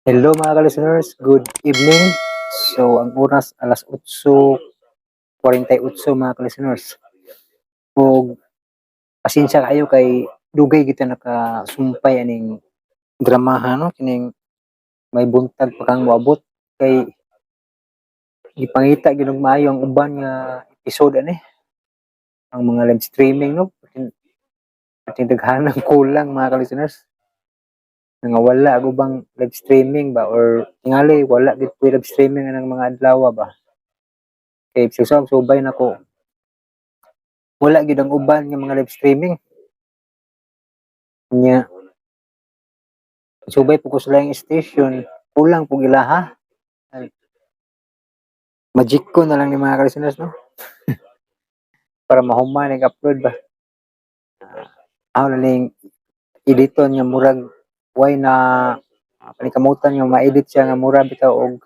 Hello mga ka-listeners, good evening. So ang oras alas 8:48, mga ka-listeners. Ug pasensya kayo kay dugay kita nakasumpay aning dramaha, no, kining May Buntag Pa Kang Moabot, kay gipangita gyud og maayo ang uban nga episode ani. Ang mga live streaming, no, pati daghanang kulang, mga ka-listeners. Nangawala ang ubang live streaming ba or tingali wala gid po live streaming anang mga adlaw ba. Kay susab subay nako, wala gid ang uban nga mga live streaming. Nya subay po ko sa laing station, kulang po ilaha. Ay, magic ko na lang ni mga ka-listeners, no, para mahuman nag-upload ba. Ako na ning editon nga murag way na panikamutan nga ma-edit siya nga mura bitaw og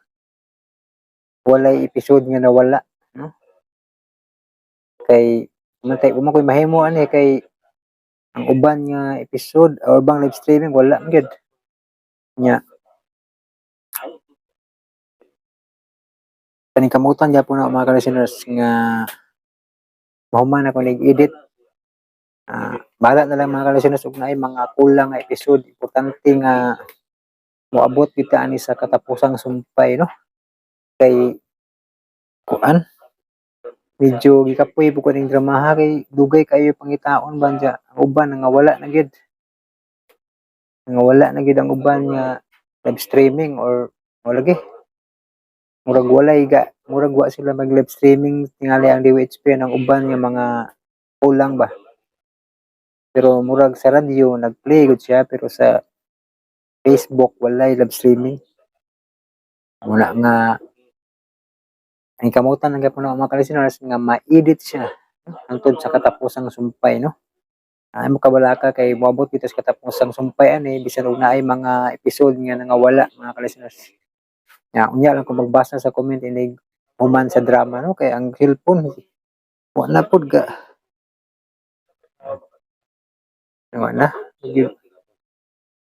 walay episode nga nawala, no, kay mantay uma koy mahimo ani kay ang uban nga episode or ubang live streaming wala man gyud. Nya paningkamutan gyapon na, mga ka-listeners, nga mahuman ako nag-edit. Bahala na lang, mga ka-listeners, ug naay mga kulang nga episode. Importante nga moabot kita ani sa katapusang sumpay, no, kay kuan, medyo gikapoy po ko ning dramaha kay dugay kayo pangitaon ba dya. Ang uban nangawala na gyud, nangawala na gyud ang uban nga live streaming or wala lagi, murag walay ga, murag wa sila mag live streaming tingali ang DWHP ang uban nga mga kulang ba. Pero murag sa radyo nagplay gud siya, pero sa Facebook walay live streaming. Muna nga ang kamutan ng gapon mga ka-listeners nga ma-edit siya hangtod sa katapusang sumpay, no. Ay mo kabala ka kay moabot dito sa katapusang sumpay ani bisan og naay mga episode nga nangawala, mga ka-listeners. Ya, unya lang ko magbasa sa comment inig human sa drama, no, kay ang cellphone wa na pud ga wa na.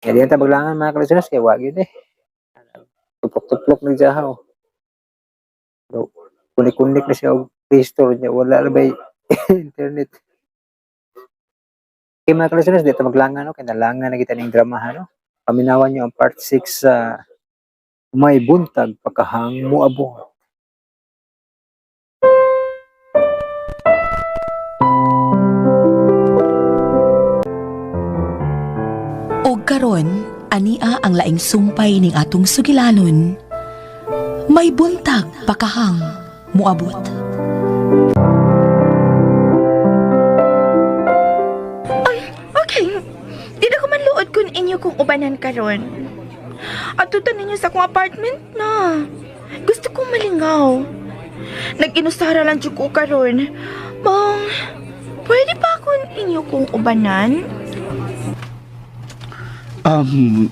Kaya di ta maglangan, mga ka-listeners, kay wa gyud eh. Tuplok-tuplok ni jahaw. So, kunik-kunik na siya og Play Store niya, wala na bay internet. Okay mga ka-listeners, dito maglangan, no, kay nalangan na kita ning dramaha, no. Paminawan niyo ang part 6 sa May Buntag Pakahang Moabot. Og karon, ania ang laing sumpay ning atong sugilanon. May Buntag Pakahang Moabot. Okay. Di na ko manluod kung inyo kong ubanan karon. Atutan ninyo sa akong apartment na. Gusto kong malingaw. Nag-inusara lang jud ko karon. Bang, pwede pa akong inyo kong ubanan?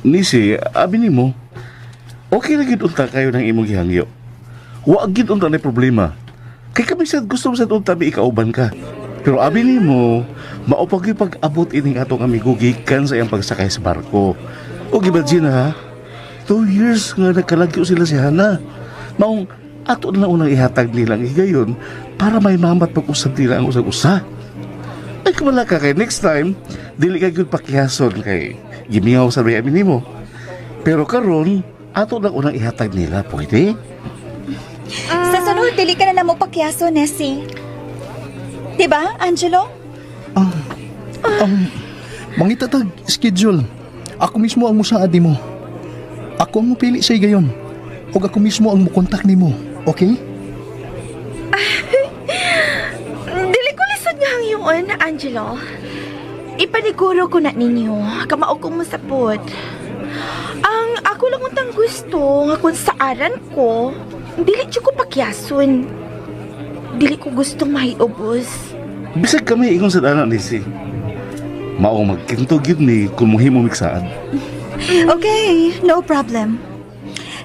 Nisi, abi nimo, okay na gid unta kayo ng imong gihangyo. Wa gid unta na problema. Kay kami sad gusto mo sad unta mi ikauban ka. Pero abi nimo, mao pa gyud pag-abot ining atong amigo gikan sa iyang pagsakay sa barko. O imagine ha, 2 years nga nagkalagyo sila si Hana. Maong ato na lang unang ihatag nila ang higayon para may mamat pag-usab nila ang usag-usa. Ay, kumala ka kay next time, dili ka gyud pakihason kay gimiyaw sa may amin nimo. Pero karon, ato lang unang ihatag nila, pwede? Sa sunod, dili ka na namo pakyaso, Nessie. Diba, Angelo? Mangita tag schedule. Ako mismo ang musaad nimo. Ako ang mupili sa higayon. Ug ako mismo ang mukontak nimo. Okay? Dili ko lisod nga hangyoon, Angelo. Ipaniguro ko na ninyo, kamao kong masapot. Ang ako lang untang gusto nga kung saaran ko, dili jud ko pakyason. Dili ko gustong mahiubos. Bisag kami ingon sa dana ni si. Mao magkinto gyud ni kung mohimo miksaad. Okay, no problem.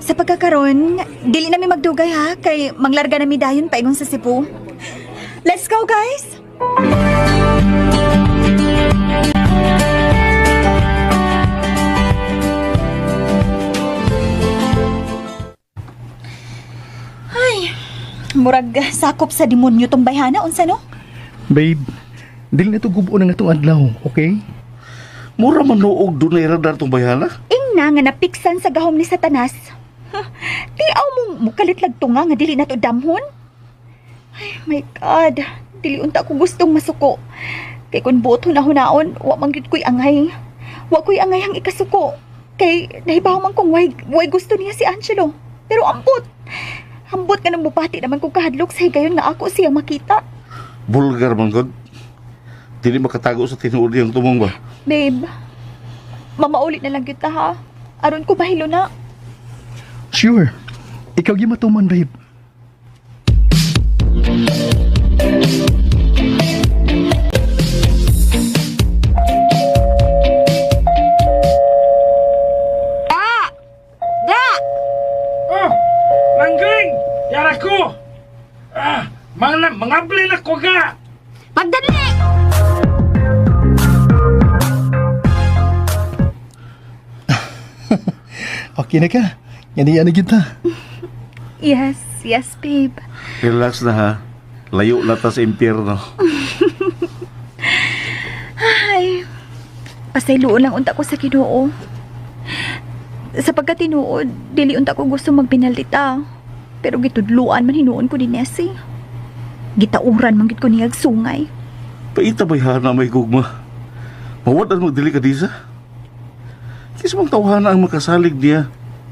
Sa pagkakaroon, dili nami magdugay ha, kay manglarga nami dayon paingon sa Cebu. Let's go, guys! Murag sakop sa demonyo tong bayhana unsa no? Babe, dili na to gubo ng atong adlaw, okay? Mura man noog dunay radar tong bayhana. Ingna nga napiksan sa gahom ni Satanas. Huh, tiaw mong mukalit lagtunga nga dili nato damhon. Ay, my God. Dili unta ko gustong masuko. Kay kun buot hunahunaon, wa man gyud ko'y angay. Wa ko'y angay ang ikasuko. Kay nahibaw man kong way gusto niya si Angelo. Pero ambot. Ambot nga nang mupati naman kong kahadlok sa higayon nga ako siya makita. Bulgar man gud. Dili makatago sa tinuod niyang tumong ba. Babe, mamauli na lang kita ha. Aron ko bahilo na. Sure. Ikaw gyud matuman, babe. Da! Oh, Langgring! Yara ko! Ah, mga mga na ko ka! Pagdali! Okay na ka. Yan na kita. Yes, yes, babe. Relax na ha. Layo na ta sa impyerno. Ay, pasayloon lang unta ko sa Ginoo. Sa pagkatinuod, dili unta ko gusto magpinalita. Pero gitudluan man hinuon ko ni Nessie. Gitauran man gid ko niyag sungay. Paita bayhana may gugma. Mawad ang magdili ka disa. Kis mong tawhana ang makasalig niya.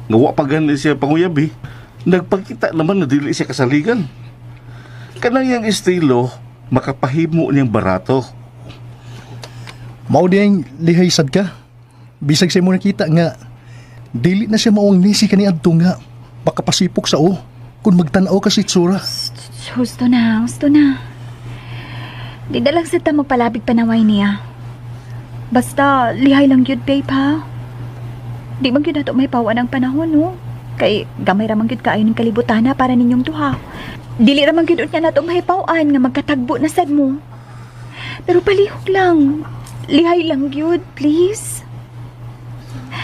Nga wa pa gani siya panguyabi. Nagpakita naman na dili siya kasaligan. Kanang iyang estilo, makapahimo niyang barato. Mao diyang lihay sad ka. Bisag sa imo nakita nga dili na siya maong nisi kani adto nga makapasipok sa o kung magtan-aw ka sa itsura. Husto na, husto na. Di na lang sa ta magpalabig panaway niya. Basta, lihay lang yun, babe, ha? Di man gyud nato may pawan ang panahon, no? Kay gamay ra man gyud kaayo ning kalibutana para ninyong duha. Dili ra man gyud unya nato mahipaw-an nga magkatagbo na sad mo. Pero palihog lang. Lihay lang gyud, please.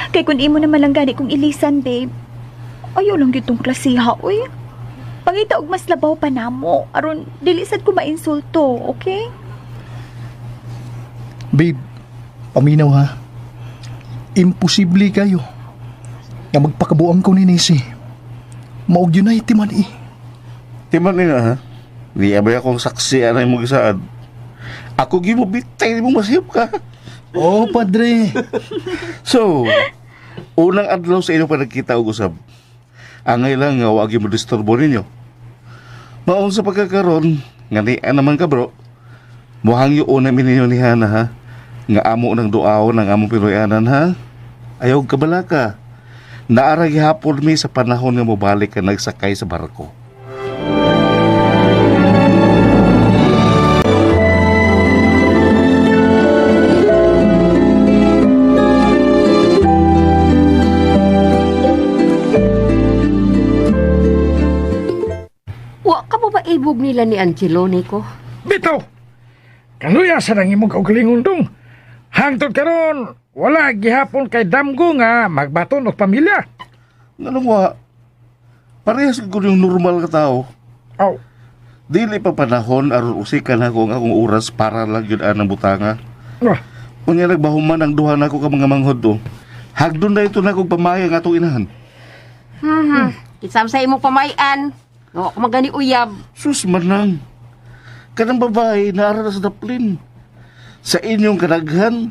Kay kun imo naman lang gani kong ilisan, babe. Ayaw lang gyud tong klasiha, uy. Pangita og mas labaw pa namo aron dili sad ko mainsulto, okay? Babe, paminaw ha. Imposible kayo nga magpakabuang ko ni Nisi. Maog yun ay timan eh. Timan nila ha. Di abay akong saksi anay mo gisaad. Ako gimo bitay mo masihop ka. Oh, padre. So, unang adlaw sa inyong panagkita og usab. Angay lang nga wa gyud mo disturbo ninyo. Maon sa pagkakaron, nga ni naman ka bro. Muhangyo una mi ninyo ni Hana ha. Nga amo ng duaw ng among Pinoyanan ha. Ayaw kabalaka. Naara gihapon mi sa panahon nga mobalik ka nagsakay sa barko. Wa ka mo ba ibog nila ni Angelo, Nico? Bitaw! Kanuya sa nang imong kaugalingon dong. Hangtod karon, wala gihapon kay damgo nga magbaton og pamilya. Nganong wa? Parehas ko yung normal ka tao. Aw, Dili pa panahon aron usikan ako ang akong oras para lang yun anang butanga. wah, Unya nagbahuman ang duha nako ka mga manghod do. Hagdon na ito na kog pamaya nga atong inahan. Hmm. Isam sa imong pamayan. Wa ka magani uyab. Sus manang. Kanang babae naara na sa daplin. Sa inyong kadaghan,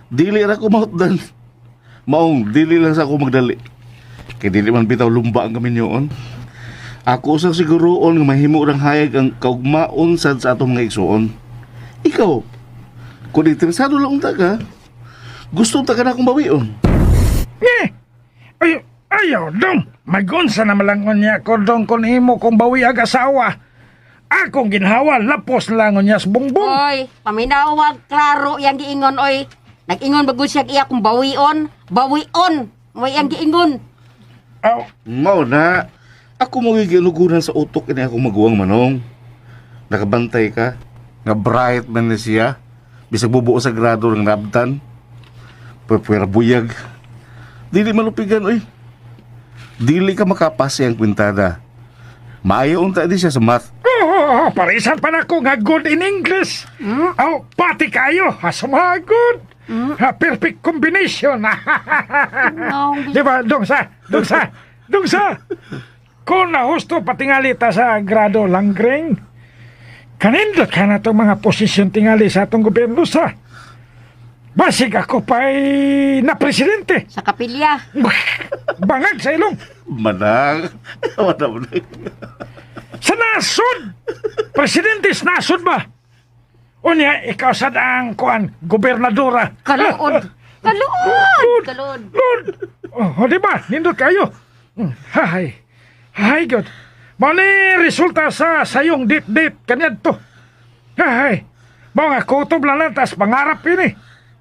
dili ra ko mahutdan. Maong dili lang sa ako magdali. Kay dili man bitaw lumba ang kaminyoon. Ako usang siguroon nga mahimo rang hayag ang kaugmaon sad sa atong mga igsuon. Ikaw, kung interesado lang unta ka, gusto unta ka na akong bawion. Nye! Ay, ayaw, dong! Magunsa na malangon niya ko dong kung imo kung bawi ag asawa. Akong ginhawa, lapos langon niya sa bungbong. Oy, paminawag klaro yang giingon oy. Nag-ingon bagud siya iya kung bawion, bawion. Mo yang giingon. Aw, Mao na, ako mo giginugunan sa utok ini ako maguwang manong. Nakabantay ka, nga bright man ni siya. Bisag bubuo sa grado ng nabtan. Pwera buyag. Dili malupigan, oy. Dili ka makapasi ang kwintada. Maayo unta di siya sa math. Oh, parisan pa na ko nga good in English. Oh, pati kayo, ha, good. Ha, perfect combination. Di ba, dong sa, dong sa, dong sa. Kung nahusto patingali ta sa grado langgring, kanindot ka na itong mga posisyon tingali sa atong gobyerno sa. Basig ako pa'y na presidente. Sa kapilya. Bangag sa ilong. Manang. Wala mo na. Sa nasod! Presidente sa nasod ba? Unya, ikaw sad ang kuan, gobernadora. Kaluod. Kaluod. Kaluod. Lord! Oh, di ba? Nindot kayo. Hay. Hay, God. Mao ni resulta sa sayong dit-dit kaniadto. Hay. Mao nga kutob lang lang tas pangarap ini.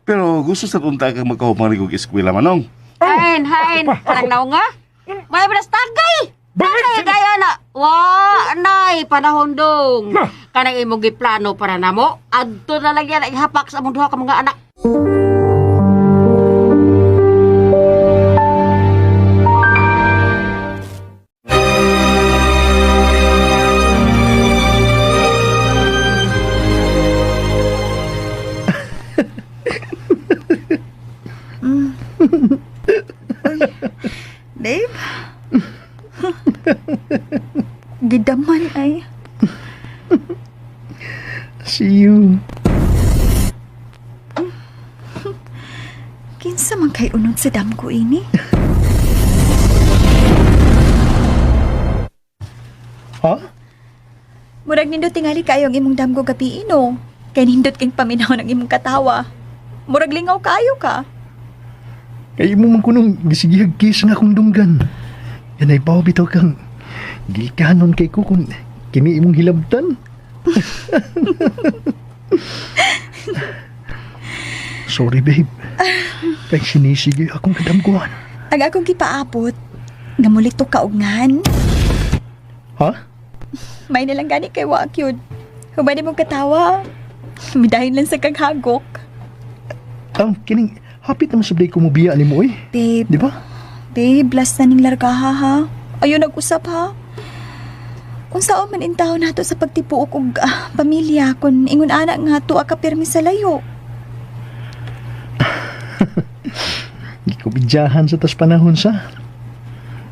Pero gusto sa punta kang magkahumang og eskwela manong. Oh, Hain, hain. ako pa, ako. Parang naunga. May balas tagay. Bangag Tagay sa- gaya na. Wa, nay, panahon dong. Lah. Kanang imong giplano para namo. Adto na lang yan ihapak sa among duha ka mga anak. Babe? Gidaman ay. See you. Kinsa man kay unod sa damgo ini? Ha? Murag nindot tingali kayo ang imong damgo gabi ino. Kay nindot king paminaw ng imong katawa. Murag lingaw kayo ka. Kay imo man kunong gisigihag kiss nga akong dunggan. Yan ay bawo bitaw kang gilkanon kay ko kung kini imong hilabtan. Sorry babe. Kay sinisige akong kadamguan. Ang akong gipaabot, nga mulito ka og ngan. Ha? May nalang gani kay wa kyud. Human imong katawa. Midahin lang sa kaghagok. Ang kining hapit naman sa ko mobiya nimo oy. Babe, Di ba? babe, last na ning largaha ha. Ayo nag-usap ha. Unsaon man intaw nato sa pagtipuok og pamilya kun ingon ana nga tuwa ka pirmi sa layo. Gikubidyahan sa tas panahon sa.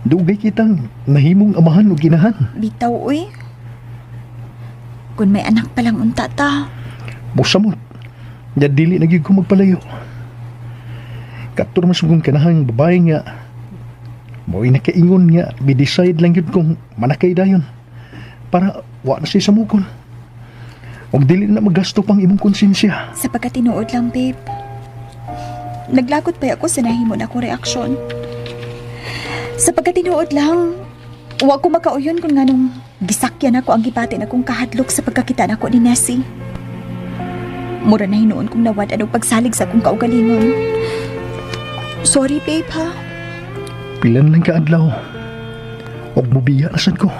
Dugay kitang nahimong amahan ug ginahan. Bitaw uy. Kun may anak pa lang unta ta. Mosamot. Nya dili na gyud ko magpalayo. Kato naman sa kong kanahang babae nga mo'y nakaingon nga mi-decide lang gyud kung manakay dayon para wa na siya samukon. Og dili na magasto pang imong konsensya. Sa pagkatinuod lang, babe. Naglagot pa ako sa nahimo na akong reaksyon. Sa pagkatinuod lang, wa ko makauyon kung nganong gisakyan ako ang gibati na kong kahadlok sa pagkakita nako ni Nessie. Mura na hinuon kong nawad anong pagsalig sa akong kaugalingon. Sorry, babe, ha? Pilan lang ka adlaw. Og mobiya na sad ko.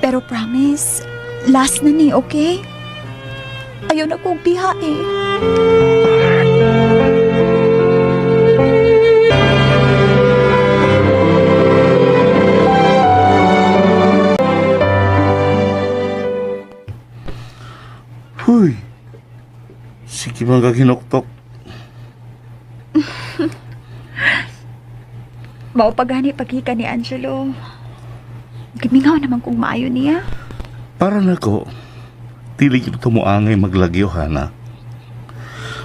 Pero promise, last na ni, okay? Ayaw na kong biha eh. Huy. Sige man ka kinuktok. Mao pagani paghika ni Angelo. Gimingaw naman kung maayo niya. Para nako, dili gyud to moangay maglagyo hana.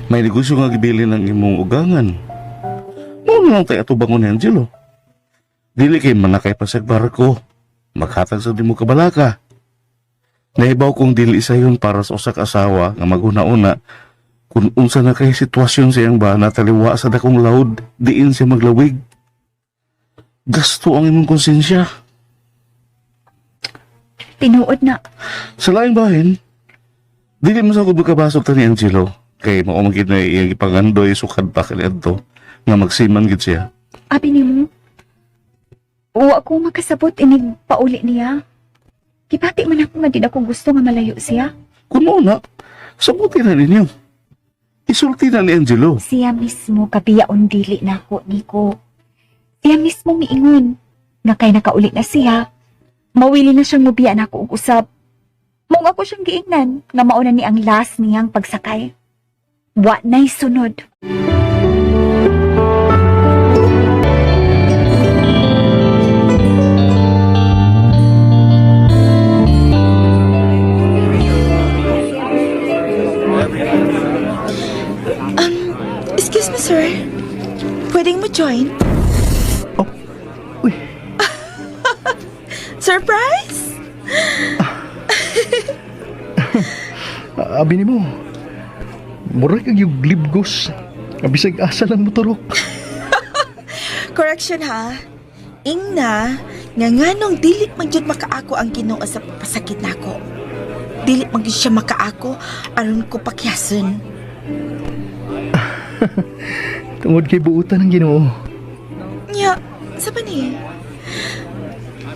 May negosyo nga gibili ng imong ugangan. Mao na lang tayo atubangon ni Angelo. Dili kay manakay pa sa barko. Maghatag sa di mo kabalaka. Nahibaw kong dili sayon para sa usa ka asawa nga maghuna-una kung unsa na kay sitwasyon sa iyang bana taliwa sa dakong laod diin siya maglawig. Gasto ang imong konsensya. Tinuod na. Sa laing bahin, dili mo sa ko magkabasok ta ni Angelo. Kay mao man gid na iyang gipangandoy sukad pa kaniadto nga magsiman gid siya. Abi nimo. Wa ko makasabot inig pauli niya. Gibati man ako nga di na ko gusto nga malayo siya. Kung mao na, sabuti na ninyo. Isulti na ni Angelo. Siya mismo kabiyaon dili nako Nico. Siya mismo miingon nga kay nakauli na siya. Mawili na siyang mubiya nako og usab. Mao ako siyang giingnan nga mauna ni ang last niyang pagsakay. Wa na'y sunod. Excuse me, sir. Pwedeng mo join? Oh, uy. Surprise? Abi nimo. Mura kag yung libgos. Bisag asa lang motorok. Correction ha. Ingna, nga nganong dili man jud makaako ang Ginoo sa pasakit nako. Dili man jud siya makaako aron ko pakyason. Tungod kay buutan ng Ginoo. Nya, sa ba ni?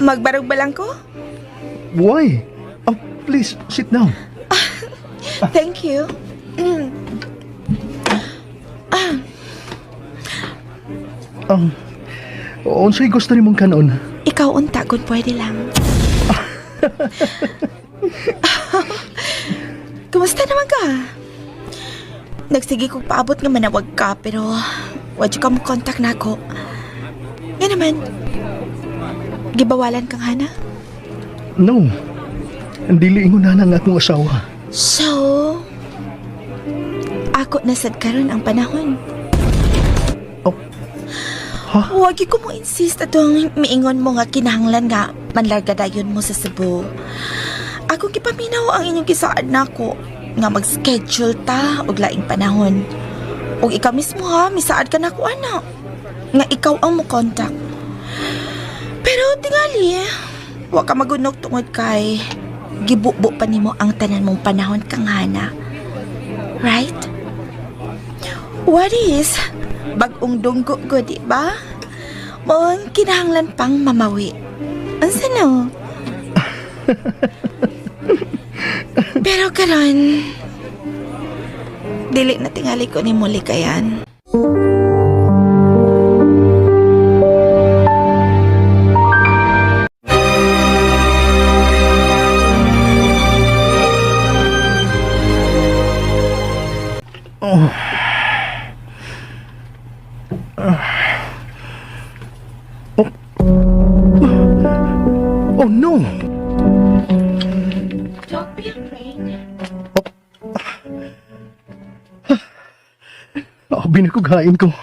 Magbarog ba lang ko? Why? Oh, please, sit down. Thank you. Unsay gusto nimong kanon? Ikaw unta kung pwede lang. Kumusta naman ka? Nagsige kong paabot nga manawag ka pero wadyo ka mo contact na ako. Nga naman, gibawalan kang hana? No. Dili ingon na ang akong asawa. So, ako na sad karon ang panahon. Oh. Ha? Huwag ko mo insist atong miingon mo nga kinahanglan nga manlarga dayon mo sa Cebu. Ako gipaminaw ang inyong gisaad nako nga mag-schedule ta og laing panahon. Og ikaw mismo ha, misaad ka nako ana. Nga ikaw ang mo contact. Pero tingali, wa ka magunok tungod kay gibubo pa nimo ang tanan mong panahon kang hana. Right? What is bagong dunggo ko, di ba? Moong kinahanglan pang mamawi. Unsa no? Pero karon, dili na tingali ko ni muli kayan. Oh no. Don't be afraid. Abi na ko gain ko.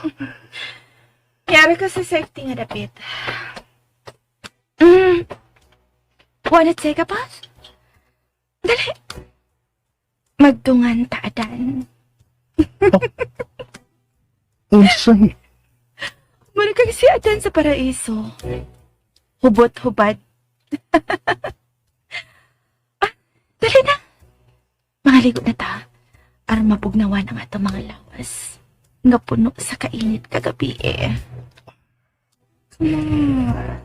Yari ka sa safety nga dapit. Wanna take a bath? Dali. Magtungan taadan. Unsay? Muna kag si Adan sa paraiso. Hubot-hubad. Ah, dali na. Mga ligo na ta. Aron mapugnawan ang atong mga lawas. Nga puno sa kainit kagabi eh. Come on.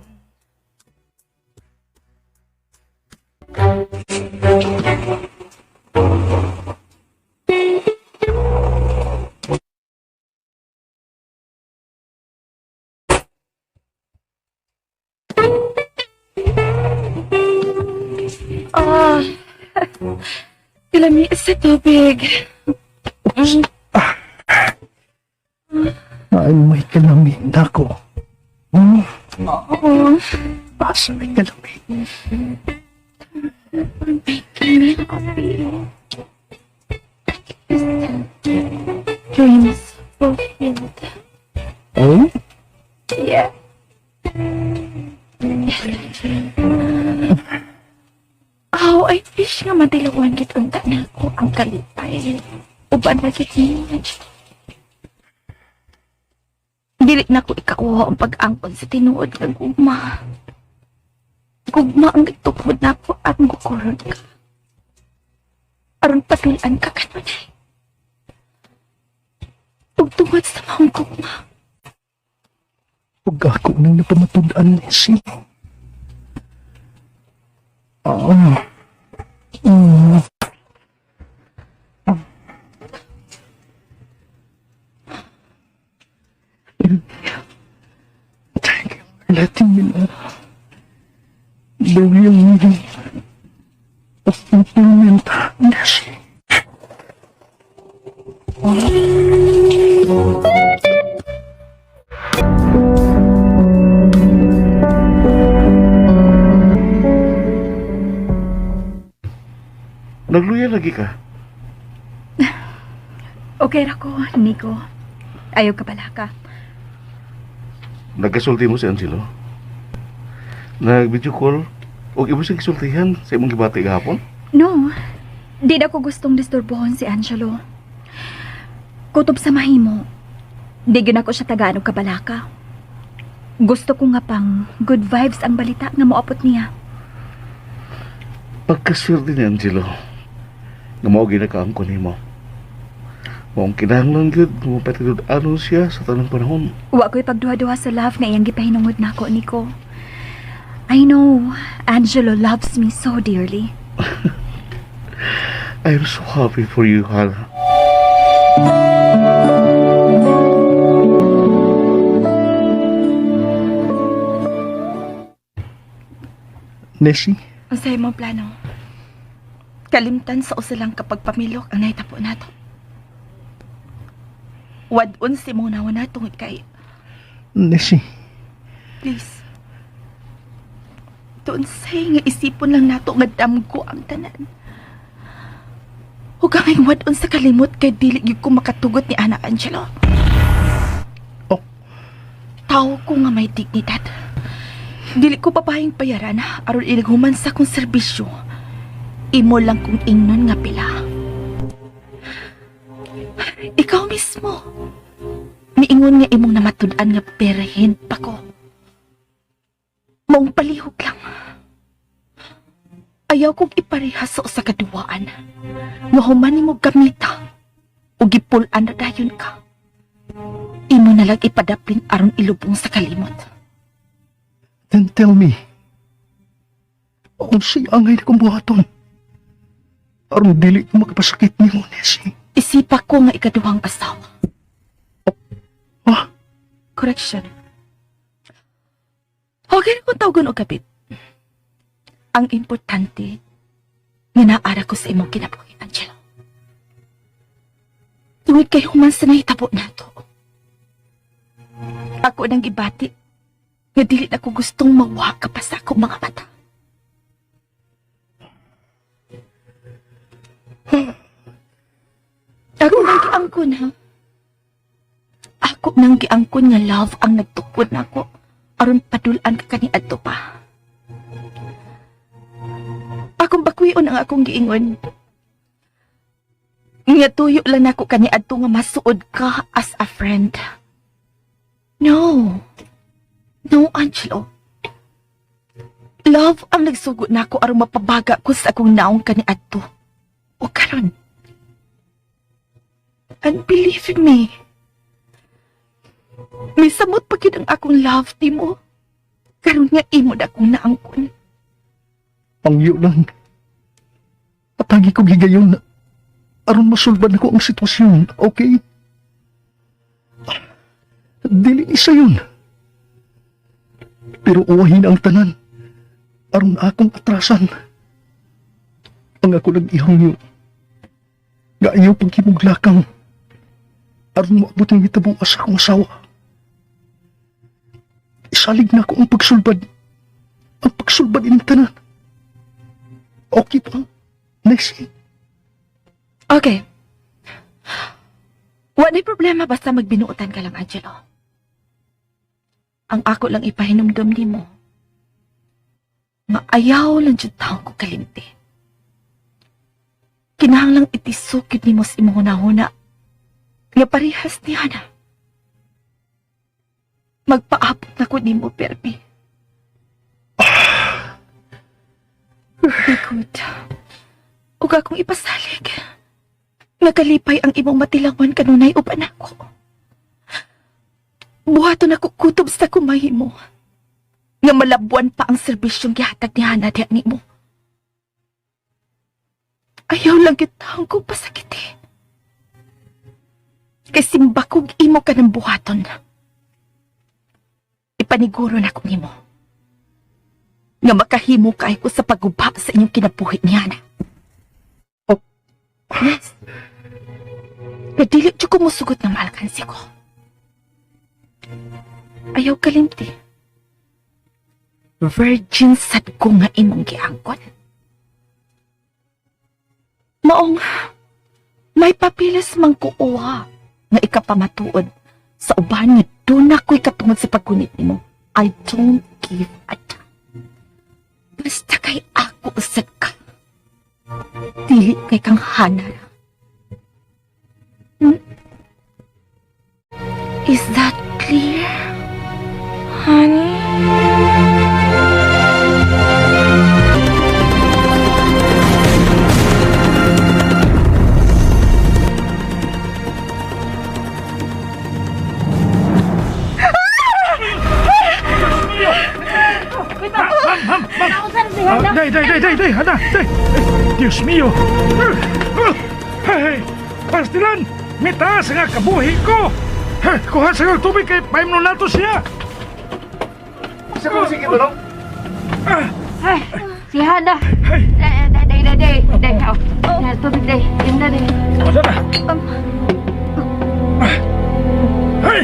Ah, kalami sa tubig. Ay, may kalami nako. Hmm, Oo. asa may kalami. Making me happy. Dreams fulfilled. Oh? Yeah. Oh, I wish nga matilawan kit unta na ako ang kalipay. Uban na kit niya. Dili na ko ikakuha ang pag-angkon sa tinuod nga gugma. Gugma ang gitukod na ako at gukuron ka. Aron patulan ka kanunay. Tugtungod sa maong gugma. Ug ako nang napamatud-an ni si. Ah. Thank you for letting me know. The real meaning of fulfillment, Nessie. Nagluya lagi ka. Okay ra ko, Nico. Ayaw ka pala ka. Nagkasulti mo si Angelo. Nag-video call. O imo siyang gisultihan sa imong gibati gahapon. No, di na ko gustong disturbohon si Angelo. Kutob sa mahimo. Di gyud ako siya tagaan og kabalaka. Gusto ko nga pang good vibes ang balita nga moapot niya. Pagkaswerte ni Angelo, nga mao ginakaangkon nimo. Maong kinahanglan gyud nga mapatinud-anon siya sa tanang panahon. Wa ko'y pagduha-duha sa love nga iyang gipahinungod nako, Nico. I know Angelo loves me so dearly. I am so happy for you, Hannah. Nessie, Ang sa'yo mong plano. Kalimtan sa usa lang kapag pamilok ang nahitabo nato. Wadon si mong nauna tungod kay, Nessie, please. Tuon say nga isipon lang nato nga damgo ang tanan. Huwag kang wadon sa kalimot kay dili gyud ko makatugot ni Ana Angelo. Oh. Tao ko nga may dignidad. Dili ko papahing bayaran aron inaghuman sa akong serbisyo. Imo lang kung ingnon nga pila. Ikaw mismo. Miingon nga imong namatud-an nga perahin pa ko. Maong palihog lang. Ayaw kong iparehas sa usa ka duwaan. Nga human nimo gamita o gipul-an na dayon ka. Imo na lang ipadaplin aron ilubong sa kalimot. then tell me, unsay angay na kong buhaton? Aron dili ko makapasakit nimo, Nessie. Isipa ko nga ikaduhang asawa. Ah, Correction. Okay na kung tawagon og kapit. Ang importante, nga naara ko sa imong kinabuhi, Angelo. Tungod kay human sa nahitabo nato. Ako nang gibati, nga dili na ko gustong mawaka ka pa sa akong mga mata. Ako nang giangkon, ha? Ako nang giangkon nga love ang nagtukod nako aron padul-an ka kaniadto pa. Akong bakwion ang akong giingon. Nga tuyo lang nako kaniadto nga masuod ka as a friend. No. No, Angelo. Love ang nagsugo nako aron mapabaga ko sa akong naong kaniadto. O karon. And believe me, may samot pa gyud ang akong love ti mo. Karon nga imo na akong naangkon. pangyo lang. Atagi kong higayon na aron masulbad nako ang sitwasyon, okay? Dili ni sayon. Pero uwahin ang tanan aron akong atrasan. Ang ako lang ihangyo. Nga ayaw paghimuglakang aron moabot ang hitabo sa akong asawa. Isalig na ako ang pagsulbad. Ang pagsulbad ining tanan. Okay pa. Nessie. Okay. Wa nay problema basta magbinuotan ka lang, Angelo. Ang ako lang ipahinumdum nimo. Nga ayaw lang jud taon ko kalimti. Kinahanglang itisok yun nimo sa imong hunahuna. Nga parehas ni Hana. Magpaabot na ko nimo, permi. Be good. Ug akong ipasalig. Nakalipay ang imong matilawan kanunay uban ako. Buhaton ako kutob sa kumahi mo. Nga malabuan pa ang serbisyong gihatag ni Hana diha nimo. Ayaw lang kita ang kong pasakiti. Kay simbakog imo ka ng buhaton. Ipaniguro na ko nimo. Nga makahimo kay ko sa pagguba sa inyong kinabuhi ni Hana. Oh. Yes. Pero dili jud ko musugot nga maalkansi ko. Ayaw kalimti. Virgin sad ko nga imong giangkon. Maong may papilis man ko uwa nga ikapamatuod sa uban nga doon ako'y katungod sa paggunit nimo. I don't give a damn. Basta kay ako usad ka. Dili kay kang hanara. Hmm? Is that clear, honey? Ah, day, day, day, day, day, hana, day. Dios mio. Hey, pastilan, mitaas nga kabuhi ko. Hey, kuha sa kong tubig kay paimnon nato siya. Sa ko sige tulong. Ay, si Hana. Hey. Eh, day, day, day, day. Day, oh. Na, tubig, day. Im na, day. Wala na. Hey!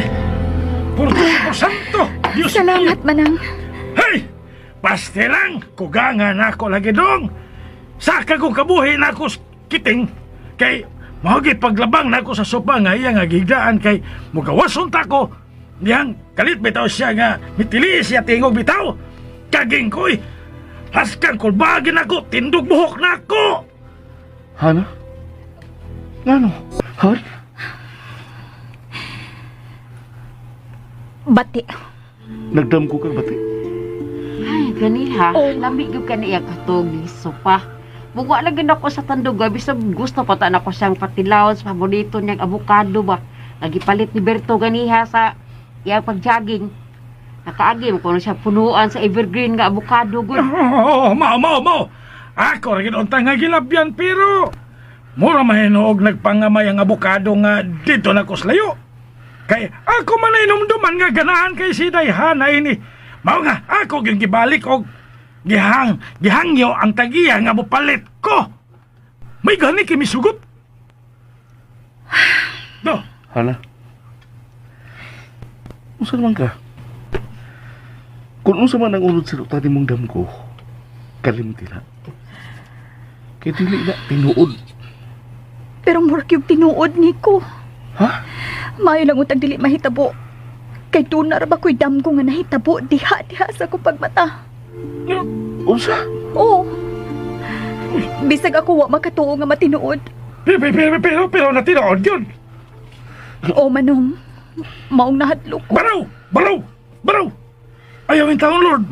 Por Dios santo! Dios mio! Salamat, Manang. Hey! Pastilang, kugangan ako lagi dong. Saka kong kabuhi na ako kiting. Kay, mahugit paglabang na ako sa sopa nga iya nga gigdaan kay mugawason ta ko. Diyang kalit bitaw siya nga mitili siya tingog bitaw. Kaging ko'y haskan kulbagin ako, tindog buhok na ako. Hana? Ngano? Han? Bati. Nagdam ko kag bati. Ay, ganiha. Lami gyud ka niya katog sopa. Bugwa lang gyud ako sa tandog, bisag gusto pa ta nako siyang patilaw sa paborito niyang avocado ba. Nagipalit ni Berto ganiha sa iyang pag-jogging. Nakaagi mo kuno siya punuan sa evergreen nga avocado gud. Oo, mao, mao, mao. Ako rin unta nga gilabyan pero mura mahinuog nagpangamay ang abokado nga dito na kuslayo. Kay ako man ay numduman nga ganahan kay si Dayhana ini. Mao nga ako gyud gibalik og gihangyo ang tagiya nga mopalit ko. May gani kay misugot. Do, Hana? Unsa naman ka? Kung unsa man ang unod sa luta nimong damgo, kalimti na. Kay dili na tinuod. Pero murag yung tinuod ni ko. Ha? Maayo lang utang dili mahitabo. Kay doon na ra ba ko'y damgo nga nahitabo diha-diha sa akong pagmata. Unsa? Oo. Bisag ako wa makatuo nga matinuod. Pero pero pero pero natinood yun. O manong, maong nahadlok ko. Baraw! Baraw! Baraw! Ayaw in taon, Lord!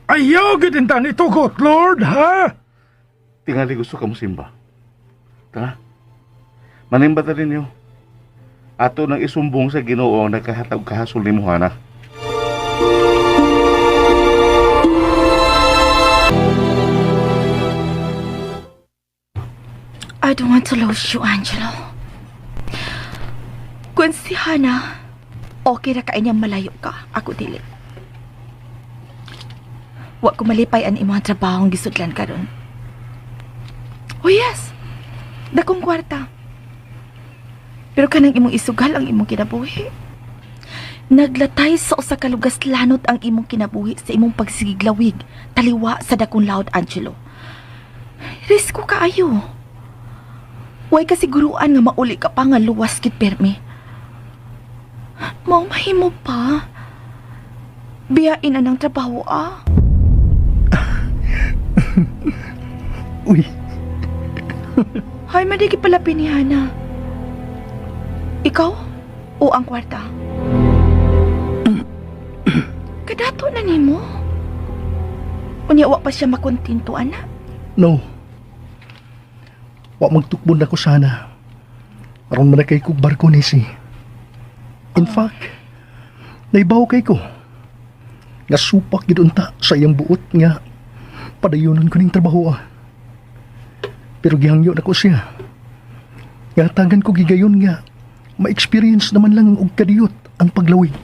Ayaw gid in taon itugot, Lord, ha? Tingali gusto ka mo simba. Tara. Manimba ta ninyo. Ato nang isumbong sa Ginoo ang nakahatag kahasol nimo Hana. I don't want to lose you, Angelo. Kung si Hana, okay ra kay niya malayo ka. Ako dili. Wa ko malipay ang imong trabahong gisudlan karon. Oh yes, dakong kwarta. Pero kanang imong isugal ang imong kinabuhi. Naglatay sa usa ka lugas lanot ang imong kinabuhi sa imong pagsigiglawig taliwa sa dakong laot, Angelo. Risko kaayo. Way kasiguruan nga mauli ka pa nga luwas kit permi. Mao mahimo pa. Biyain na ng trabaho ah. Uy, Hay, madigi pala ni Hana. Ikaw o ang kwarta? Kadato na nimo. Unya wa pa siya makontento ana. No. Wa magtukbon ako sana. Aron man na kay kog barko ni si. In fact, naibaw kay ko. Nga supak gid unta sa iyang buot nga padayonon ko ning trabaho ah. Pero gihangyo na ko siya. Nga tagan ko gigayon nga ma-experience naman lang og kadiyot ang paglawig.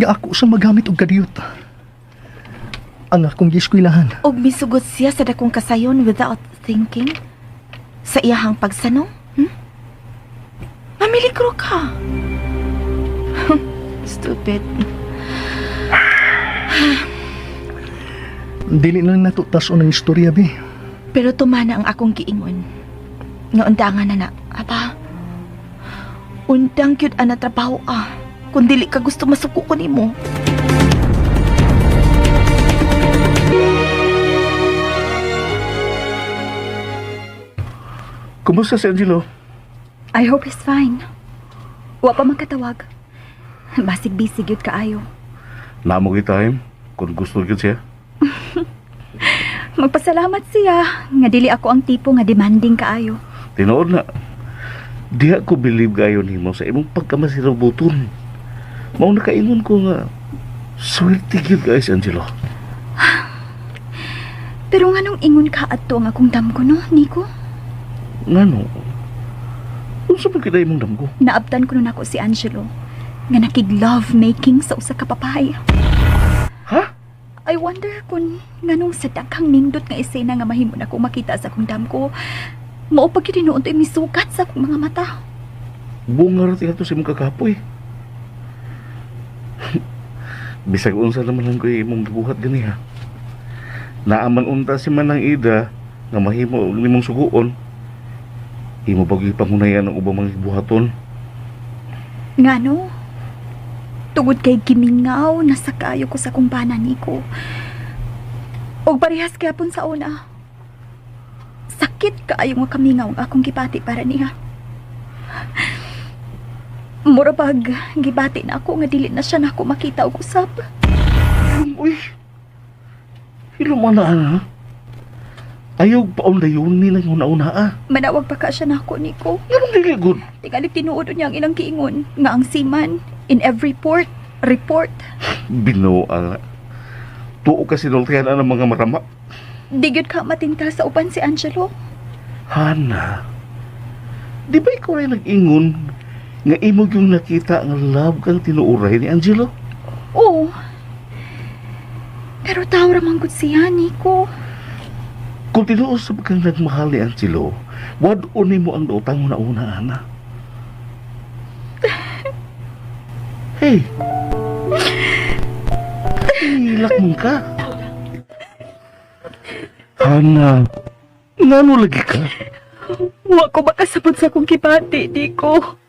Nga ako sa magamit og kadiyot. Ang akong gieskwilahan. Og misugot siya sa dakong kasayon without thinking? Sa iyahang pagsanong? Hmm? Mamilikro ka. Stupid. Dili na lang nato tas-on ang istorya, be. Pero tumana ang akong giingon. Nga undangan na na, aba. Undang gyud ana trabaho ah. Kung dili ka gusto masuko ko nimo. Kumusta si Angelo? I hope he's fine. Wa pa man katawag. Basig busy gyud kaayo. Namo gyud time kung gusto gyud siya. Magpasalamat siya nga dili ako ang tipo nga demanding kaayo. Tinuod na. Diha ko believe gayon nimo sa imong pagkamasirabuton. Mao nakaingon ko nga swerte gyud guys Angelo. Pero nganong ingon ka adto ang akong damgo no, Nico? Ngano? Unsa man gyud imong damgo? Naabtan ko nun ako si Angelo nga nakig-love making sa usa ka papay. Ha? I wonder kung nganong sa daghang nindot nga esena nga mahimo na ko makita sa akong damgo. Mao pa gyud hinuon to'y misukat sa akong mga mata. Bunga ra tingato sa imong kakapoy. Bisag unsa naman lang ko imong gibuhat gani ha. Naaman unta si Manang Ida nga mahimo og nimong suguon. Imo ba gyud pangunayan ang ubang mga gibuhaton? Ngano? Tugod kay gimingaw na sa kayo ko sa akong bana niko. Og parehas gyapon sa una. Sakit kaayo nga kamingaw ang akong gibati para niya. Mura pag gibati na ako nga dili na siya nako makita og usab. Uy. Hilom na ha. Ayaw paundayon ni nang una-una ah. Manawag pa ka siya nako niko. Nganong dili good? Tingali tinuod niya ang ilang giingon nga ang seaman in every port report. Binuang. Tuo kasi nultihan ang mga marama. Di gyud ka matinta sa uban si Angelo. Hana, di ba ikaw ay nag-ingon nga imo yung nakita nga love kang tinuuray ni Angelo? Oo. Pero tao ra man gud siya, Nico. Kung tinuod sa kang nagmahal ni Angelo, wad-on mo ang daotang una-una, Ana. Hey! Hilak mong ka. Hana, ngano lagi ka? Wa ko makasabot sa akong gibati, Nico.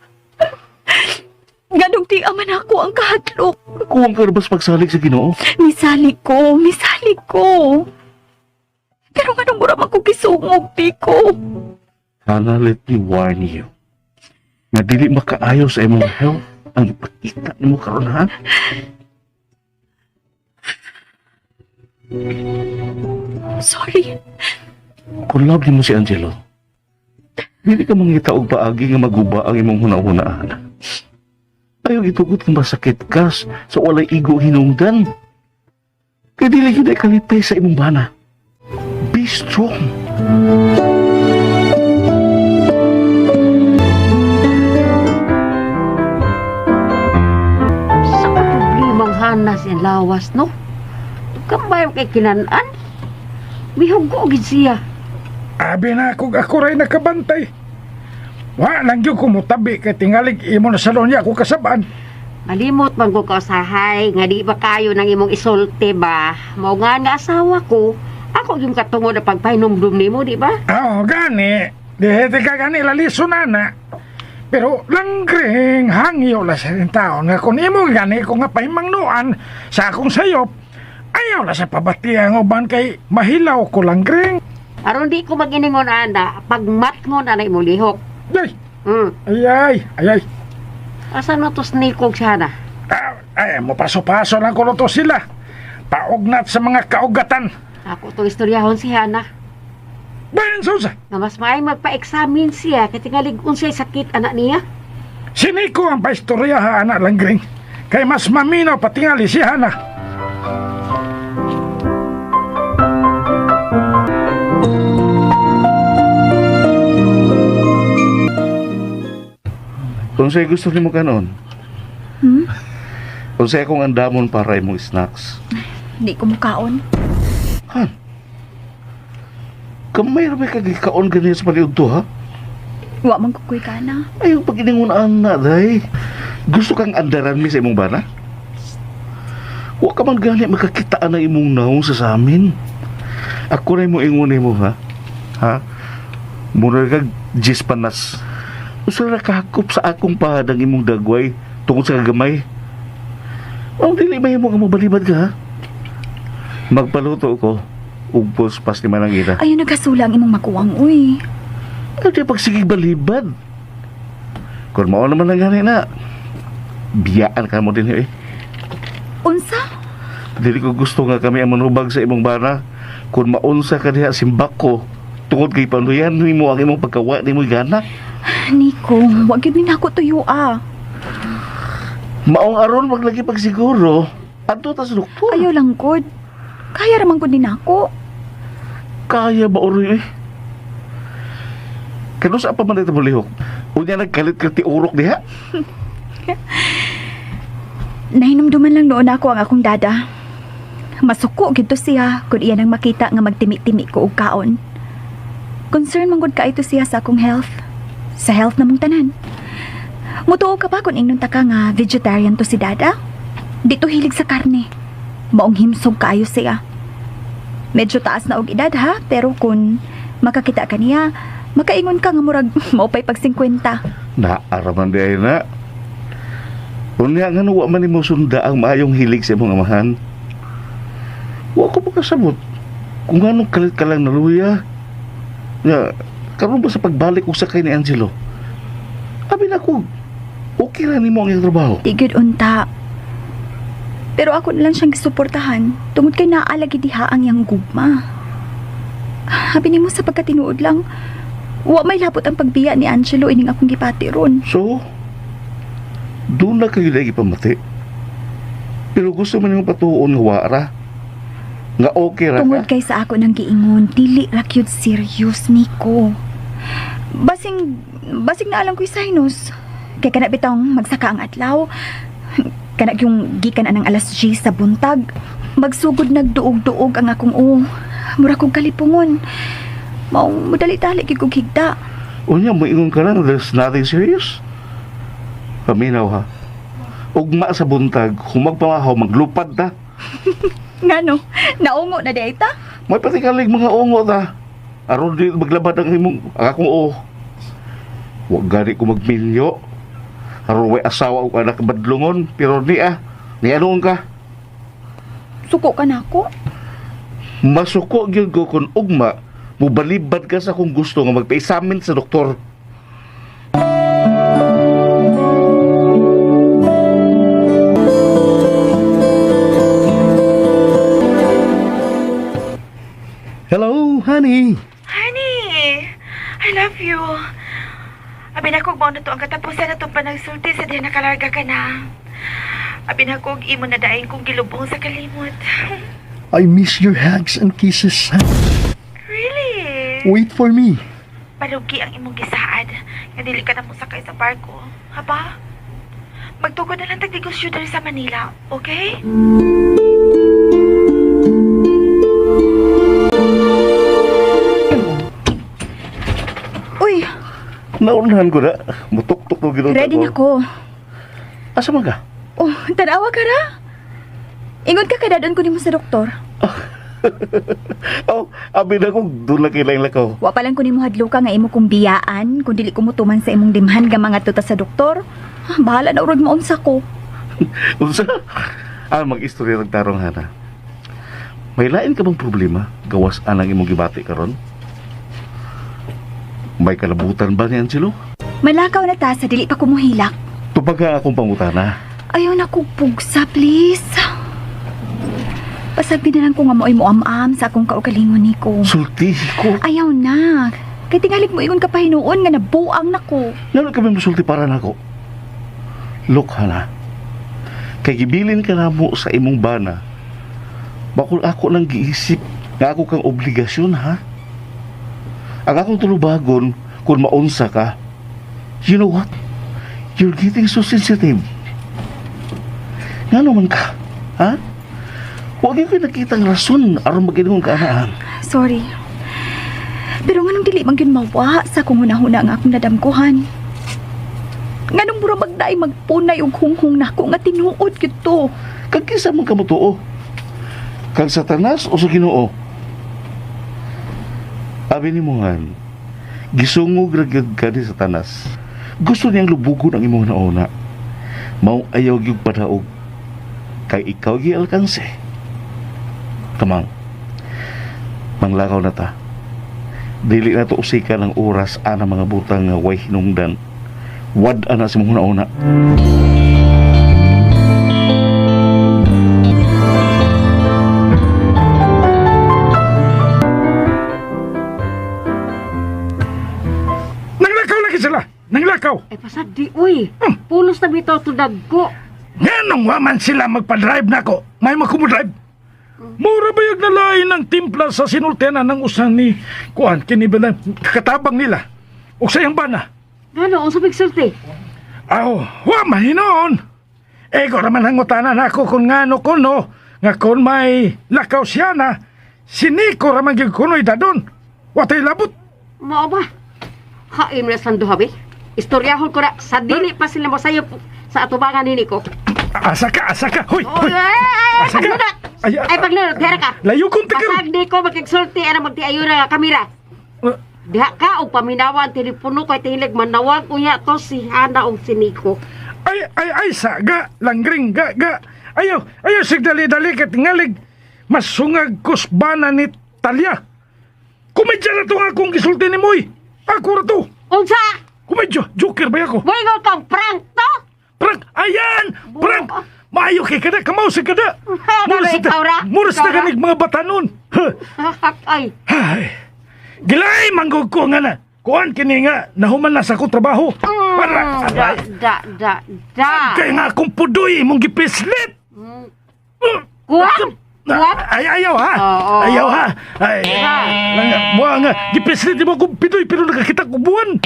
Nganong di aman ako ang kahadlok. Kuwang ka na ba sa pagsalig sa Ginoo? Misalig ko, misalig ko. Pero nganong mura man ko gisungog, Nico. Hana, let me warn you. Nga dili makaayo sa imong health ang ipakita nimo karon ha. Sorry. Kung love nimo si Angelo, dili ka mangita og paagi nga maguba ang imong hunahunaan. Ayaw itugot nga masakit ka sa walay igo hinungdan. Kay dili gyud ay kalipay sa imong bana. Be strong. Sa problemang hanas ang lawas, no? Kambay kay kinanan. Mihugo gid siya. Abi na kung ako ray nakabantay. Wa lang gyud ko mutabi kay tingalig imo na salon niya ako kasabaan. Malimot man ko kausahay nga di ba kayo nang imong isulti ba? Mao nga nga asawa ko. Ako yung katungod na pagpahinumdum nimo, di ba? Ah, gani. Dihete ka gani laliso na na. Pero langgring hangyo la sa rin taon nga kung imo gani ko nga pahimangnuan sa akong sayop, ayaw la sa pabati ang uban kay mahilaw ko langgring. Aron di ko maginingon ana, pagmatngon ana imong lihok. Ay, ay, ay, ay, ay. Asa na to snikog siya na? Ah, ay, mo paso-paso lang ko to sila. Paugnat sa mga kaugatan. Ako to istoryahon si Hana. Bayan sa Nga mas maay magpa-examine siya kay tingalig unsay sakit anak niya. Si Nico ang paistorya ha, anak langgring. Kay mas maminaw patingali si Hana. Kung sa'yo gusto nimo kanon? Hmm? Kung sa'yo akong andamon para imong snacks. Di ko mukaon. Han? Kamay ra ba kag kaon ganiya sa paliud to, ha? Wa man ko kuy kana. Ayaw pag iningunaan na, day. Gusto kang andaran mi sa imong bana? Wa ka man gani makakitaan ang imong naong sa samin. Ako na mo ingon mo, ha? Ha? Mura kag jis panas. Usa ra kahakop sa akong pahad ang imong dagway tungod sa kagamay. Ang dili mahimo nga mobalibad ka, ha? Magpaluto ko. Ugpos pas ni manang ira. Ayaw nagasula ang imong makuwang, uy. Ano di pagsigig balibad? Kung mao naman ang gani na, biyaan ka mo din eh. Unsa? Dili ko gusto nga kami ang manubag sa imong bana. Kung maunsa ka diha simbak ko, tungod kay panuyan nimo ang imong pagkawa nimo gana. Nico, wa gyud ni nako tuyo ah. Maong aron maglagi pagsiguro, adto ta sa doktor. Ayaw lang gud. Kaya ra man gud ni nako. Kaya ba oroy eh? Kano sa pa man ito malihok? Unya nagkalit ka ti urok diha? Nahinumduman lang noon ako ang akong dada. Masuko gid to siya kung iya nang makita nga magtimi-timi ko og kaon. Concern man gud kaayo to siya sa akong health. Sa health namong tanan. Mutuo ka ba kung ingnon ta ka nga vegetarian to si dada? Di to hilig sa karne. Maong himsog kaayo siya. Medyo taas na og edad ha, pero kung makakita ka niya, makaingon ka nga murag maupay pag 50. Naaraman di ay na. Unya nga wa man nimo sunda ang maayong hilig sa imong amahan. Wa ko makasabot kung anong kalit ka lang naluya. Nga, karon ba sa pagbalik og sakay ni Angelo? Abi na ko, okay ra nimo ang iyang trabaho. Di gyud unta. Pero ako na lang siyang gisuportahan tungod kay naalagi diha ang iyang gugma. Habi nimo sa pagkatinuod lang, wa may labot ang pagbiya ni Angelo ining akong gipati ron. So, doon na kayo lagi pamati. Pero gusto man nimo patuon nga wa ra. Nga okay ra Tungod ka. kay sa ako nang giingon, dili ra gyud serious niko. Basing basing na alam ko sinus. Kay kana bitong magsaka ang adlaw. Kana yung gikan anang alas 10 sa buntag. Magsugod nagduog-duog ang akong uo. Mura kong kalipungon. Maong mudali-dali gyud kog higda. Unya, moingon ka lang, there's nothing serious. Paminaw ha. Ugma sa buntag, humagpamahaw, maglupad ta. Ngano, naungo na di ta? May patikalig mga ungo ta. Aron di maglabad ang imong, ang akong oo. Huwag gani ko magminyo. Aron way asawa o anak badlungon, pero ni ah, ni anoon ka. Suko ka nako. Masuko gyud ko kung ugma, mubalibad ka sa kung gusto nga magpa-examine sa doktor. Hello, honey. Honey, I love you. Abi na kog mao na to ang katapusan na itong panagsulti sa diha nakalarga ka na. Abi na kog imo na daing kong gilubong sa kalimot. I miss your hugs and kisses. Really? Wait for me. Palugi ang imong gisaad nga dili ka na mosakay sa barko. Haba? Magtugod na lang tag negosyo diri sa Manila, okay? Uy, Naunhan ko na, mutuktok no ginoo. ready na ko. Asa man ka? Oh, tanawa ka ra. Ingon ka kadadon ko nimo sa doktor. Oh, abi na kong doon lang kailang lakaw. Wa pa lang ko nimo hadloka nga imo kong biyaan kung dili ko motuman sa imong dimhan nga mga tuta sa doktor. Ah, bahala na urog maunsa ko. Unsa? Ah, mag-istorya ng tarong hana. May lain ka bang problema? Gawas anang imong gibati karon? May kalabutan ba ni Angelo? Malakaw na ta sa dili pa kumuhilak. Tubaga akong pangutana. Ayaw na kong pugsa, please. Pasabi na lang ko nga mo'y muam-am sa akong kaugalingon ni ko. Sulti ko. Ayaw na. Kay tingalig mo ingon ka pa hinuon nga nabuang na ko. Ngano kami musulti para nako? Look, hana. Kay gibilin ka na mo sa imong bana. Bakul ako nang giisip nga ako kang obligasyon, ha? Ang akong tulubagon kung maunsa ka. You know what? You're getting so sensitive. Ngano man ka? Ha? Wa gyud ko'y nakitang rason aron mag-ingon ka anaan. Sorry. Pero nganong dili man gyud mawa sa akong hunahuna nga akong nadamkuhan. Nganong mura magdaay magpunay og hunghong nako nga tinuod gyud to. Kag kinsa man ka motuo? Kag Satanas o sa Ginoo? Abi nimo han, gisungog ra gyud ka ni Satanas. Gusto niyang lubugon ang imong nauna. Mao ayaw gyud padaog. Kay ikaw gyud alkanse. Kamang, manglakaw na ta. Dili na to usikan ang oras ana mga butang nga way hinungdan. Wad ana sa imong nauna. Nanglakaw lagi sila. Nanglakaw. Ay pasad di uy. Pulos na bitaw to dagko. Nganong wa man sila magpa-drive nako. May makumudrive. Mura ba yung nalain ng timpla sa sinultianan ng usan ni Kuan kini ba katabang nila? O sa iyang bana? Ngano unsa big sulti? Aw, wa man hinoon. Ego raman hangutanan ako kung ngano kuno nga kung may lakaw siya na si Nico raman gyud kuno'y dadon. Watay labot. Mao ba? Hain mo na sa duha be. Istoryahon ko na sa dili pa sila mosayop sa atubangan ni Nico. Asa ka, asa ka. Hoy, Oh, hoy. ay, ay, ay, Asa ka? paglunod. Ay, Ay, paglunod, dira ka. Layo kong tigil. Pasag di ko makigsulti ana magtiayo na nga kamera. Diha ka og paminawan telepono kay tihilig manawag unya to si Hana og si Nico. Ay, ay, ay, sa, ga, langgring, ga, ga. Ayaw, ayaw, sig dali-dali kat ngalig. Masungag kusbana ni Talia. Kumedya na to nga akong gisulti ni Moy. Ako ra to. Unsa? Kumedya, joker ba ako? Moingon kang prank to? Prank, ayan! Prank! Maayo kay kada, kamaw sa kada. Ano, ikaw ra? Mura sa Ikaw ra? ganig mga batanon. Huh. Ay, Ay, gilay, manggog ko nga na. Kuan kini nga, nahuman na sa akong trabaho. Para, da, aray. da, da, da. Kaya nga akong pudoy, imong gipislit. Kuwan? Kuwan? Ay, ayaw ha. Oo. Ayaw ha. Ay, Ha. lang, buwa nga, gipislit mo akong pidoy, pero nakakita ko buwan.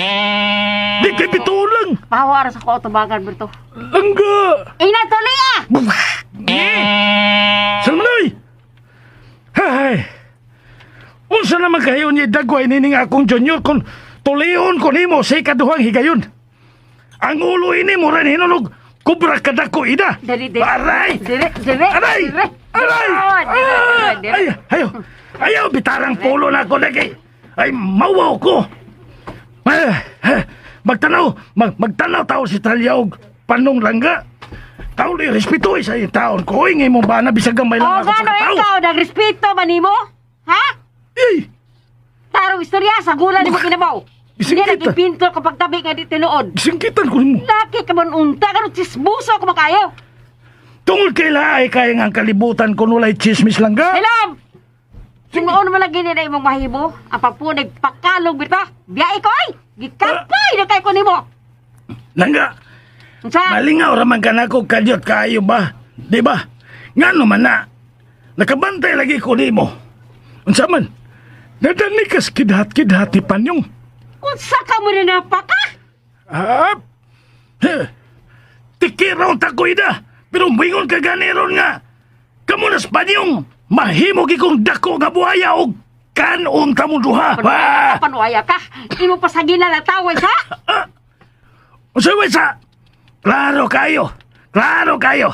Di kay bituon lang. Pahawa ra sa ko atubangan Berto. Langga. Ina tuli ah. Eh! Salmanoy! Hay! Unsa naman kayo ni Dagway nining akong junior kung tulion ko nimo sa ikaduhang higayon. Ang ulo ini mo rin hinunog kubra kadako ida. Dili, dili. Aray! Dili, dili. Aray! Dili. Aray! Dili, dili, Ah! dili. Ay, ayaw! Ayaw, bitarang polo na ako lagi. Ay, mawaw ko. Ah, ah, magtanaw, magtanaw tao si Talyog. Panong langga. Tao ni respeto sa iyong taon ko. Uy, ngayon mo ba na bisag gamay O lang ako gano pagkatao. ikaw nagrespeto man nimo? Ha? Ay, Tarong istorya sa gula nimo kinabaw. Bising Hindi kita. nagipinto kapag tabi nga di tinuod. singkitan ko nimo. Laki ka man unta karon chismoso ko makayo. Tungod kay laay kaya nga ang kalibutan ko nulay chismis langga. Hello. Tinuon man lagi nila imong mahimo, ang pagpunay pakalong bita. Biyae ko ay. Gikampay na kay ko nimo. Langga, Unsa? malingaw raman ka na ko kadyot kaayo ba? Di ba? Ngano man na? Nakabantay lagi ko nimo. Unsa man? Nadani kas kidhat-kidhat ni Panyong. Unsa ka mo na napaka? Ah, heh. Tikiraw ta ko ida. Pero muingon ka ganiron nga. Kamo na Panyong. Mahimo gikong dako nga buhaya og kanon ka mo duha. Ah! Panuaya ka. Imo pasagila na taway sa. Unsa man sa? Klaro kayo. Klaro kayo.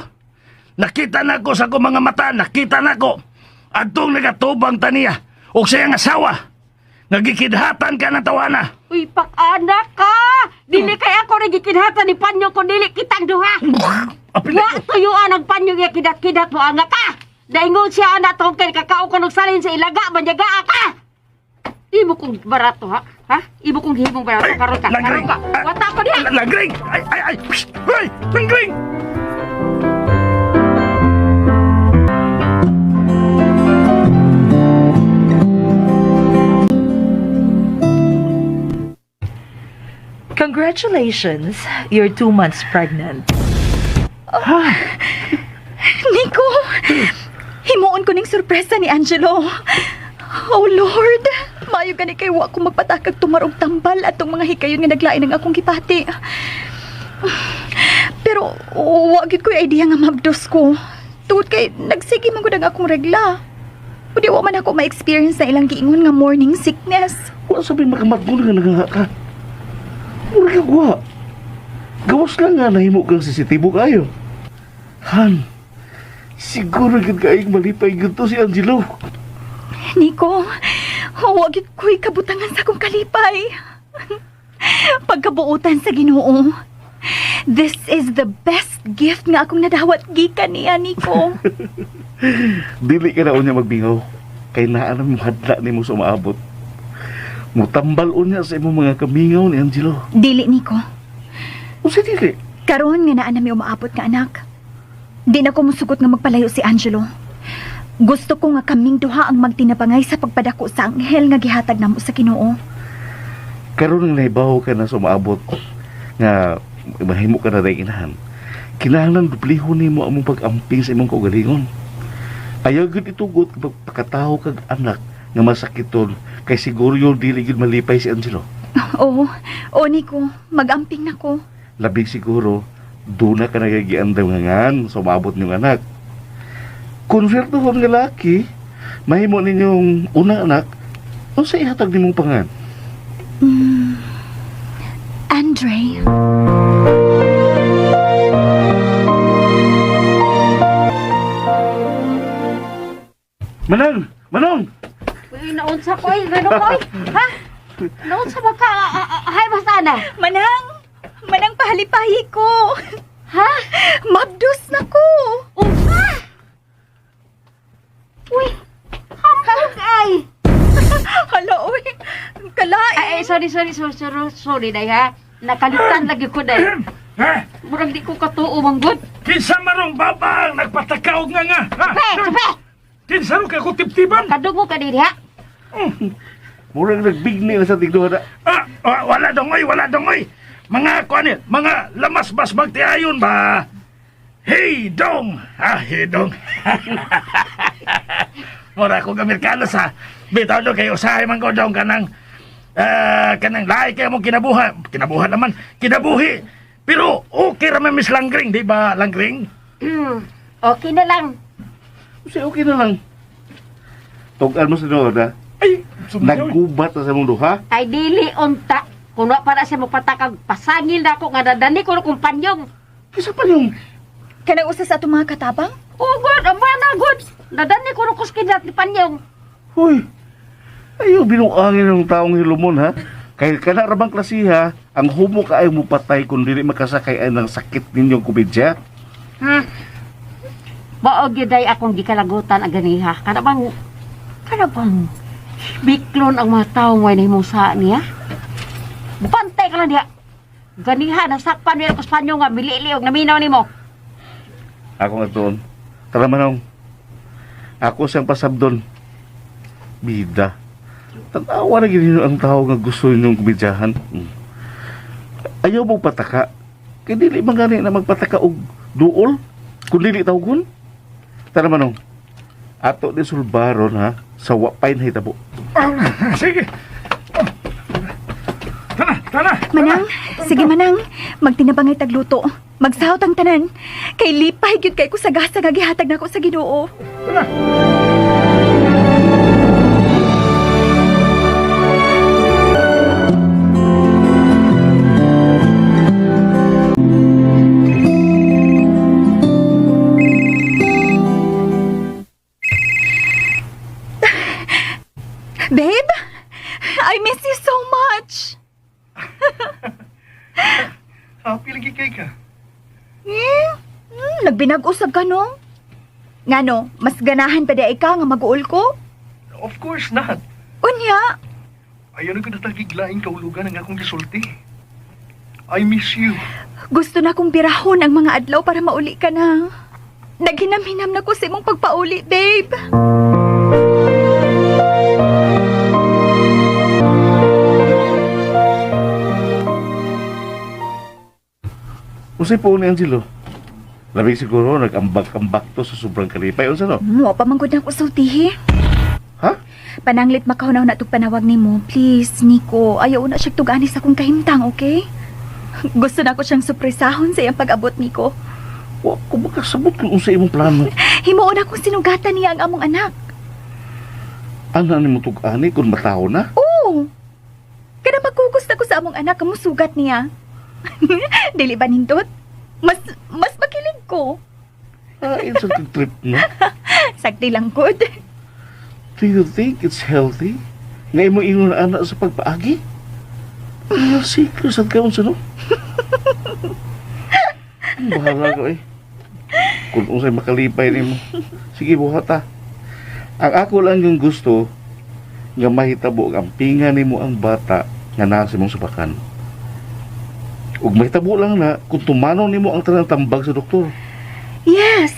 Nakita na ko sa akong mga mata, nakita na ko. Adtong nagatubang taniya og siyang asawa. Nagikidhatan ka ng tawana. Uy, pak-anak ka! Dili kay ako nagikinhatan ni Panyo kun dili kitang duha. Apil Wa tuyuan ang panyo nga kidat-kidat mo anga ka. Daingon siya anak tong kay kakao ko salin sa ilaga manyagaa ka. Imo kong barato ha? Ha? Imo kong himong barato karon ka. Karon ka. Wata ko diha. Langring! Ay, ay, ay! Psst! Ay! Langring! Congratulations, you're 2 months pregnant. Nico, himuon ko ning sorpresa ni Angelo. Oh Lord, maayo gani kay wa ko magpatakag tumarog tambal atong mga hikayon nga naglain ang akong gipati. Pero wa gyud ko'y idea nga mabdos ko. Tungod kay nagsige man gud ang akong regla. Ug di wa man ako ma-experience na ilang giingon nga morning sickness. Wa sabi makamatgon nga naganga ka. Mura ka wa. Gawas lang nga nahimo kang sensitibo kayo. Han, siguro gid kaayong malipay gid to si Angelo. Nico, wa gyud ko'y kabutangan sa akong kalipay. Pagkabuutan sa Ginoo. This is the best gift nga akong nadawat gikan niya, Nico. Dili ka na unya magbingaw. Kay naa na mo hadla nimo sa umaabot. Mutambal unya sa imong mga kamingaw ni Angelo. Dili, Nico. Unsa dili? Karon nga naa na mi umaabot nga anak. Di na ko musugot nga magpalayo si Angelo. Gusto ko nga kaming duha ang magtinabangay sa pagpadako sa anghel nga gihatag namo sa Ginoo. Karon nga nahibaw ka na sa umaabot nga mahimo ka na rin inahan. Kinahanglan duplihon nimo ang imong pag-amping sa imong kaugalingon. Ayaw gyud itugot kapag pagkatawo kag anak nga masakiton kay siguro yun dili gyud malipay si Angelo. Oo, oo Nico, magamping na ko. Labing siguro doon na ka nagagiandangan sa umaabot niyong anak. Kung swerte nga laki, mahimo ninyong unang anak, unsa ihatag nimong pangan? Andre. Manang! Manong! Uy, naunsa ko ay, gano ko ay. Ha? Naunsa ba ka? Hay, basta na. Manang! Manang pahalipahi ko! Ha? Mabdos na ko! Unsa? Uy, hambog ay. Hala, uy! Kalain! Ay, ay, sorry, sorry, sorry, sorry, sorry, day ha. Nakalitan lagi ko day. Ha? Murag di ko katuo manggod. Kinsa marong baba ang nagpatakaog nga nga? Ha? Pe, pe! Kinsa ro kay kutiptiban? Kadungo ka diri ha. Murang nagbigni na sa tigduha na. Ah, wala dongoy, wala dongoy. Mga kuan eh, mga lamas-bas magtiayon ba? Hey dong! Ah, hey dong. Mura kong Amerikano sa bitaw do kay usahay man ko dong kanang kanang lahi kay mo kinabuha. Kinabuha naman, kinabuhi. Pero okay ra man Miss Langring, di ba Langring? Okay na lang. Kasi okay na lang. Tugan mo sa noon, ha? Ay, sumyaw. Naggubat na sa mong duha. Ay dili unta. Kuno para siya magpatakag pasangil na ako nga dadani ko kung panyong. Kisa pa yung Kanang usa sa atong mga katabang? Oh God, aba na God. Nadani ko kus kinat ni panyong. Hoy, ayaw binuangin ng taong hilumon, ha? Kay kana ra bang klasiha, ang humo kaayo mo patay kung dili makasakay ay ng sakit ninyong kubidya. Hmm. Baog gyud ay akong gikalagutan ang ganiha. Kana bang biklon ang mga tawo ngay nahimong sa niya? Bantay ka lang diha. Ganiha nasakpan niya ko sa panyo nga milili og naminaw nimo. Ako nga doon. Tara manong. Ako siyang pasabdon. Bida. Tanawa na gini ang tao nga gusto ninyong kubidyahan. Ayaw mo pataka. Kay dili man gani na magpataka og duol. Kung dili tawgon. Tara manong. Ato ni sulbaron ha sa wapay na hitabo. Ah, sige. Tana, tana. Manang, sige manang, magtinabangay tagluto. Magsahot ang tanan. Kay lipay gyud kay ko sa gasa nga gihatag nako sa Ginoo. Tana. Babe, I miss you so much. Happy lagi kay ka. Eh, nagbinag-usab ka no? Ngano, mas ganahan pa di ay ka nga mag-uol ko? Of course not. Unya, Ayaw na ko natagiglaing kaulugan ang akong gisulti. I miss you. gusto na kong birahon ang mga adlaw para mauli ka na. Naghinam-hinam na ko sa imong pagpauli, babe. Usay po ni Angelo. Labing siguro nag-ambak-ambak to sa sobrang kalipay. Unsa no? Mo pa man gud na ako sultihi. Ha? Pananglit makahunaw na tug panawag nimo. Please, Nico, ayaw na siya tugani sa akong kahimtang, okay? Gusto na ko siyang surpresahon sa iyang pag-abot, Nico. Wa ko makasabot kung unsa imong plano. Himuon akong sinugatan niya ang among anak. Ana nimo tug-ani kung matawo na? Oo. Kada magkugos ako sa among anak, kamusugat niya. Dili ba nindot? Mas mas makilig ko. Ah, it's a good trip, no? Sagdi lang gud. Do you think it's healthy? Nga imo ingon na anak sa pagpaagi? Real secret sa kaon sa no? Bahala ko eh. Kung unsay makalipay nimo. Sige, buhat ah. Ang ako lang yung gusto nga mahitabo ang ampinga nimo ang bata nga naa sa imong subakan. Ug mahitabo lang na kung tumanon nimo ang tanang tambag sa doktor. Yes.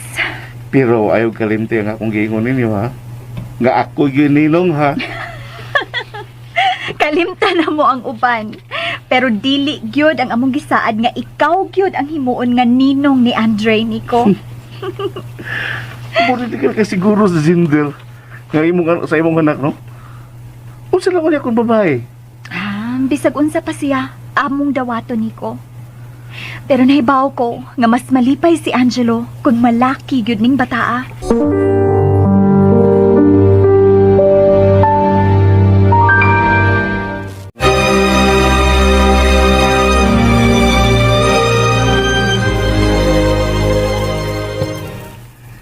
Pero ayaw kalimti ang akong giingon ninyo ha. Nga ako gininong ha. Kalimta na mo ang uban. Pero dili gyud ang among gisaad nga ikaw gyud ang himuon nga ninong ni Andre Nico. Political ka siguro sa Zindel. Nga imong sa imong anak no. Unsa lang unya kung babae? Ah, bisag unsa pa siya, among dawato Nico. Pero nahibaw ko nga mas malipay si Angelo kung malaki gyud ning bataa.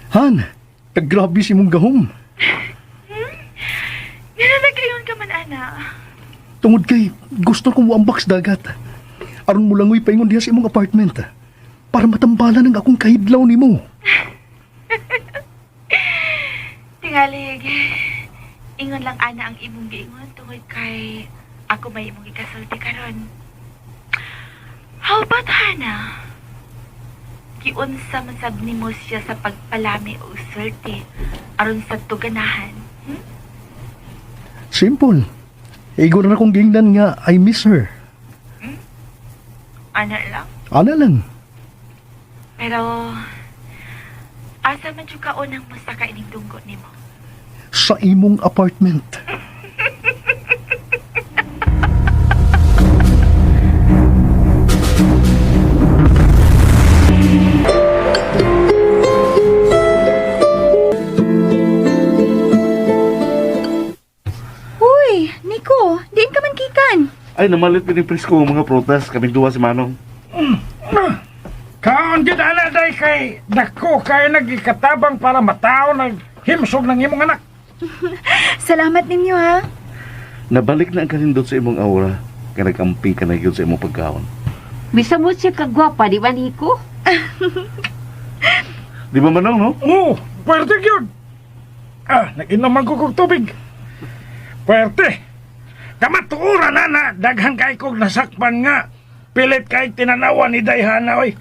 Han, kagrabe si mong gahom. Nga nagayon ka man, ana. Tungod kay gusto kong muambak sa dagat. Aron mo langoy paingon diha sa imong apartment. Para matambalan ang akong kahidlaw nimo. Tingalig, ingon lang ana ang imong giingon tungod kay ako may imong gikasulti karon. How about Hana? Giunsa man sab nimo siya sa pagpalami o sulti aron sa tuganahan. Hmm? Simple. Igo na akong gingnan nga I miss her. Ana lang. Ana lang. Pero asa man jud ka unang masaka ining dunggo nimo? Sa imong apartment. Uy, Nico, diin ka man gikan. Ay namalit pa ni presko ang mga prutas kaming duwa si Manong. Kaon gyud ana day kay dako kay nagikatabang para matao nag himsog ng imong anak. Salamat ninyo ha. Nabalik na ang kanindot sa imong aura kay nagamping ka na gyud sa imong pagkaon. Bisa mo siya kagwapa, di ba Nico? Di ba Manong no? Oo, pwerte gyud. Ah, nag-inom man ko kog tubig. Pwerte. Kamatuoran na na daghan kay kog nasakpan nga pilit kay tinanawa ni Dayhana oy.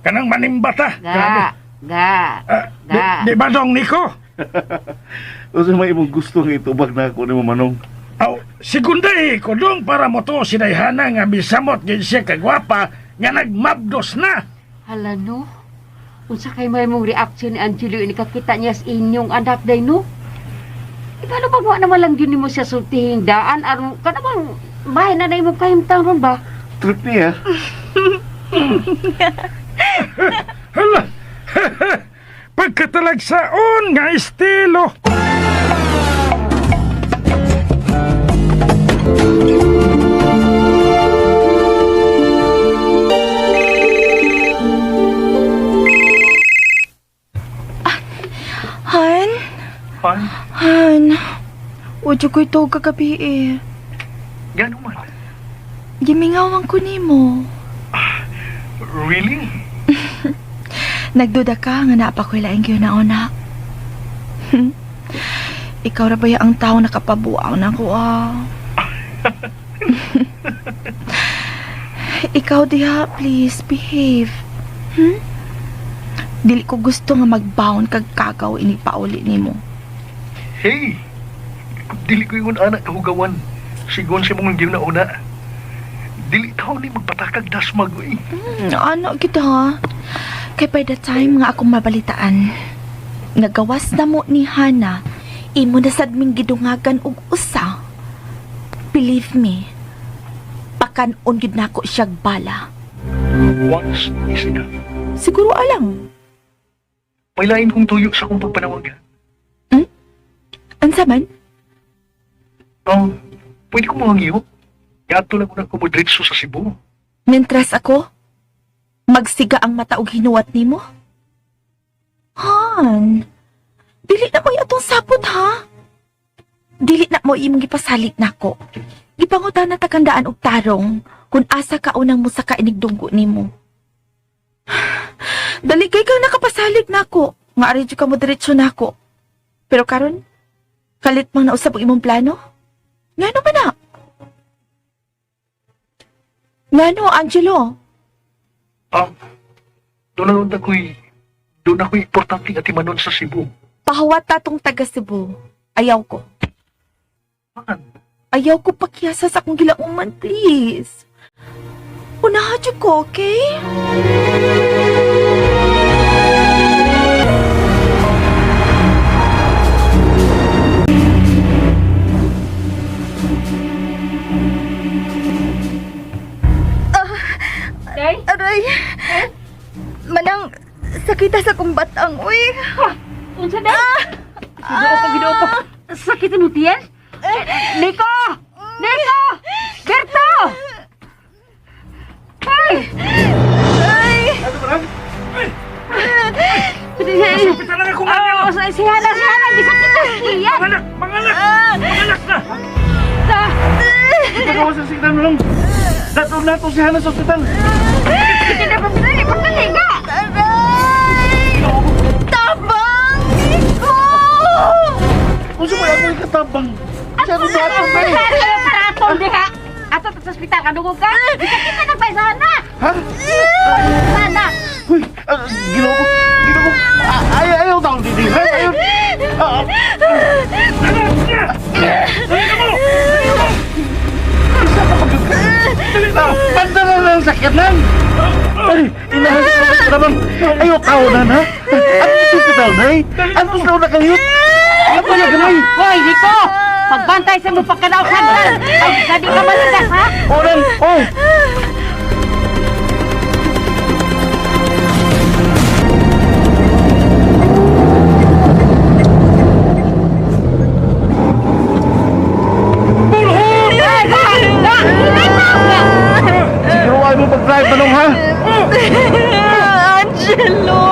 Kanang manimbata. Grabe. Ga, ga, Ah, di, ga. di ba dong Nico? Unsa may imong gusto nga itubag na ako nimo Manong? Aw, segunday ko dong para mo to si Dayhana nga bisamot gyud siya kagwapa nga nagmabdos na. Hala no. Unsa kay may mong reaction ni Angelo ini kakita niya sa inyong anak day no? Ikalo ba wa naman lang yun nimo siya sultihing daan aron kanang bahay na na imong kahimtang ron ba? Trip niya. Hala. Pagkatalagsaon nga estilo. Han? Han, Han, wadyo ko'y tuog kagabi eh. gano man. Gimingawan ko nimo. Really? Nagduda ka nga naa pa ko'y laing gyud-na. Ikaw ra ba ya ang tao nakapabuang na ko ah. Ikaw diha, please behave. Hmm? Dili ko gusto nga magbaon kag kagaw ini pauli nimo. Hey! Dili ko ingon anak kahugawan. Sigon sa mong una. Dili tao ni magpatakag dasmag oy. Ano kita ha? Kay by the time nga akong mabalitaan, nagawas na mo ni Hana, imo na sad ming gidungagan og usa. Believe me, pakan-on gyud nako siyag bala. Once is enough. Siguro alam. May lain kong tuyo sa akong pagpanawagan. Unsa man? Pwede ko mangangyo. Gato lang ko na kumudritso sa Cebu. Mentras ako, magsiga ang mata og hinuwat nimo. Han, dili na mo'y atong sapot ha. Dili na mo imong gipasalig nako. Gipangutan na takandaan og tarong kung asa ka unang musaka inigdunggo nimo. Dali kay kang nakapasalig nako. Nga ari jud ka mo diretso nako. Pero karon, kalit mang nausab ang imong plano? Ngano man na? Ngano, Angelo? Doon na ako'y, doon ako'y importante nga timanon sa Cebu. Pahuwat ta tong taga Cebu. Ayaw ko. Han, Ayaw ko pakyasa sa akong gilauman, please. Unahan jud ko, okay? Day? Aray! Manang, sakita sa kong batang, uy! Unsa day? Ginoo ko, ginoo ko. Sakit mo tiyan? Nico! Nico! Berto! Ay! Ay! Hospital lang ako nga Oh, si Hana, si Hana, gisakit na tiyan. Manganak! Manganak! Manganak na! Ikaw sa signal mo lang. Dato na to si Hana sa ospital. Sige na, pagdali, pagdali ka! Aray! Tabang! Nico! Unsa mo ako ikatabang? Siya ko sa ato ba? Para atong diha. Ato sa ospital kadugog ka. Gisakit na nagpay sa Hana. Ha? Hana. Uy, ginoo ko, ginoo ko. Ay, ayaw taong didi. Ha? Ayaw. Ah, Anak niya! Dali na mo! Dali na! Banda na lang sakit lang. Ay, inahan ko naman. Ayaw tao na na. Ano sa ospital na eh? Ano sa na kayo? Ano na gamay? Hoy, Nico! Pagbantay sa mo pagkanaw ka. Ay, kadi ka maligas, ha? Oran, oh! Siguro ay mo pag-drive manong ha? Angelo!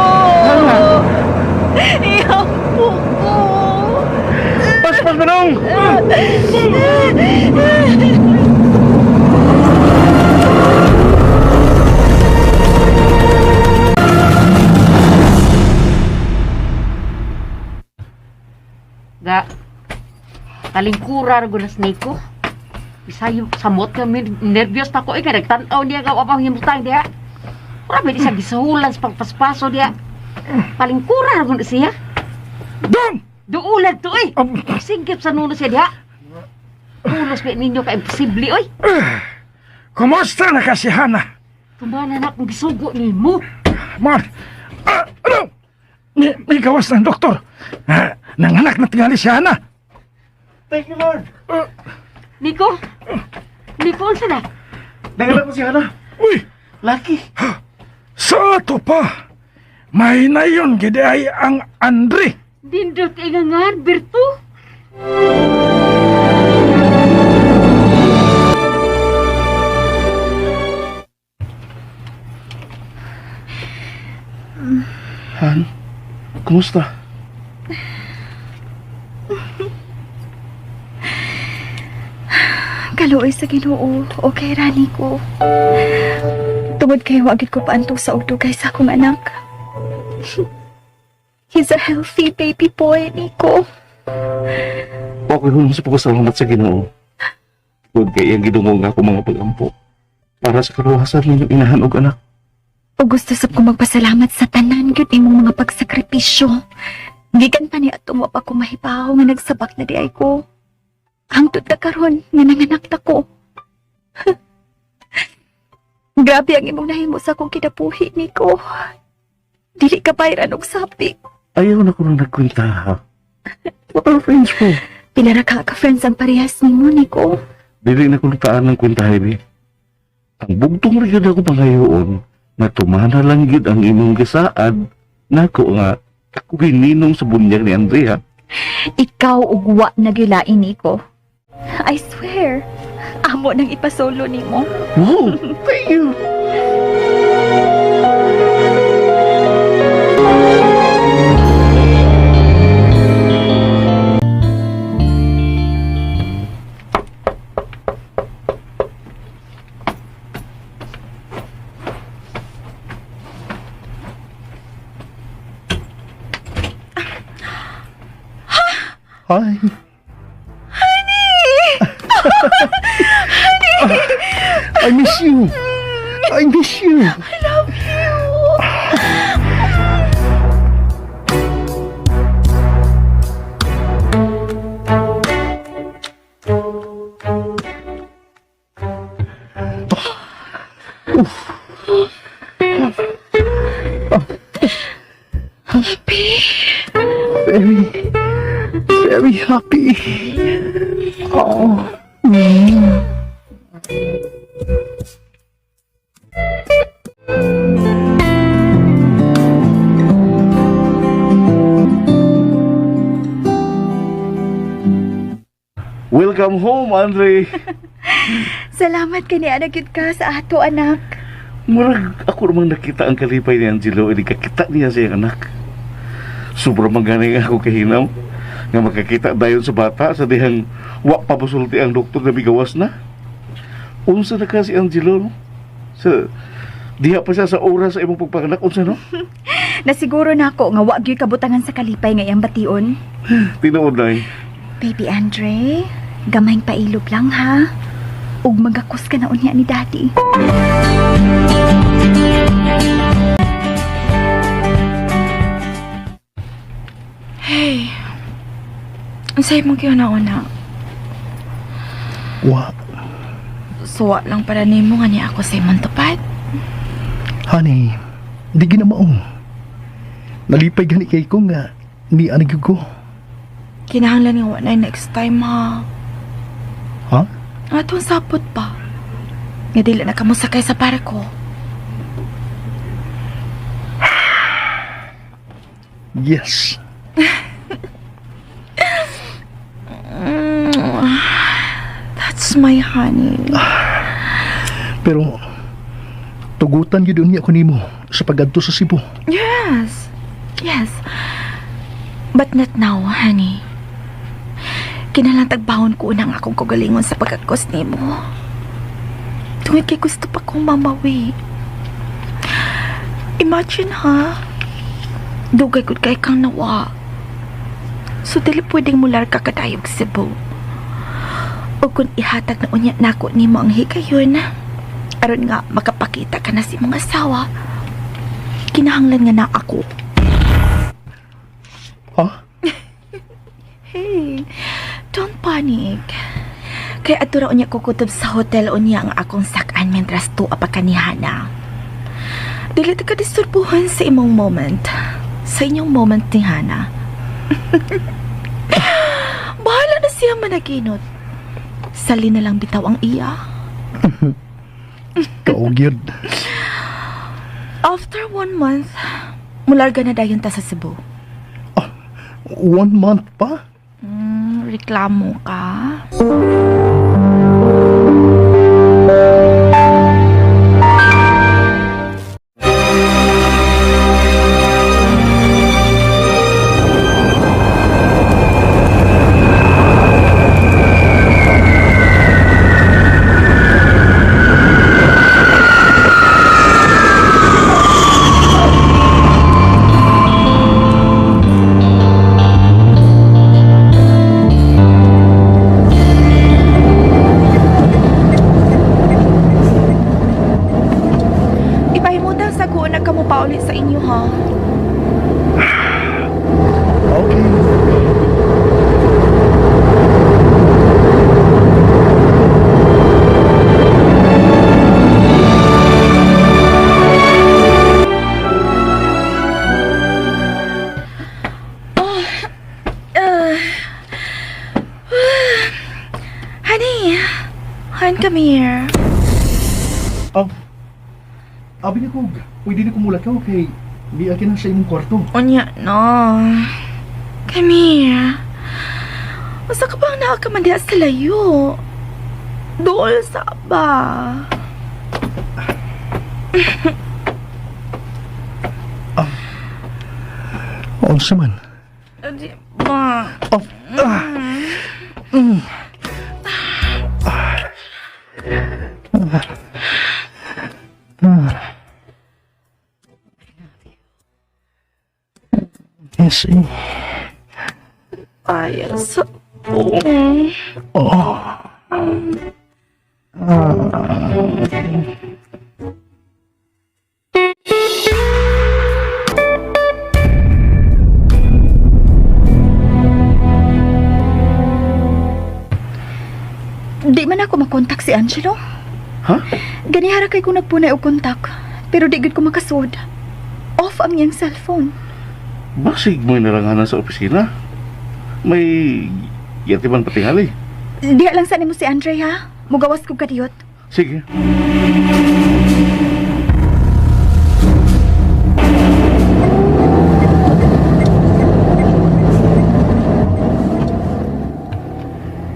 Ihampo ko! Paspas manong! Ga, talingkura ra gunas Nico. Isayo samot ka nervyos ta ko eh kay nagtan-aw niya nga wa pa himutang diha. Ura ba di sa gisuhulan sa pagpaspaso diha. Palingkura ra gud siya. Dong! Duulan to eh. Singgip sa nuno siya diha. Pulos ba ninyo ka imposible oy. Kumusta na ka si Hana? Tumana na akong gisugo nimo. Mon! Ano? May gawas ng doktor. Nanganak na tingali si Hana. Thank you, Lord! Nico. Nico unsa na? Nanganak ko si Hana. Uy! Lucky! Sa ato pa! May na yun, gidi ay ang Andre. Dindot ingangan Berto. Han, kumusta? Kaluoy sa Ginoo, okay ra ko. Tungod kay wa gid ko paanto sa og dugay sa akong anak. He's a healthy baby boy, Nico. Okay, hulong sa pagkasalamat sa Ginoo. Huwag kay iyang gidungog nga ako mga pagampo. Para sa kaluwasan ninyong inahan og anak. O gusto sab ko magpasalamat sa tanan gyud imong mga pagsakripisyo. Gikan pa ni atong wa pa ko mahibaw nga nagsabak na di ay ko. Hangtod na karon nga nanganak ta ko. Grabe ang imong nahimo sa akong kinabuhi, Nico. Dili ka bayran og sapi. Ayaw na ko nang nagkwenta ha. What are friends for? Pila ra ka ka-friends ang parehas nimo, Nico. Dili na ko taan ng kwenta, Jaime. Ang bugtong rin yun ako pangayoon na tumana lang yun ang imong gisaad nako nga Ako gininong sa bunyag ni Andre, ha? Ikaw ug wa nagilain niko. I swear. Amo nang ipasolo nimo. Wow! Thank you! Hi. Honey! Honey! I miss you. I miss you. I love you. Happy? Very, very happy. Oh. Welcome home, Andre. Salamat kay ni anak gyud ka sa ato anak. Murag ako namang nakita ang kalipay ni Angelo, ini kakita niya sa iyang anak. Sobrang magaling ako kahinam nga makakita dayon sa bata sa dihang wa pa musulti ang doktor na bigawas na. Unsa na ka si Angelo, no? Sa diha pa siya sa oras sa imong pagpanganak, unsa no? Nasiguro na ako nga wa gyud kabutangan sa kalipay nga iyang bation. Tinuod na eh. Baby Andre, gamayng pailog lang ha. Ug magakos ka na unya ni Daddy. Hey. Ang sayo mong una-una. Wa, Suwa lang para nimo nga niya ako sa imong tupad. honey, di ginamao. Nalipay gani kay ko nga ni anak ko. Kinahanglan nga wa na next time ha. Ha? Atong sapot pa. Nga dili na kamo sakay sa barko. Yes. That's my honey. Pero tugutan gyud unya ko nimo sa pagadto sa Cebu. Yes. Yes. But not now, honey. Kinalang tagbahon ko unang akong kagalingon sa pagkakos nimo. Tungod kay gusto pa kong mamawi. Imagine ha. Dugay gud kay kang nawa. So dili pwedeng mular ka kadayog Cebu. O kung ihatag na unya nako nimo ang higayon, aron nga makapakita ka na sa imong asawa, kinahanglan nga na ako. Ha? Hey, don't panic. Kay adto ra unya kukutob sa hotel unya ang akong sakan mientras tuwa pa ka ni Hana. Dili ta ka disturbuhan sa imong moment. Sa inyong moment ni Hana. Bahala na siya managinot. Sali na lang bitaw ang iya. Kaog yun. After one month, mularga na dayon ta sa Cebu. One month pa? Reklamo ka? Ipahimutan sa kuon na kamo pauli sa inyo, ha? Okay. Honey, hon, come here. Oh. Abi na kog, pwede na kumula ka, okay? Di na sa imong kwarto. Unya, no. Come here. Usa ka bang nakakamandiha sa layo? Dool sa ba? Unsa man? Di ba? Oh, ah. Mm. Ah. Ah. Yes, eh. Ay, sa... Oh. Di man ako makontak si Angelo. Ha? Ganihara kay ko nagpunay og kontak, pero di gud ko makasud. Off ang iyang cellphone. Basig mo naranganan sa opisina. May yatiman patingali. Diha lang sa nimo si Andre ha. Mugawas ko kadiyot. Sige.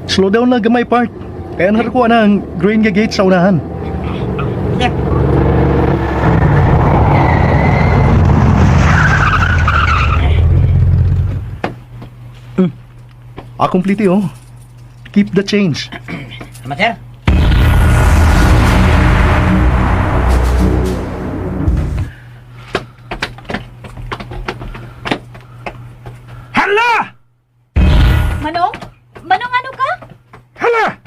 Slow down lang gamay part. Kaya narukuha na ang green nga gate sa unahan. Hmm. Akong pliti oh. Keep the change. Tama, sir? Hala! Manong? Manong ano ka? Hala!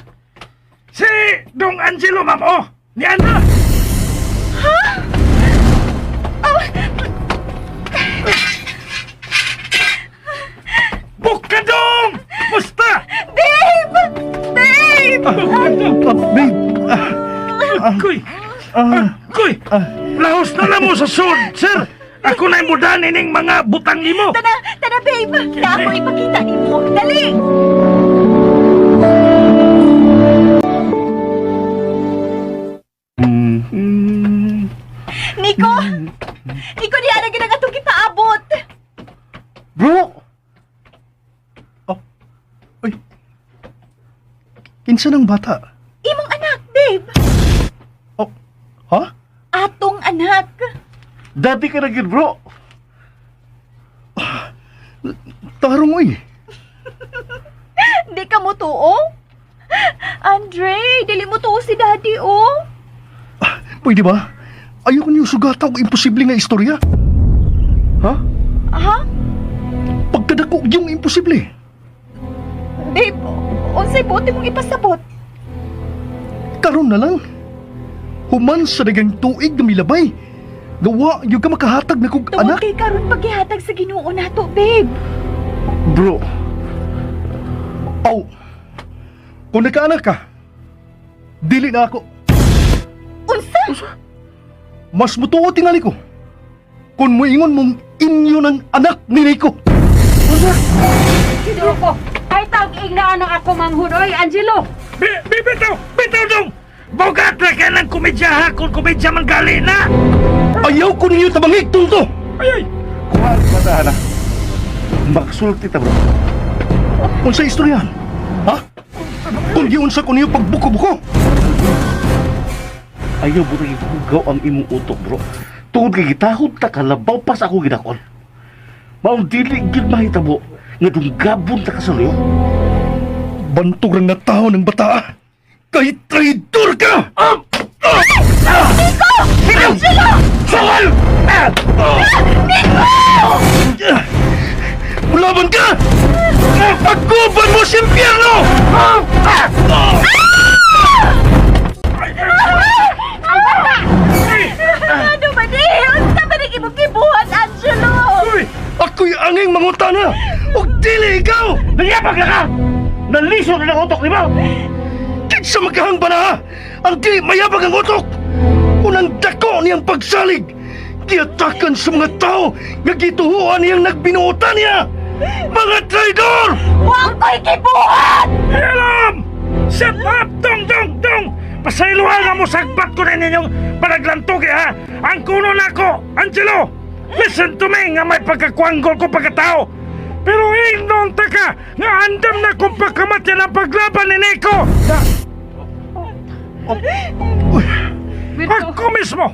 Si Dong Angelo, ma'am, oh! Ni Ana! Ha? Bukadong! Musta? Babe! Babe! Ah, babe. Agoy! Agoy! Lahos na lang mo sa sud, sir! Ako na'y mudan ining mga butang nimo! Tana, tana babe! Na ako ipakita nimo. Dali! Mm. Nico! Nico, diha na gid ang atong gipaabot. Bro! Oh. Uy. Kinsa ng bata? Imong anak, babe. Oh. Ha? Atong anak. Dati ka na gyud, bro. Tarong oy. Di ka mo tuo? Andre, dili mo tuo si daddy, oh. Pwede ba? Ayoko niyo sugata og imposible nga istorya. Ha? Ha? Pagkadako yung imposible. Babe, unsay buti mong ipasabot? Karon na lang. Human sa dagang tuig nga milabay. Gawa yung ka makahatag na kog Tungod anak. kay karon paghihatag sa Ginoo nato, babe. Bro, Aw. Kung nakaanak ka, dili na ako. Unsa? Mas mutuo tingali ko. Kung muingon mong inyo ng anak ni Rico. Ginoo ko. Ay tag igna ang ako manghud oy Angelo. Bitaw! Bitaw dong! Bogat na ka ng komedya ha! Kung komedya man gali na! Ayaw ko ninyo tabangig tulto. Ay, ay! Kuha ang bata na. Magsulti ta, bro. Unsa istoryahan? Ha? Kung giunsa ko ninyo pagbuko-buko. Ayaw butang igugaw ang imong utok, bro. Tungod kay gitahod ta ka, labaw pas ako gidakon. Maong dili gyud mahitabo nga dunggabon ta ka sa luyo. Bantog rang natao ng bata. Kay traidor ka! Ah! Nico! Angelo! Sawal! Ah! Nico! Mulaban ka! Pagkuban mo si impyerno! Ano ba di? Unsa ba ni imong gibuhat, Angelo? Uy! Ako'y anging mangutana! Ug dili ikaw! Nangiyabag na ka! Nalisod na ang utok ni mo! Kinsa magkahang bana! Ang dili mayabag ang utok! Unang dako niyang pagsalig! Giatakan sa mga tao nga gituhuan niyang nagbinuotan niya! Mga traidor! Wa ko'y gibuhat! Alam! Shut up! Dong, dong, dong! Pasayloan nga mo sagbat ko na ninyong panaglantog eh, ha! Ang kuno na ako! Angelo! Listen to me nga may pagkakwanggol ko pagkatao. Pero ingnon ta ka nga andam na kung pagkamatyan ang paglaban ni Nico. Berto, Ako mismo,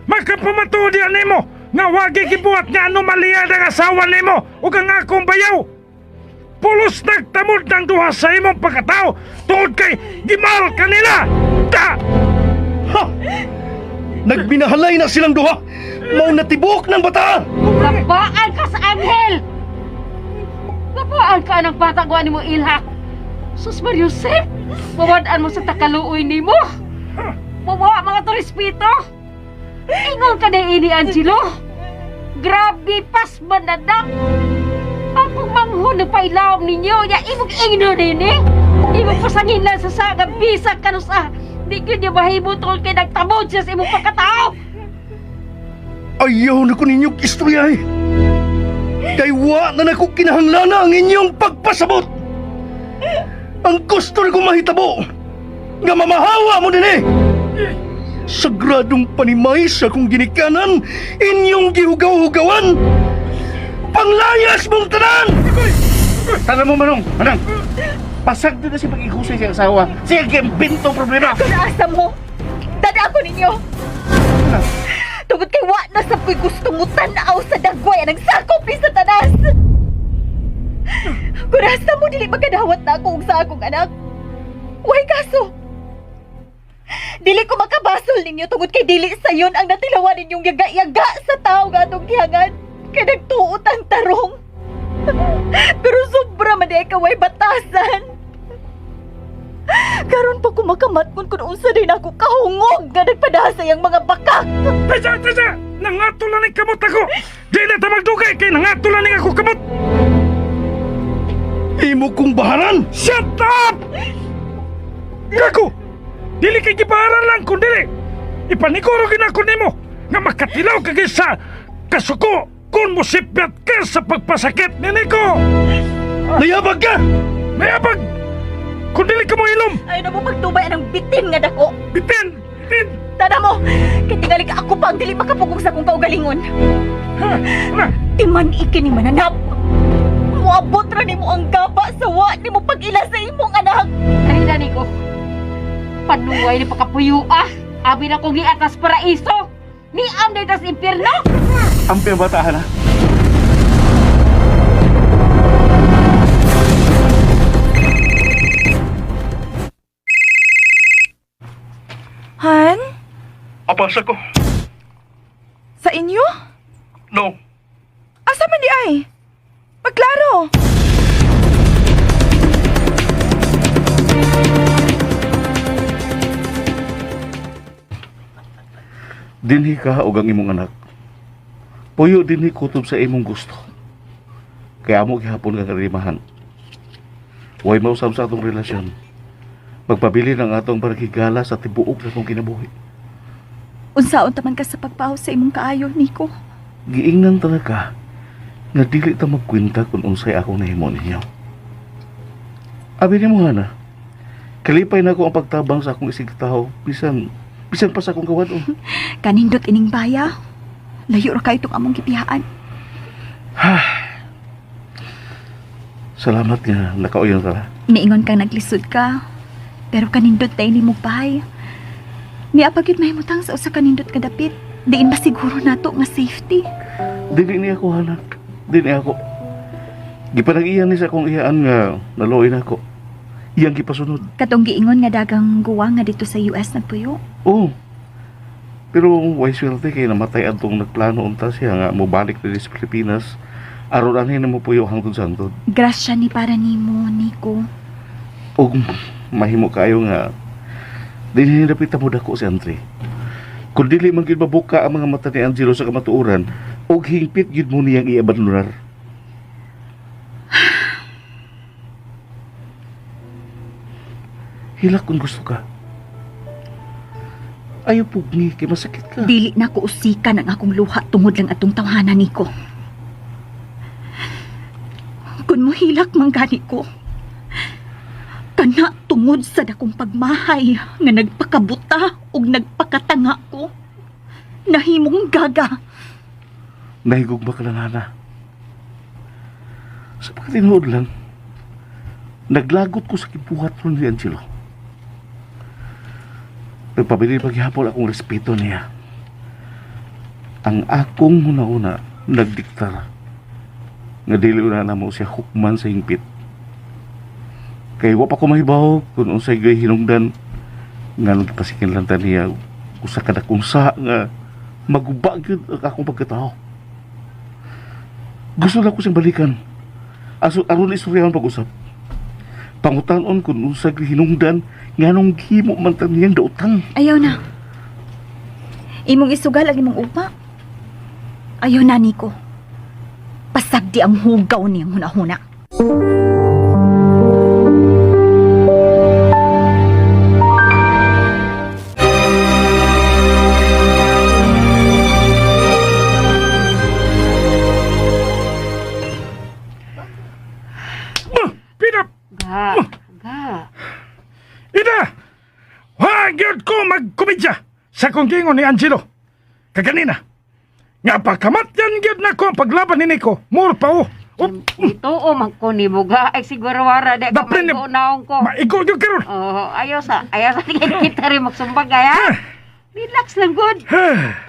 makapamatuod yan nimo nga wagi gibuhat nga anomalya ng asawa nimo ug ang akong bayaw. Pulos nagtamod ng duha sa imong pagkatao tungod kay gimal kanila. Ta! Ha! Nagbinahalay na silang duha. Mao na tibok ng bata. Labaan ka sa anghel! Labaan ka ng bata gawa nimo ilha. Sus Mariusep, mawadaan mo sa takaluoy nimo. Mawa mga to respeto. Ingon ka na ini Angelo. Grabe pas manadak. Akong manghon nagpailawom ninyo. Ya imong ingno nini. Imong pasangilan sa saga bisag kanusa. Di gyud niya mahimo tungod kay nagtamod siya sa imong pagkatao. Ayaw na ko ninyong istorya eh. Kay wa na nako kinahanglana ang inyong pagpasabot. Ang gusto na kong mahitabo, nga mamahawa mo din eh. Sagradong panimay sa akong ginikanan, inyong gihugaw-hugawan. Panglayas mong tanan! Tanan mo, Manong! Manang! Pasag din na siya pag-ihusay siyang asawa. Siya bintong problema! Kung asa mo, dada ako ninyo. Tungod kay wa na sab ko'y gusto mo tanaw sa dagway ang sakop ni Satanas. Kung asa mo dili makadawat na ako og sa akong anak. Way kaso. Dili ko makabasol ninyo tungod kay dili sayon ang natilawan ninyong yaga-yaga sa tao nga atong gihangan. Kay nagtuot ang tarong. Pero sobra man di ka way batasan. Karon pa ko makamatngon kung unsa din ako kahungog nga nagpadasay ang mga bakak. Tasa, tasa! Nangatulan ni kamot ako! Di na ta magdugay kay nangatulan ni ako kamot! Imo kong baharan! Shut up! Gago! Dili kay gibaharan lang kung dili! Ipaniguro ginako nimo nga makatilaw ka gyud sa kasuko kung musipyat ka sa pagpasakit ni Nico! Nayabag ka! Mayabag! Kung dili ka mo ilom! Ayaw na mo pagtubay ang bitin nga dako. Bitin! Bitin! Tada mo, kay tingali ka ako pa ang dili makapugong sa akong kaugalingon. Ha? Na! Timan iki ni mananap. Muabot ra nimo ang gaba sa wa nimo pag-ila sa imong anak. Kanina niko. Panuway ni pakapuyo ah. Abi na kong giatas paraiso. Ni am day tas impyerno. Ang batahan ha? Han? Apasa ko. Sa inyo? No. Asa man di ay? Magklaro! Dinhi ka og ang imong anak. Puyo dinhi kutob sa imong gusto. Kaya amo gihapon ka karimahan. Way mausab sa atong relasyon. Magpabili ng atong barkigala sa tibuok sa atong kinabuhi. Unsaon ta man ka sa pagpahaw sa imong kaayo, Nico? Giingnan talaga nga dili ta magkwenta kung unsay akong nahimo ninyo. Abi nimo Hana, kalipay na ko ang pagtabang sa akong isigtaho bisan bisan pa sa akong kawadon. Kanindot ining baya. Layo ra kayo itong among gibiyaan. Salamat nga nakauyon ka. Niingon kang naglisod ka. Pero kanindot na ini mo bay. Niapag yun mahimutang sa usa kanindot ka dapit. Diin ba siguro nato nga safety? Dili ni ako Hana. Dili ako. Gipanag-iyan ni sa akong iyaan nga naluoy na ako. Iyang gipasunod. Katong giingon nga dagang guwa nga dito sa US nagpuyo. Oo. Pero way swerte kay namatay adtong nagplano unta siya nga mobalik diri sa Pilipinas. Aron anhin na mopuyo hangtod sa hangtod. Grasya ni para nimo, Nico. Og mahimo kayo nga dinhi dapita mo dako si Andre. Kung dili man gyud mabuka ang mga mata ni Angelo sa kamatuoran, og hingpit gyud mo niyang iabandonar. Hilak kung gusto ka. Ayaw pugni, kay masakit ka. Dili na ko usikan ang akong luha tungod lang atong tawhana niko. Kung mohilak man gani ko, kana tungod sa dakong pagmahay nga nagpakabuta ug nagpakatanga ko, nahimong gaga. Nahigugma ka lang, Hana. Sa pagkatinuod lang, naglagot ko sa kibuhat ron ni Angelo. Nagpabili paghihapon akong respeto niya. Ang akong huna-huna nagdiktar nga dili na namo siya hukman sa hingpit. Kay wa pa ko mahibaw kung unsay gay hinungdan nga nagpasikin lang ta niya usa ka dakong sa nga maguba gyud ang akong pagkatao. Gusto na ko siyang balikan. Aso aron istoryahan pag-usap. Pangutanon kung unsay gay hinungdan nganong gihimo man ta niyang dautan. Ayaw na. Imong isugal ang imong upa. Ayaw na, Nico. Pasagdi ang hugaw niyang hunahuna. Pina, Ga, ga. Ida! Wa gyud ko magkomedya sa kong gingon ni Angelo. Kaganina. Nga pagkamatyan gyud nako ang paglaban ni Nico. Mur pa oh. Oh, Ituo man ko ni mo ga. Ay siguro wara di ka Daprin ni- magunaon ko. maigo gyud karon. Oh, ayaw sa, ayaw sa kita rin magsumbag ay ha. Relax lang good.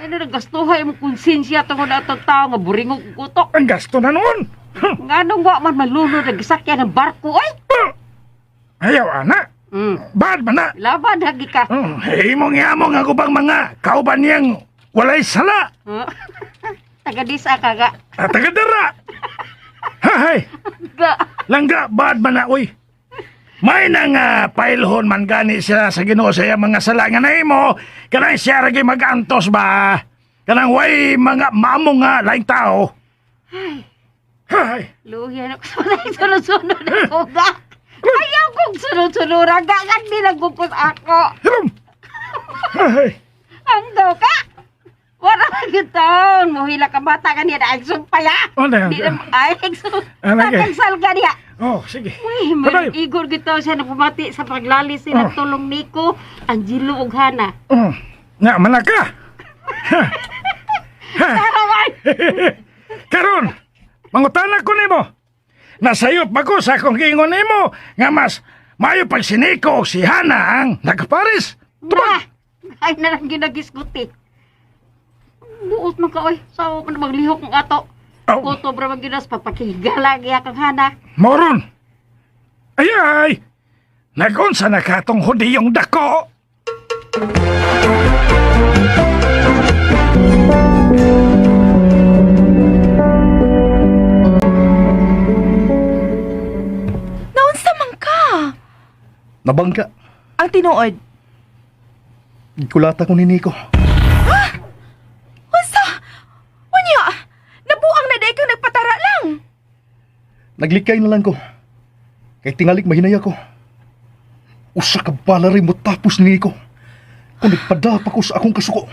Ano na gastuhay mo konsensya tungod atong tao nga buringog ug utok. Ang gasto na noon. Nganong wa man malunod ang gisakyan ng barko oy. Ayaw ana. Bad man na. Laban lagi ka. Imong yamo nga gubang mga kauban niyang walay sala. Huh? Taga disa ka ga. At tagadara. Hahay. Ga. Langga, bad man na, uy. May nang pailhon man gani sila sa Ginoo sa iyang mga sala nga nahimo, kanang siya ragi mag-antos ba? Kanang way mga mamo nga laing tao. Ay, Hay. luhian ako sa mga sunod-sunod ako ga. Ayaw kong sunod-sunod ga. Gan nilagugkos ako. Hay. Ang daw ka. Wala ka taon. Muhila ka bata ka niya na ang sumpay ha. Oh, na- Di na ay Ah, lagi. Ang salga niya. Oh, sige. Uy, Padayon. may Igor gitaw siya na pumati sa paglali sila Oh. tulong Nico, Angelo ug Hana. Oh, nga man na ka. Tarawan! Karon, mangutana ko nimo. Nasayop ba ko sa akong giingon nimo nga mas maayo pag si Nico o si Hana ang nagkapares? Na! Ay na lang ginagisguti. Buot man ka oy, sawa man maglihok ang ato. Oh. Kutob ra man ginas pagpakigala giya kang Hana. Moron! Ay ay! Nagunsa na katong hudiyong dako! Naunsa man ka? Nabangka. Ang tinuod. Kulata ko ni Nico. Unsa? Unya, nabuang na day kang nagpatara lang. Naglikay na lang ko. Kay tingalik mahinaya ko. Usa ka bala rin mo tapos ni Nico. Kung nagpadapa ko sa akong kasuko.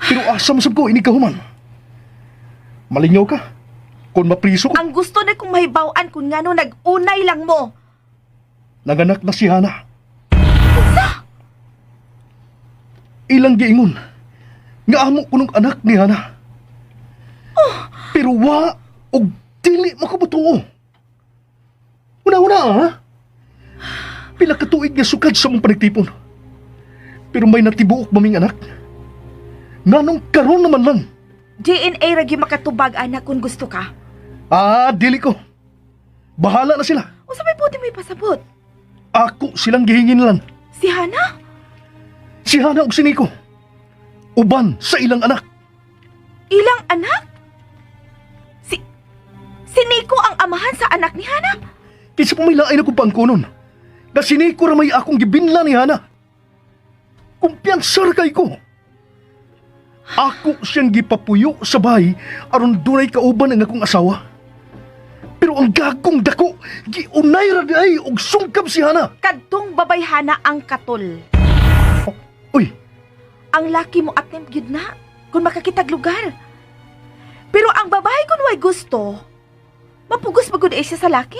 Pero asa masab ko, inig ka human. Malingaw ka. Kung mapriso ko, Ang gusto na kong mahibaw-an kung ngano nag-unay lang mo. nanganak na si Hana. Ilang giingon. Nga amo ko nung anak ni Hana. Pero wa og dili makabutuo. Una-una ha? Pila ka tuig nga sukad sa mong panagtipon. Pero may natibuok maming anak. Nganong karon naman lang. DNA ragi makatubag anak kung gusto ka. Ah, dili ko. Bahala na sila. Unsa may buti may pasabot? Ako silang gihingin lang. Si Hana? Si Hana ug si Nico. Uban sa ilang anak. Ilang anak? Si Nico ang amahan sa anak ni Hana? Kinsa pa may lain ako pangkunon. Na si Nico ra may akong gibinla ni Hana. Kumpiyansar kay ko. Ako siyang gipapuyo sa bahay aron dunay kauban ang akong asawa. Pero ang gagong dako, giunay ra di ay og sungkab si Hana. Kadtong babay Hana ang katol. Uy, Ang laki mo attempt gyud na kung makakitag lugar. Pero ang babae kun way gusto, mapugos ba gud eh siya sa laki?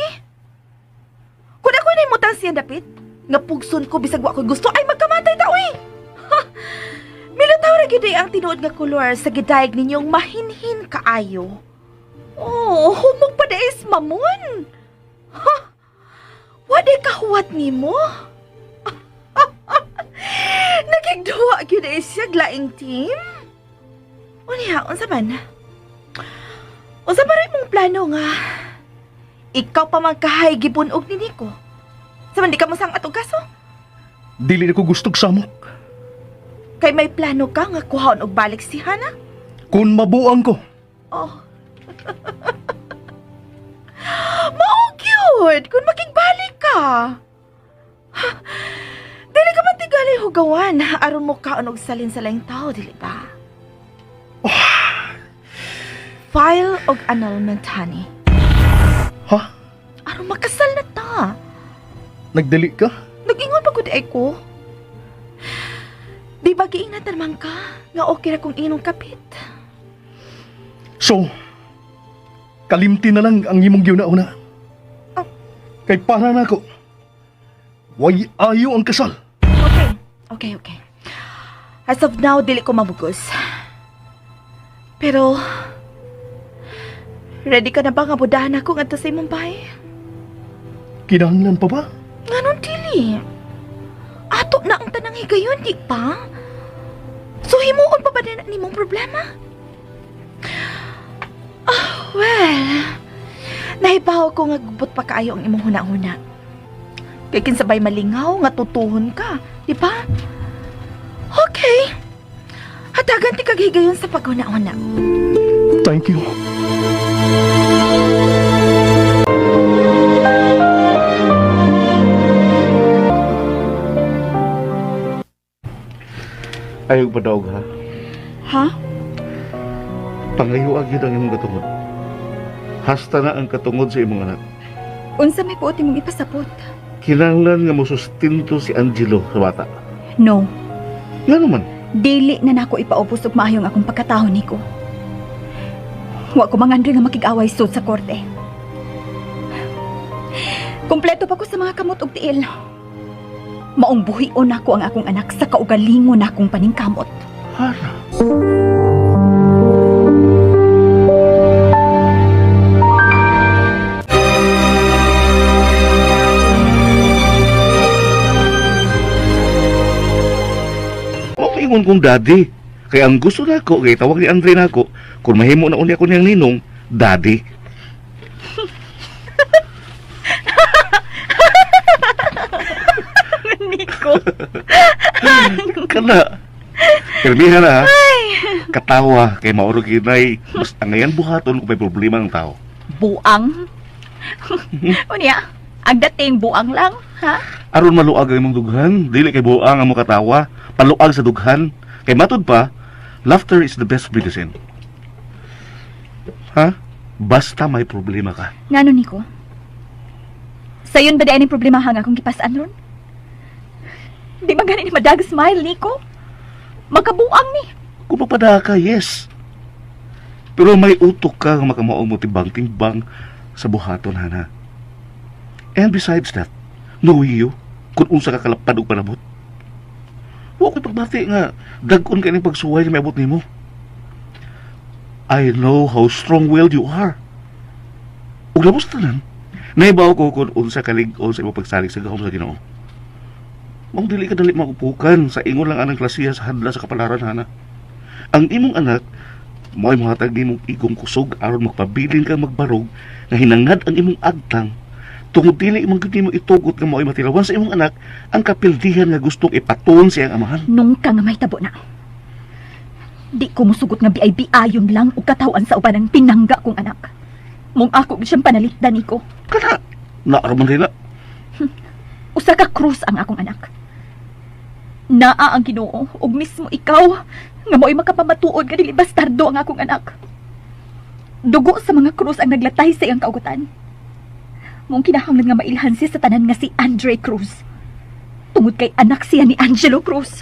Kung ako naimutan siya dapit, nga pugson ko bisag wa ko'y gusto ay magkamatay ta uy. Ha! Milutaw. ra gyud ay ang tinuod nga kolor sa gidayeg ninyong mahinhin kaayo. Oh, humog pa dais mamon. Ha? Wa day kahuwat nimo? Nagigduwa gyud ay siya laing team. Unya, unsa man? Unsa man rin mong plano nga ikaw pa man kahay gibunog ni Nico? Sa man di ka mo sang atong kaso? Dili na ko gustog samok. Kay may plano ka nga kuhaon og balik si Hana? Kung mabuang ko, Oh. Mao cute kung makigbalik ka. Ha, dili ka man tigali hugawan aron mo kaon og salin sa laing tao, dili ba? File og annulment, honey. Ha? Aron makasal na ta. Nagdali ka? Nag-ingon pa gud ay ko. Di ba giingnan man ka nga okay ra kung inong kapit? So, kalimti na lang ang imong giuna-una. Oh. Kay para nako, way ayo ang kasal. Okay. Okay. As of now, dili ko mamugos. Pero, ready ka na ba nga budahan ako ngadto sa imong bahay? Kinahanglan pa ba? Nganong dili? Ato na ang tanang higayon, di ba? So, himuon pa ba na nimong problema? Ah, well, nahibaw ko nga gubot pa kaayo ang imong huna-huna. Kay kinsabay malingaw nga tutuhon ka, di ba? Okay. Hatagan ti kag higayon sa paghuna-huna. Thank you. Ayaw pa daog ha. Ha? Pangayo gyud ang imong katungod. Hasta na ang katungod sa imong anak. Unsa may puot imong ipasapot? Kinahanglan nga mosustinto si Angelo sa bata. No, Nga naman, dili na nako ipaubos og maayong akong pagkataon niko. Wa ko mangandre nga makig-away sud sa korte. Kompleto pa ko sa mga kamot og tiil. Maong buhion nako ang akong anak sa kaugalingon nakong paningkamot. Hana. Okay, ingon kong daddy. Kaya ang gusto nako, kay tawag ni Andre nako, kung mahimo na uli ako niyang ninong, daddy. Nico. Kana. Pirmihan na ha. Katawa kay mauro kinay. Basta ngayon buhaton kung may problema ang tao. Buang. Unya, ang dating buang lang, ha? Aron maluag ang imong dughan, dili kay buang ang katawa, paluag sa dughan. Kay matud pa, laughter is the best medicine. Ha? Basta may problema ka. Ngano, Nico? Sayon ba di aning problema hanga akong gipasan ron? Di man gani ni madag smile, Nico? Magkabuang ni. Kung mapada ka, yes. Pero may utok ka nga makamao mo timbang-timbang sa buhaton, Hana. And besides that, know you, kung unsa ka kalapad og panabot. Wa ko'y pagbati nga, dag-on ka ning pagsuway na miabot nimo. I know how strong-willed you are. Ug labos tanan, naibaw ko kung unsa kalig-on sa imong pagsalig sa gahom sa Ginoo. Maong dili ka dali maupukan sa ingon lang anang klasiya sa hadla sa kapalaran, Hana. Ang imong anak, mao'y mohatag nimong igong kusog aron magpabilin kang magbarog nga hinangad ang imong agtang tungod dili man gyud nimo itugot nga mao'y matilawan sa imong anak ang kapildihan nga gustong ipatuon sa iyang amahan. Nung ka nga may tabo na. Di ko musugot nga biay-biayon lang og katawan sa uban ang pinangga kong anak. Mong ako gyud siyang panalitdan, Nico. Kana, naara man nila. Usa ka krus ang akong anak. Naa ang Ginoo ug mismo ikaw nga mo'y makapamatuod nga dili bastardo ang akong anak. Dugo sa mga krus ang naglatay sa iyang kaugutan. Mong kinahanglan nga mailhan siya sa tanan nga si Andre Cruz. Tungod kay anak siya ni Angelo Cruz.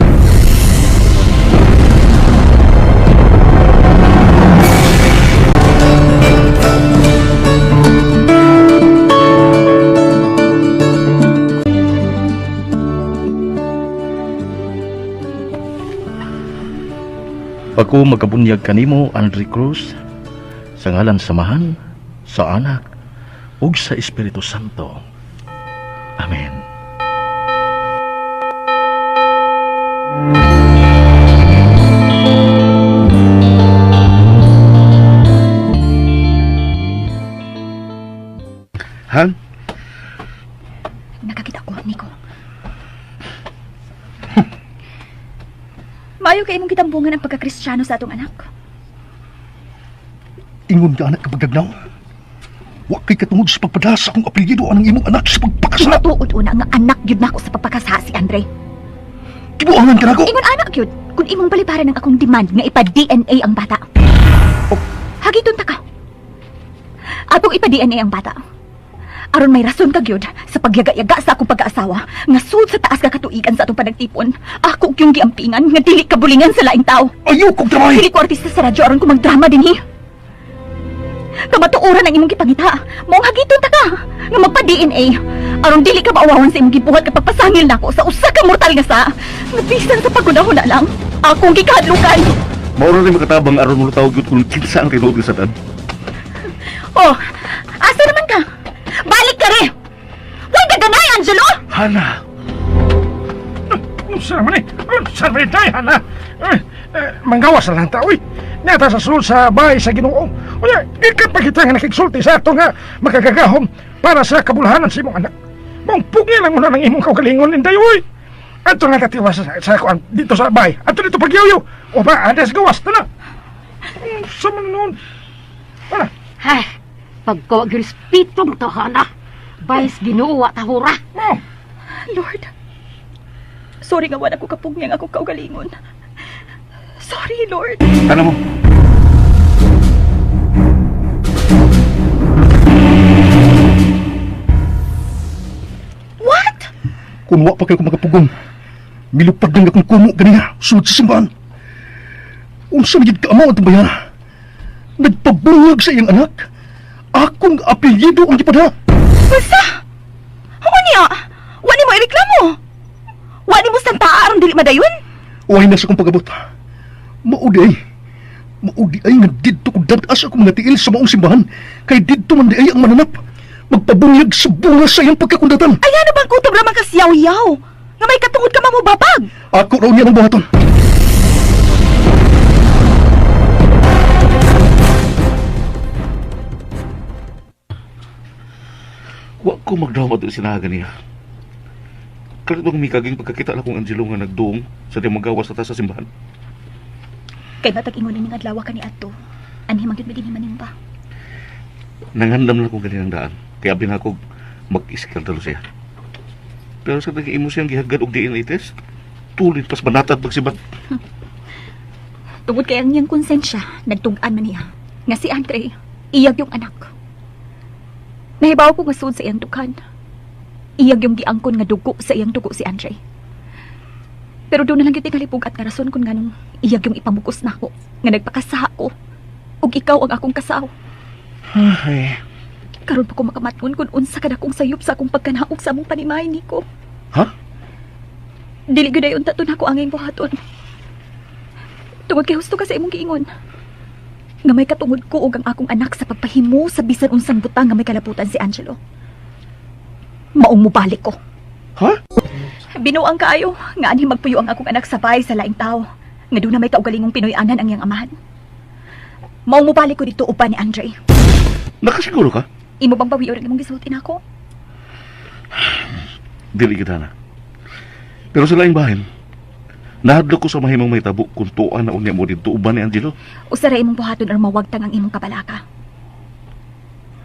Ako magabunyag kanimo, Andre Cruz, sa ngalan sa Amahan, sa Anak, ug sa Espiritu Santo. Amen. Han? Nakakita ko, Nico. Maayo kay imong gitambungan ang pagkakristyano sa atong anak. Ingon ka anak kapagagnaw. Wa kay katungod sa pagpadala sa akong apelyido anang imong anak sa pagpakasa. Matuod una nga anak gyud nako sa pagpakasa si Andre. Gibuangan ka nako. Ingon anak gyud kung imong balibaran ang akong demand nga ipa-DNA ang bata. Hagiton ta ka. Atong ipa-DNA ang bata. Aron may rason ka gyud sa pagyaga-yaga sa akong pag-aasawa nga sud sa taas ka katuigan sa atong panagtipon. Ako gyung giampingan nga dili ka bulingan sa laing tao. Ayaw kong trabaho. Dili ko artista sa radyo aron ko magdrama dinhi. Kamatuoran ang imong gipangita. Maong hagiton ta ka nga magpa-DNA aron dili ka maawawan sa imong gibuhat kapag pasangil nako sa usa ka mortal nga sa nga bisan sa pagunahon na lang akong gikahadlukan. Mao ra ni makatabang aron mo tawag gyud kung kinsa ang tinuod nga sad. Oh, asa naman ka? Balik ka re! Huwag ka ganay, Angelo! Hana. Unsa naman eh? Unsa naman tayo, Hana? Manggawas na lang ta, uy. Nata sa sulod sa bahay sa Ginoo. Uy, ikapag kita nga nakigsulti sa ato nga makagagahom para sa kabulahanan sa imong anak. Mong pugni lang muna ng imong kaugalingon, Inday, uy. Ato nga katiwa sa kuan dito sa bahay. Ato dito pagyaw-yaw. O ba, adas gawas, tana. Unsa man noon? Tara. Hay, pagkawa girespitong to, Hana. Bayis Ginoo wa tahura. Oh. Lord, sorry nga wala ko kapugni ang akong kaugalingon. Sorry, Lord. Tana mo. What? Kung wa pa kayo makapugong, milupad lang akong kumo ganiha sud sa simbahan. Unsa man gid ka amaw atong bayana? Nagpabungag sa iyang anak. Akong apelyido ang gipadala. Basta! Ako niya! Wa ni mo ireklamo! Wa ni mo santaa aron dili madayon? Uway na sa akong pag-abot. Maudi ay. Maudi ay nga didto ko dadas akong mga tiil sa maong simbahan. Kay didto man di ay ang mananap. Magpabungag sa bunga sa iyang pagkakundatan. Ay ano bang kutob raman ka siyaw-yaw? Nga may katungod ka mamubabag! Ako raw niya ng buhaton. Wa ko magdawat ang sinaga niya. Karitong mikaging pagkakita na kong Angelo nga nagduong sa di magawas na ta sa simbahan. Kay matag ingon ning adlaw ka ni adto. Anhi man gyud midinhi manin ba? Nangandam na kong ganinang daan. Kaya abi na ako mag-iskandalo siya. Pero sa nag-imo siyang gihagad og DNA test, tulid pas banatad pagsibat. Tungod kay ang iyang konsensya, nagtug-an man niya. Nga si Andre, iyag yung anak. Nahibaw ko nga sud sa iyang dughan. Iyag yung giangkon nga dugo sa iyang dugo si Andre. Pero doon na lang gyud kalipug at nga rason kung nganong iyag yung ipamugos nako nga nagpakasaha ko ug ikaw ang akong kasaw. Ay. Karon pa ko makamatngon kung unsa ka dakong sayop sa akong pagkanaog sa among panimay, Nico. Ha? Dili gyud ay unta to nako ang iyong buhaton. Tungod kay husto ka sa imong giingon. Nga may katungod ko og ang akong anak sa pagpahimo sa bisan unsang butang nga may kalabutan si Angelo. Maong mubalik ko. Ha? Binuang kaayo nga anhi magpuyo ang akong anak sa bahay sa laing tao. Nga doon na may kaugalingong Pinoy-anan ang iyang amahan. Maong mubalik ko dito uban ni Andre. Nakasiguro ka? Imo bang bawion ang imong gisulti nako? Dili kita na. Pero sa laing bahin, nahadlok ko sa mahimong may tabo kung tuan na unya mo dito uban ni Angelo. Usa ra imong buhaton aron mawagtang ang imong kabalaka.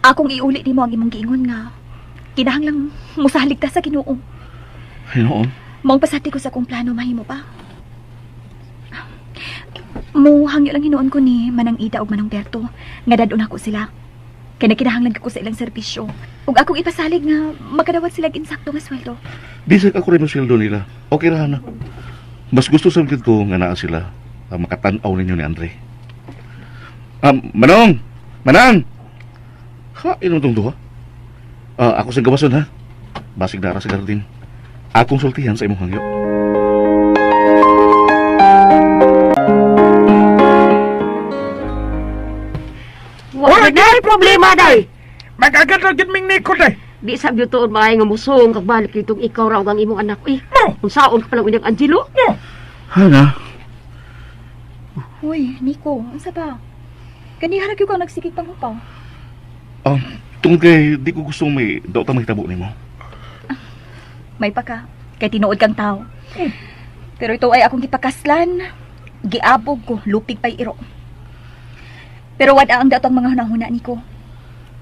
Akong iuli nimo ang imong giingon nga kinahanglang musalig ta sa Ginoo. Ay noon. Maong pasati ko sa akong plano mahimo pa. Mo hangyo lang hinuon ko ni Manang Ida ug Manang Berto nga dadon ako sila. Kay nagkinahanglan ko sa ilang serbisyo. Ug akong ipasalig nga makadawat sila og insakto nga sweldo. Bisag ako rin ang sweldo nila. Okay ra na. Mas gusto sa ko nga naa sila ang makatan-aw ninyo ni Andre. Manong! Manang! Ha, inom tong duha? Ako sa gawason ha. Basig dara sa garden. Akong sultihan sa imong hangyo. Way problema day. Mag-agad lang gid ming Nico day. Di sa tuon maay nga musong kag balik itong ikaw raw ang imong anak. Eh, No. unsaon ka pa lang unyang Angelo? No. Hana, Uy, Nico, unsa ba? Ganiha ra gyud kang nagsigig panghupaw. Tungod kay di ko gustong may daw ta mahitabo nimo. May paka, kay tinuod kang tao. Pero ito ay akong gipakaslan. Giabog ko, lupig pa'y iro. Pero wala ang dato ang mga hunahuna niko.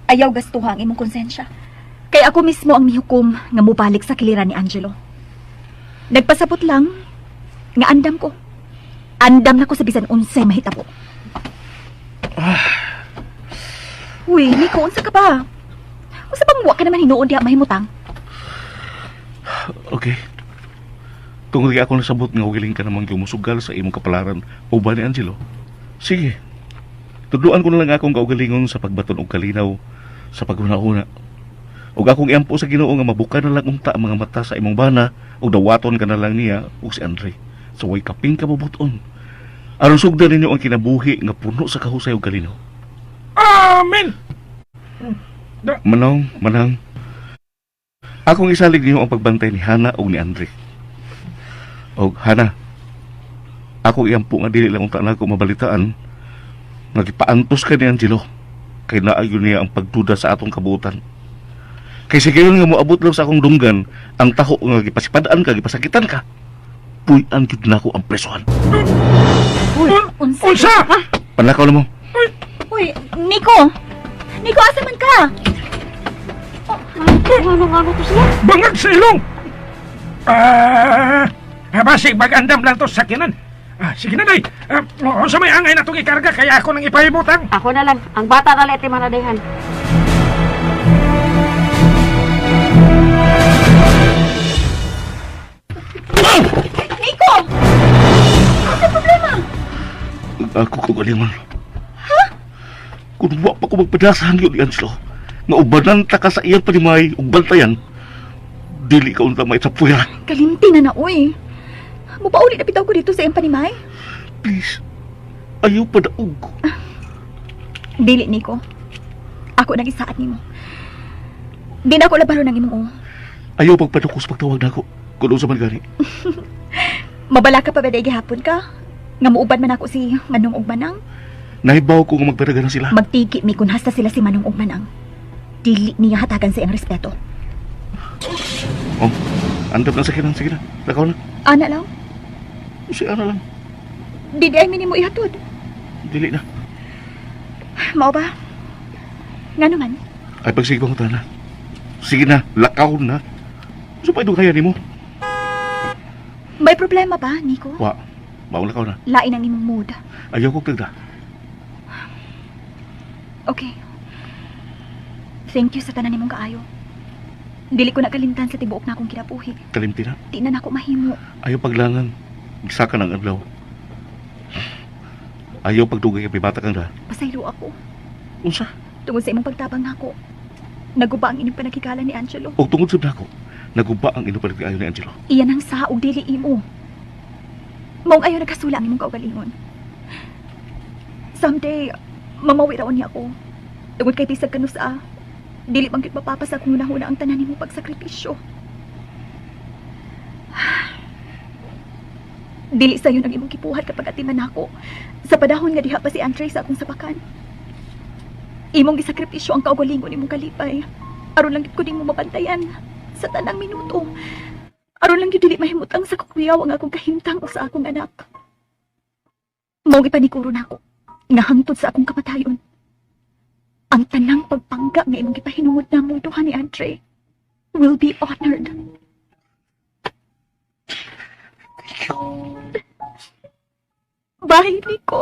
Ayaw gastuha ang imong konsensya. Kay ako mismo ang mihukom nga mubalik sa kiliran ni Angelo. Nagpasabot lang nga andam ko. Andam na ko sa bisan unsay mahitabo. Uy, Nico, unsa ka ba? Unsa bang wa ka naman hinuon diha mahimutang? Okay. Tungod kay ako nasabot nga giling ka namang gumusugal sa imong kapalaran uban ni Angelo. Sige. Tudloan ko na lang akong kaugalingon sa pagbaton og kalinaw sa paghuna-huna. Ug akong iampo sa Ginoo nga mabuka na lang unta ang mga mata sa imong bana ug dawaton ka na lang niya ug si Andre. So way kaping ka mabuton. Aron sugdan ninyo ang kinabuhi nga puno sa kahusay ug kalinaw. Amen. Manong, manang. Akong isalig niyo ang pagbantay ni Hana ug ni Andre. Og Hana, ako iyampo nga dili lang unta nako mabalitaan nga gipaantos ka ni Angelo kay naayon niya ang pagduda sa atong kabuotan. Kay sige nga moabot lang sa akong dunggan ang taho nga gipasipadaan ka, gipasakitan ka. Puy-an gyud nako ang presohan. Uy, unsa? Unsa? Panlakaw na mo. Uy, Nico! Nico, asa man ka? Ano nga to sila? Bangag sa ilong. Basig mag-andam lang to sa sakinan. Sige na day. Unsa may angay na itong ikarga kaya ako nang ipahimutang. Ako na lang. Ang bata na lang iti manadayhan. Nico! Ano problema? Ako kagalingon. Ha? Kung wa pa ko magpadasa hangyo ni Angelo, nga ubanan ta ka sa iyang panimay ug bantayan, dili ka unta may sapuya. Kalimti na na, uy. Mupauli na bitaw ko dito sa iyang panimay. Please, ayaw pa daog. Dili, Nico. Ako nang isaat nimo. Di na ako labaro ng imong uo. Ayaw pagpadukos pagtawag nako. Kung unsa man gani. Mabala ka pa ba day gihapon ka? Nga muuban man ako si Manong ug Manang. Nahibaw ko nga magdaraga na sila. Magtiki mi kun hasta sila si Manong ug Manang. Dili niya hatagan sa iyang respeto. Oh, andam na sige na, sige na. Lakaw na. Ana lang, Si ana lang. di di ay minimo ihatod. Dili na. Mao ba? Ngano man? Ay pagsige ko na. Sige na, lakaw na. Unsa pa kaya nimo? May problema ba, Nico? Wa. Maong lakaw na. Lain ang imong mood. Ayaw ko tagda. Okay. Thank you sa tanan nimong kaayo. Dili ko nakalimtan sa tibuok na akong kinabuhi. Kalimti na. Di na nako mahimo. Ayaw paglangan. Gisa ka ng adlaw. Ayaw pagdugay kay bata kang da. Pasaylo ako. Unsa? Tungod sa imong pagtabang nako. Naguba ang inyong panakikala ni Angelo. Og tungod sa nako, naguba ang inyong panagkaayo ni Angelo. Iyan ang sa ug dili imo. Maong ayaw nagkasula ang imong kaugalingon. Someday, mamawi raon niya ako. Tungod kay bisag kanusa, dili man gyud mapapasa kung hunahuna ang tanan nimo pagsakripisyo. Dili sayon ang imong gibuhat kapag atiman nako. Sa panahon nga diha pa si Andre sa akong sapakan. Imong gisakripisyo ang kaugalingon imong kalipay. Aron lang gyud ko nimo mabantayan sa tanang minuto. Aron lang gyud dili mahimutang sa kukuyaw ang akong kahimtang o sa akong anak. Mao gipanikuro nako nga hangtod sa akong kamatayon. Ang tanang pagpangga nga imong gipahinungod namong duha ni Andre will be honored. Bye, Nico.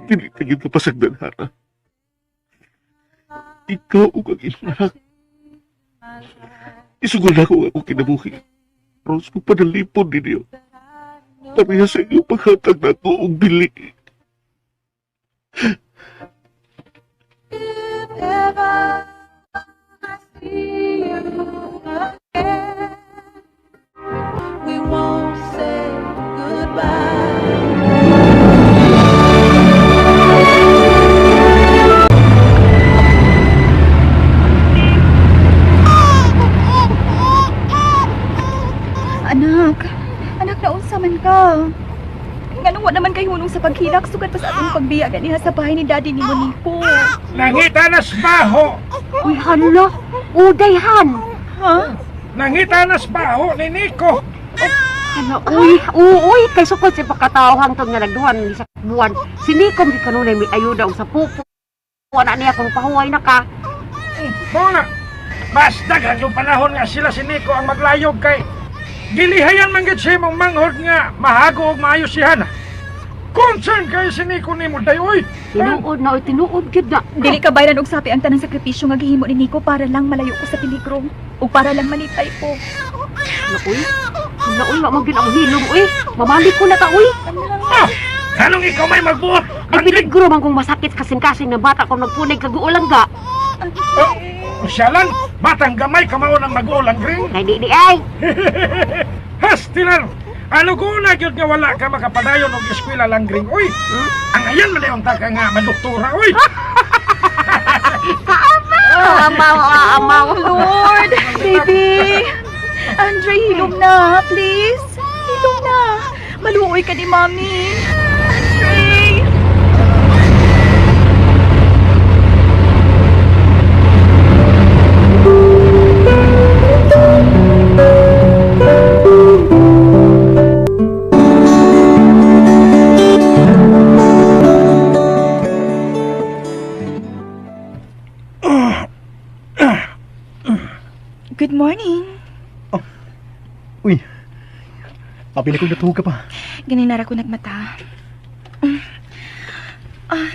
Dili ka gyud kapasagdan, Hana. Ikaw ug ang imong anak. Isugol na ko ang akong kinabuhi. Ros ko panalipod ninyo. Pareha sa inyong paghatag na ako og dili. ka. Nganong wa naman kay hunong sa paghilak sugad pa sa atong pagbiya ganiha sa bahay ni Daddy ni Monico. Nangita nas baho. Uy, hala. Uday, han. Ha? Nangita nas baho ni Nico. Hala, uy, uy, kay sukod si pagkatao hangtod nga nagduhan ni sa buwan. Si Nico di kanunay may ayuda og sa pupo. Wala niya kung pahuway na ka. Mao na. Mas daghan yung panahon nga sila si Nico ang maglayog kay gilihayan man gid siya mong manghod nga mahago og maayo si Hana. Concern kay si Nico nimo day oy. Tinuod na, uy, tinuod gyud na. Dili ka bayran og sapi ang tanang sakripisyo nga gihimo ni Nico para lang malayo ko sa peligro ug para lang malipay ko. Na, uy. Na, uy, wa man gyud ang hilom, uy. Mamalik ko na ta, uy. Ah, anong ikaw may magbuot? Ay, peligro man kung masakit kasing-kasing ng bata kung nagpunay kaguulang ga. Oh, siya lang, batang gamay kamao ng mag-ulang ring. Kay di di ay. Hastilan! Ano ko na gyud nga wala ka makapadayon og eskwela lang ring oy. Ang ayan man yung taka nga madoktora oy. Amaw, amaw. Lord, baby. Andre, hilom na, please. Hilom na. Maluoy ka ni Mami. Andre. Good morning. Uy, apil ko natuhog ka pa. Ganinara ko nagmata. Ah,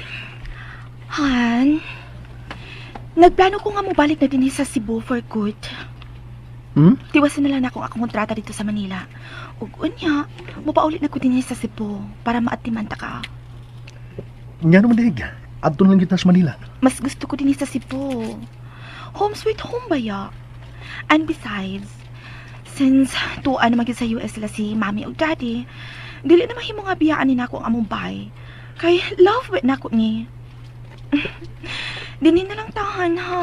Han, nagplano ko nga mobalik na din sa Cebu for good. Hmm? Tiwasan na lang ako akong kontrata dito sa Manila. Ug unya, mopaulit na ko din sa Cebu para maatiman ta ka. Nga naman diig. Adto na lang kita sa Manila. Mas gusto ko din sa Cebu. Home sweet home ba ya? And besides, since tuwa na magyud sa US sila si Mami ug Daddy, dili na mahimo nga biyaan ni nako ang among bahay. Kay love wit nako ni. Dini na lang tahan ha.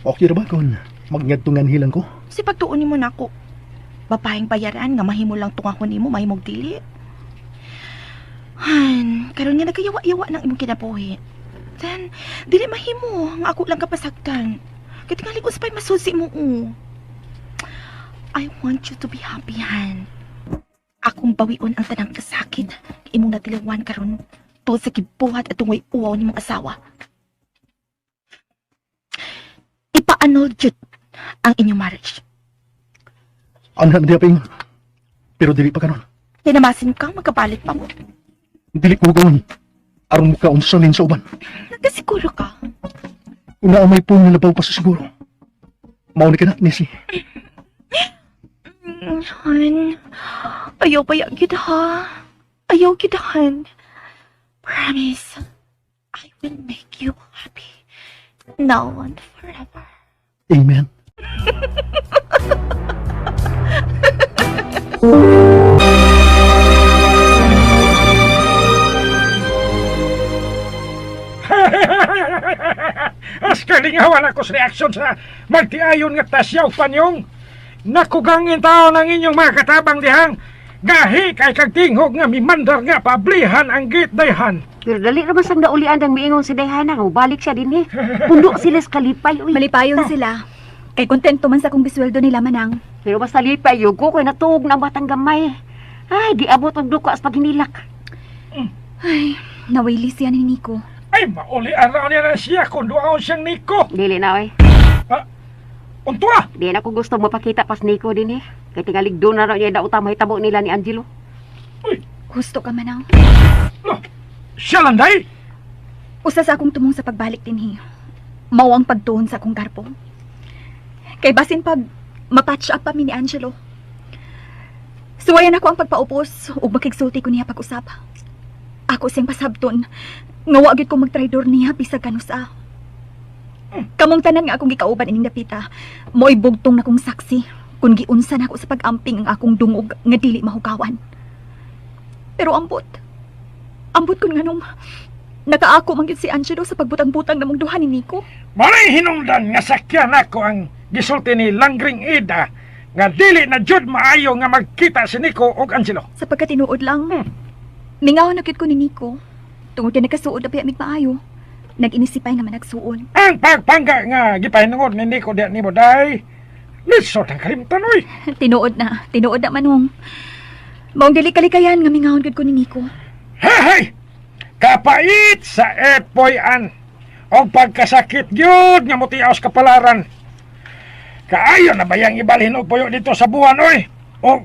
Okay ra ba kung magngadtungan hilang ko? Si pagtuon nimo nako. Babaeng bayaran nga mahimo lang tungahon nimo mahimog dili. Han, karon nga nagkayawa-yawa ng imong kinabuhi. Then, dili mahimo nga ako lang kapasagdan. Kay tingali ko pa'y masusi mo. Oh. I want you to be happy, Han. Akong bawion ang tanang kasakit imong natilawan karon tuod sa gibuhat at tungoy uwaw nimong asawa. Ipa-annul jud ang inyong marriage. Anhan di aping. Pero dili pa karon. Tinamasin ka, magkabalik pa mo. Dili ko gawin. Aron mo ka unsalin sa uban. Nagkasiguro ka. Una ang may pong nalabaw pa sa siguro. Mauni ka na, Nisi. Han, ayaw pa gid ha. Ayaw gid, Han. Promise, I will make you happy. Now and forever. Amen. As kalingawan ako sa reaksyon sa magtiayon nga tasyaw panyong. Nakugangin tao ng inyong mga katabang dihang. Gahi kay kagtinghog nga mimandar nga pablihan ang gate dayhan. Pero dali ra man sang naulian ang miingon si Dayhana nga mobalik siya dinhi. Pundo sila sa kalipay uy. Malipayon sila. Kay kontento man sa akong gisweldo nila manang. Pero basta lipay yun ko kay natuog na ang batang gamay. Ay, di abot ang duka sa paghinilak. Ay, nawili siya ni Nico. Ay, mauli araw niya na siya kung duaon siyang Nico. Dili na oy. Untua! Di na ko gusto mapakita pas Nico dinhi. Kay tingalig doon na raw niya dauta mahitabo nila ni Angelo. Gusto ka manang. Lo, siya lang day. Usa sa akong tumong sa pagbalik dinhi. Mao ang pagtuon sa akong garbo. Kay basin pag mapatch up pa mi ni Angelo. Suwayan ako ang pagpaupos ug makigsulti ko niya pag-usap. Ako siyang pasabton nga wa gyud ko magtraidor niya bisag kanusa. Kamong tanan nga akong gikauban ining dapita, mo'y bugtong na kong saksi kung giunsa nako sa pag-amping ang akong dungog nga dili mahugawan. Pero ambot. Ambot kun nganong nakaako man gyud si Angelo sa pagbutang-butang namong duha ni Nico. Maray hinungdan nga sakyan ako ang gisulti ni Langring Ida Nga dili na jud maayo nga magkita si Nico og Angelo. Sa pagkatinuod lang, mingaw na gyud ko ni Nico. Tungod kay nagkasuod na pa mig maayo. Nag-inisipay nga managsuon. Ang pagpangga nga gipahinungod ni Nico diya nimo day. Lisod ang kalimtan oy. Tinuod na, tinuod na manong. Maong dili kalikayan nga mingawon gyud ko ni Nico. Hey! Kapait sa epoy-an. Og pagkasakit gyud nga motiaos kapalaran. Kaayo na bayang ibalhin og puyo dito sa buwan oy. O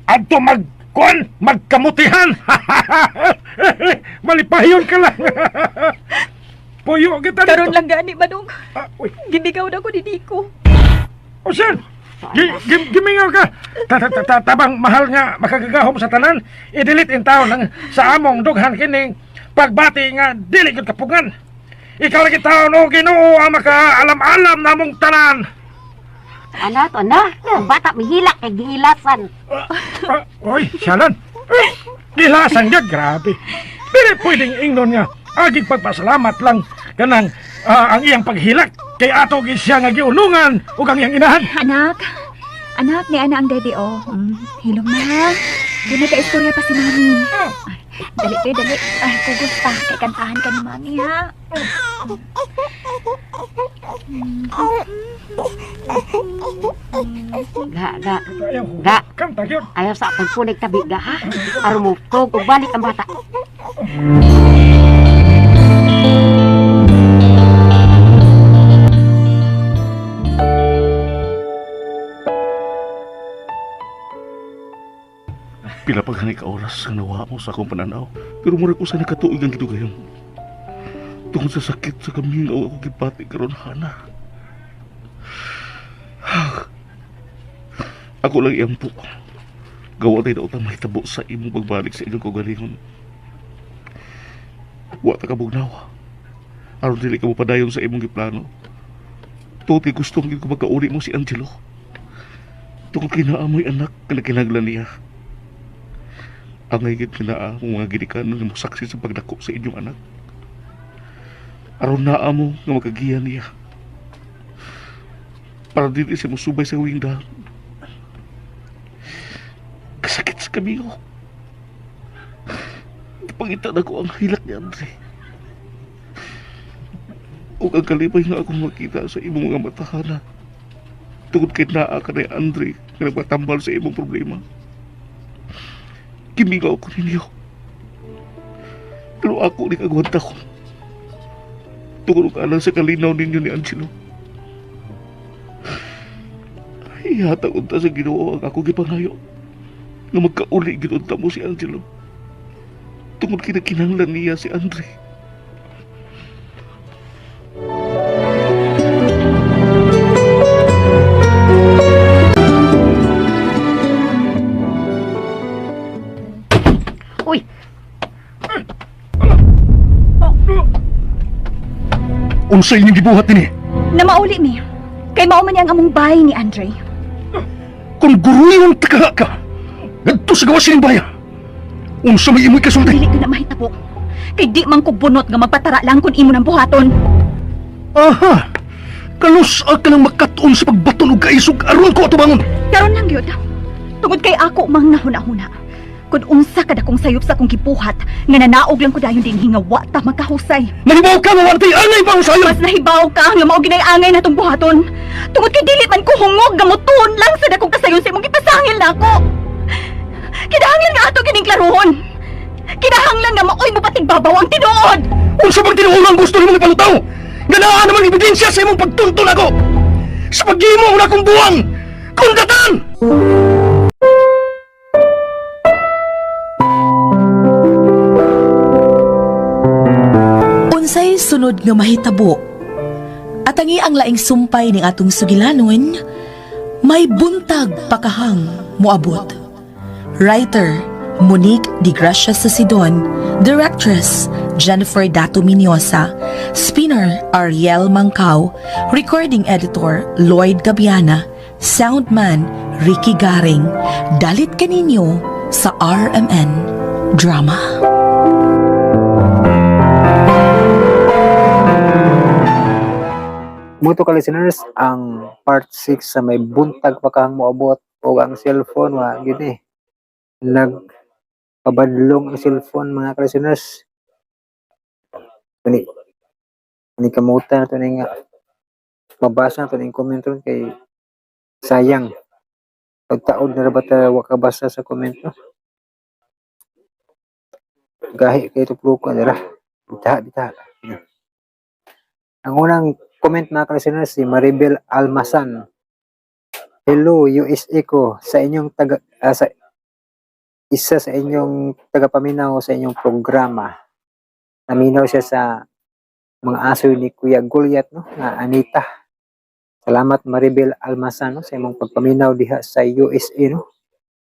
adto mag kuan magkamutihan. Malipayon ka lang. Puyo kita dito. Karon lang gani manong. Ah, uy, Gibigaw na ko ni Nico. Osen! Gimingaw ka! Tabang mahal nga makagagahom sa tanan, i-delete in taon ang sa among dughan kining pagbati nga dili gyud kapugan. Ikaw lagi taon o Ginoo ang makaalam-alam namong tanan. Ana to na. Ang bata mihilak kay gihilasan. Ah, oy, siyalan. Gilasan gyud, grabe. Dili pwedeng ingnon nga agig pagpasalamat lang kanang ang iyang paghilak kay ato gid siya nga giulungan ug ang iyang inahan. Anak, anak, ni ana ang daddy oh. Hilom na ha. Di na ka-istorya pa si mami. Ay, dali pe, dali. Ay, kugos pa. Kay kantahan ka ni mami ha. Ga ga. Ayaw, Ga. Kanta gyud. Ayaw sa pagpunig tabi ga ha. Aron mo tug ug balik ang bata. Pila pa gani ka oras nga nawa mo sa akong pananaw. Pero mura ko sa nakatuig ang gidugayon. Tungod sa sakit sa kamingaw ako gipati karon Hana. Ako lang iampo. Gawa tayo daw mahitabo sa imong pagbalik sa inyong kaugalingon. Wa ta ka bugnaw. Aron dili ka mo padayon sa imong giplano. Tungod kay gusto gyud ko magkauli mo si Angelo. Tungod kay naa mo'y anak nga nakinahanglan niya. Ang higit kinaa mo mga ginikanan nga mosaksi sa pagdako sa inyong anak. Aron naa mo nga makagiya niya. Para dili siya mosubay sa wingda. Kasakit sa kamigo. Ipangita na ko ang hilak ni Andre. Ug ang kalipay nga akong makita sa imong mga matahana. Tungod kay naa ka ni Andre nga nagpatambal sa imong problema. Gimingaw ko ninyo. Pero ako ni kagwanta ko. Tungod og alang sa kalinaw ninyo ni Angelo. Ay, hatag unta sa Ginoo ang ako gipangayo. Nga magkauli gid unta mo si Angelo. Tungod kay nagkinahanglan niya si Andre. Uy, Unsa inyong gibuhat dinhi? Na mauli mi. Kay mao man ni ang among bahay ni Andre. Kung guruyon taka ka, ngadto sa gawas sining baya. Unsa may imoy kasulti? Dili ko na mahitabo. Kay di man ko bunot nga magpatara lang kung imo nang buhaton. Aha! Kalus ka nang makatuon sa pagbaton og kaisog aron ko atubangon. Karon lang gyud. Tungod kay ako mang nahuna-huna. Kun unsa kada kong sayop sa akong gibuhat nga nanaog lang ko dayon dinhi nga wa ta magkahusay. Nahibaw ka nga wala tay angay pa usayon. Mas nahibaw ka nga mao ginay angay natong buhaton. Tungod kay dili man ko hungog nga motuon lang sa dakong kasayon sa imong gipasangil nako. Kinahanglan nga ato kining klarohon. Kinahanglan nga maoy mo patigbabaw ang tinuod. Unsa bang tinuod ang gusto nimong ipalutaw? Nga naa namang ebidensya sa imong pagtunton ako. Sa paghimo na akong buwang. Kundatan! Unsay sunod nga mahitabo? Atangi ang laing sumpay ning atong sugilanon, may buntag pakahang moabot. Writer, Monique Di Gracia Sasidon. Directress, Jennifer Dato Minyosa. Spinner, Ariel Mangkao. Recording Editor, Lloyd Gabiana. Soundman, Ricky Garing. Dalit kaninyo sa RMN Drama. Mao to ka listeners, ang part 6 sa May Buntag Pa Kahang Moabot o ang cellphone wa gyud eh. Nagpabadlong ang cellphone, mga ka-listeners. Kani ni kamutan na to ni nga mabasa na to ning comment ron kay sayang. Pagtaod na ra ba ta wa ka basa sa comment, no? Gahi kay tuplukan dira. Bitaha, bitaha. Ang unang comment, mga ka-listeners, si Maribel Almasan. "Hello, USA ko sa inyong taga sa isa sa inyong tagapaminaw sa inyong programa." Naminaw siya sa mga aso ni Kuya Goliath, no, nga Anita. Salamat, Maribel Almasan, no, sa imong pagpaminaw diha sa USA, no.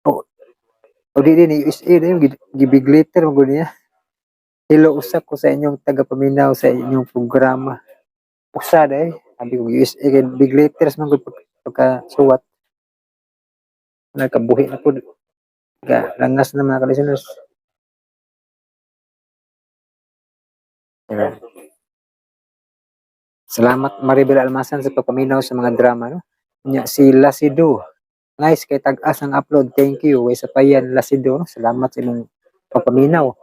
O di din USA na yung gibig letter mo gud niya. "Hello, usa ko sa inyong tagapaminaw sa inyong programa." Usa day, sabi ko USA kay big letters man gud pagkasuwat. Nagkabuhi na pud. Ga langas na, mga ka-listeners. Ayan. Salamat, Maribel Almasan, sa pagpaminaw sa mga drama, no. Nya si Lasido. "Nice kay tag-as ang upload. Thank you." Way sa payan, Lasido, no? Salamat sa imong pagpaminaw.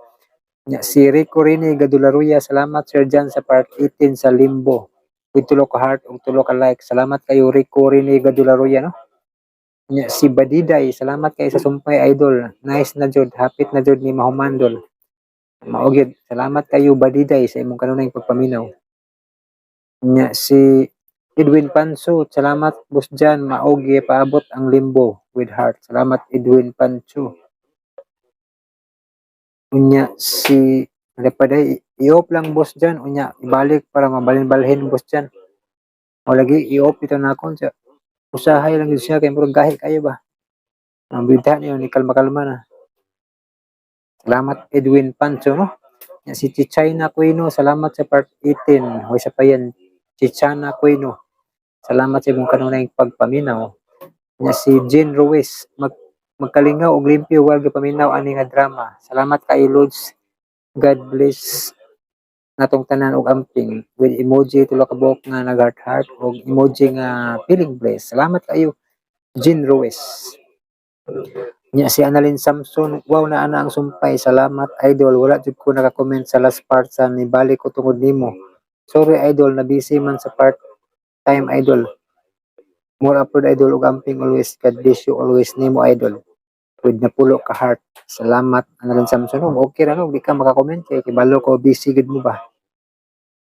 Nya si Rico Rini Gadularuya, "Salamat, Sir John, sa part 18 sa Limbo." With tulo ka heart ug tulo ka like. Salamat kayo, Rico Rini Gadularuya, no. Nya si Badiday, "Salamat kay sa sumpay, idol. Nice na jud, hapit na jud ni mahumandol." Mao gyud. Salamat kayo, Badiday, sa imong kanunay pagpaminaw. Nya si Edwin Pancho, "Salamat, Boss Jan, maogi paabot ang Limbo," with heart. Salamat, Edwin Pancho. Unya si ano pa day, "I-off lang, Boss Jan, unya ibalik para mabalhin-balhin, Boss Jan." O lagi i-off ito na ako siya. Usahay lang gyud siya kay murag gahi kayo ba. Ang bida niyo ni kalma-kalma na. Salamat, Edwin Pancho, no. Nya si Chichina Quino, "Salamat sa part 18." Hoy sa payan, Chichana Quino. Salamat sa imong kanunay pagpaminaw. Nya si Jean Ruiz, "Magkalingaw og limpyo while gipaminaw ani nga drama. Salamat kay Lods. God bless natong tanan og amping," with emoji tulo ka buok nga nag heart heart og emoji nga feeling blessed. Salamat kayo, Jean Ruiz. Nya si Annalyn Samson, "Wow na ana ang sumpay. Salamat, idol. Wala jud ko naka-comment sa last part sa nibalik ko tungod nimo. Sorry, idol, na busy man sa part time, idol. More upload, idol, ug amping always. God bless you always nimo, idol," with napulo ka heart. Salamat, Annalyn Samson. Oh, okay ra no, di ka maka-comment kay kibalo ko busy gid mo ba.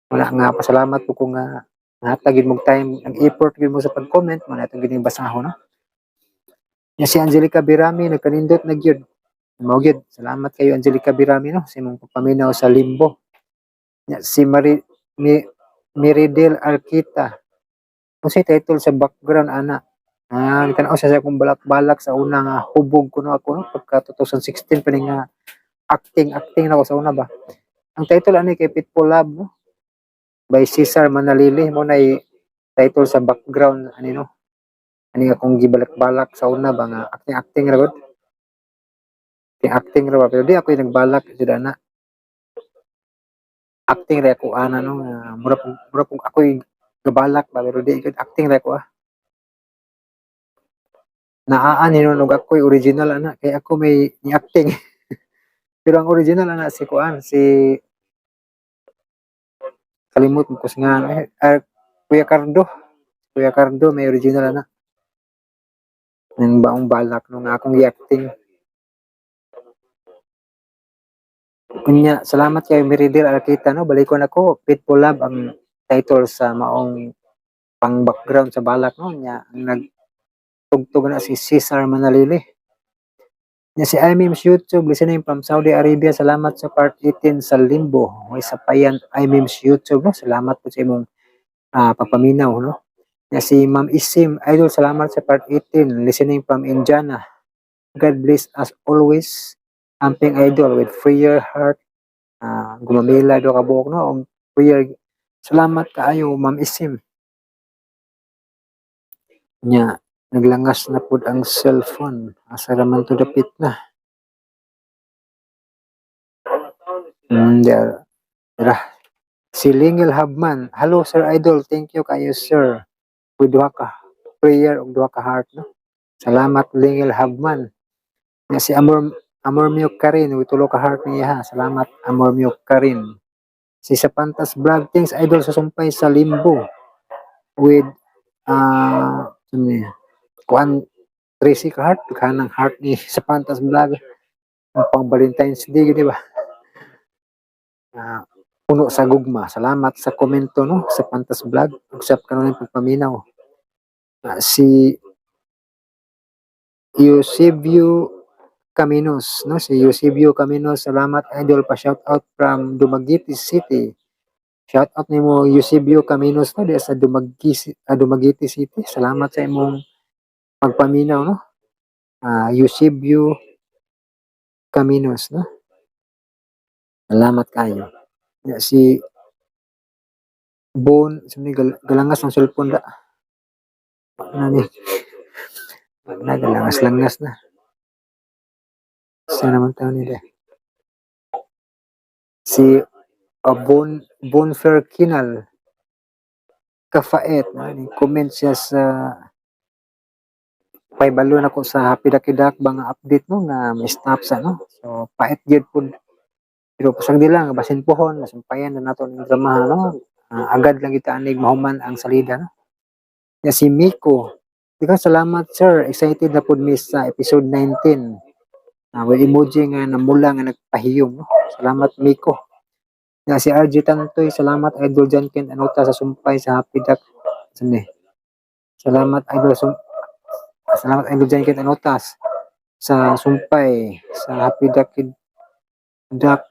Wala nga pasalamat ko kung nga nahatag gid mo time, nag-effort gid mo sa pag-comment, man atong gid basahon, no. Nya si Angelica Birami, "Nagkanindot na gyud." Mao gyud. Salamat kayo, Angelica Birami, no, sa imong pagpaminaw sa Limbo. Nya si Mari Mi, Miridel Arquita. "Unsay title sa background ana?" Ah, tan-aw siya sa akong balak-balak sa una nga hubog kuno ako, no, pagka 2016 pa ni nga acting acting na ako sa una ba. Ang title ani kay Pitfall Love, no? By Cesar Manalili mo na title sa background ani, no. Ani akong gibalak-balak sa una ba nga acting acting ra gud. Acting acting ra ba pero di ako yung nagbalak jud ana. Acting ra ako ana, no, nga mura pug ako'y gabalak ba pero di gud, acting ra ako ah. Naa ni og ako'y original ana kay ako may ni acting. Pero ang original ana si kuan, si kalimot mo ko sa nga eh, Kuya Cardo. Kuya Cardo may original ana. Nang baong balak no nga akong gi-acting. Unya, salamat kay Meridel Arquita, no. Balikon ako, Pitbull Love ang title sa maong pang background sa balak, no. Nya ang nagtugtog na si Cesar Manalili. Nya si iMemes YouTube, "Listening from Saudi Arabia, salamat sa part 18 sa Limbo." May sa payan, iMemes YouTube, no. Salamat po sa imong pagpaminaw, no. Nya si Ma'am Isim, "Idol, salamat sa part 18, listening from Indiana. God bless us always. Amping, idol," with prayer heart. Gumamela do ka buok, no. Ang prayer. Salamat kaayo, Ma'am Isim. Nya naglangas na pud ang cellphone. Asa ra man to dapit na. Dira. Si Lingel Habman, "Hello Sir Idol, thank you kayo, sir." With duha ka prayer ug duha ka heart, no. Salamat, Lingel Habman. Nga si Amor Amor Miyok Karin, with tulo ka heart niya ha. Salamat, Amor Miyok Karin. Si Sapantas Vlog, "Thanks Idol sa sumpay sa Limbo." With ano niya? Kuan 13 ka heart, kanang heart ni Sapantas Vlog. Ang pang Valentine's Day, di ba? Puno sa gugma. Salamat sa komento, no, sa Pantas Vlog. Usap ka nun pagpaminaw. Si Eusebio Caminos, no? Si Eusebio Caminos, "Salamat Idol, pa shout out from Dumaguete City." Shout out nimo, Eusebio Caminos, no, di sa Dumaguete City. Salamat sa imong pagpaminaw, no? Eusebio Caminos, no? Salamat kayo. Ya, si Bon, sa galangas ang cellphone da. Na ni. Na galangas-langas na. Sa naman taon nila. Si Bon Bonfer Kinal Kafaet, no? Ni comment siya sa paibalo na ko sa Happy Dakidak ba nga update, no, nga may stop sa, no. So pait gyud pud, pero pasagdi lang, basin pohon masumpayan na nato ning drama, no. Agad lang kita anig mahuman ang salida, no. Ya, si Miko. "Ikaw, salamat sir, excited na pud mi sa episode 19." With emoji nga namula nga nagpahiyom, no. Salamat, Miko. Ya, si RJ Tantoy, "Salamat Idol Janken Anota sa sumpay sa Happy Duck." Sani. Salamat Idol Janken Anotas sa sumpay sa Happy Duck Duck.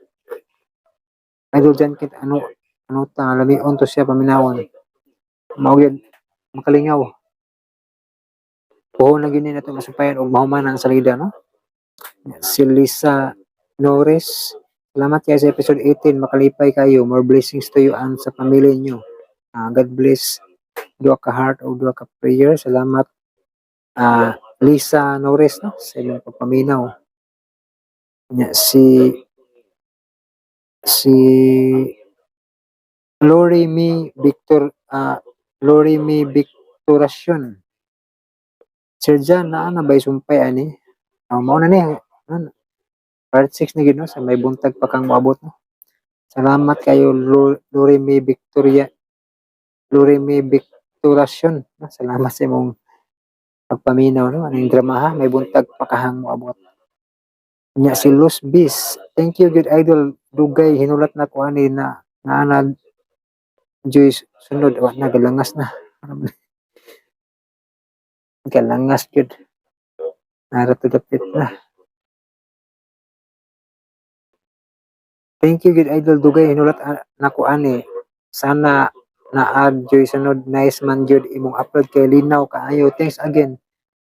Idol Janken ano Anota, lamion to siya paminawon. Mao gyud makalingaw. Puhon na gyud ni nato masumpayan og mahuman ang salida, no. Si Lisa Norris, "Salamat kayo sa episode 18, makalipay kayo. More blessings to you and sa pamilya niyo. God bless." Duha ka heart o duha ka prayer. Salamat, Lisa Norris, no, sa imong pagpaminaw. Nya, si Lori Mi Victor, Lori Mi Victoracion. "Sir John, naa na ba'y sumpay ani?" Mao na ni. Ano, part 6 na gyud, no, sa may buntag pa kang moabot, no. Salamat kayo, Lori Mi Victoria, Lori Mi Victoracion, no? Salamat sa imong pagpaminaw, no. Aning drama ha, may buntag pa kahang moabot. Nya si Luz Bis, "Thank you good idol, dugay hinulat na ko ani na naanad Joyce sunod." Wa na, galangas na. Galangas gyud. Nara to dapit na. "Thank you good idol, dugay hinulat nako ani. Sana naad joy sunod. Nice man jud imong upload kay linaw kaayo. Thanks again.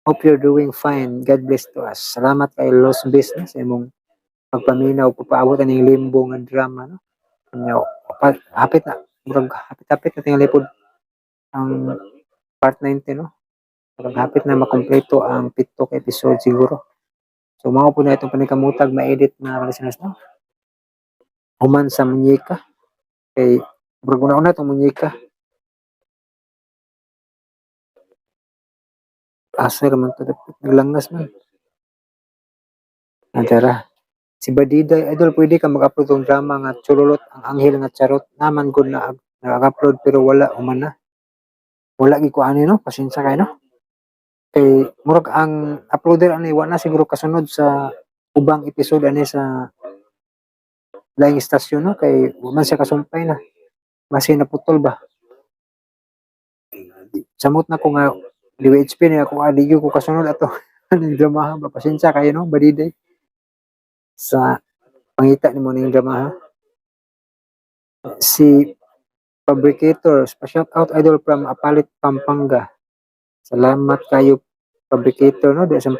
Hope you're doing fine. God bless to us." Salamat kay Los Business imong pagpaminaw, pagpaabot aning Limbo nga drama, no. Nya, hapit na, murag hapit-hapit na tingali pod ang part 19, no. Murag hapit na makompleto ang 7 ka episode siguro. So mao po na itong paningkamotag ma-edit na listeners, no. Human sa munyeka kay murag una-una itong munyeka. Asa raman to dapit, naglangas man. Adara. Si Badiday, "Idol, pwede ka mag-upload ng drama nga Chululot ang Anghel nga Charot. Naman gud na nag-upload pero wala human na." Wala gi ko ani, no, pasensya kayo, no. Kay murag ang uploader ani wa na siguro kasunod sa ubang episode ani sa laing istasyon, no, kay wa man siya kasumpay na. Basi naputol ba. Samot na ko nga DWHP niya ako adi ko kasunod ato aning drama ba. Pasensya kayo, no, Badiday, sa pangita nimo ning drama ha. Si Fabricator, "Pa shout out idol from Apalit, Pampanga." Salamat kayo, Fabricator, no, di sa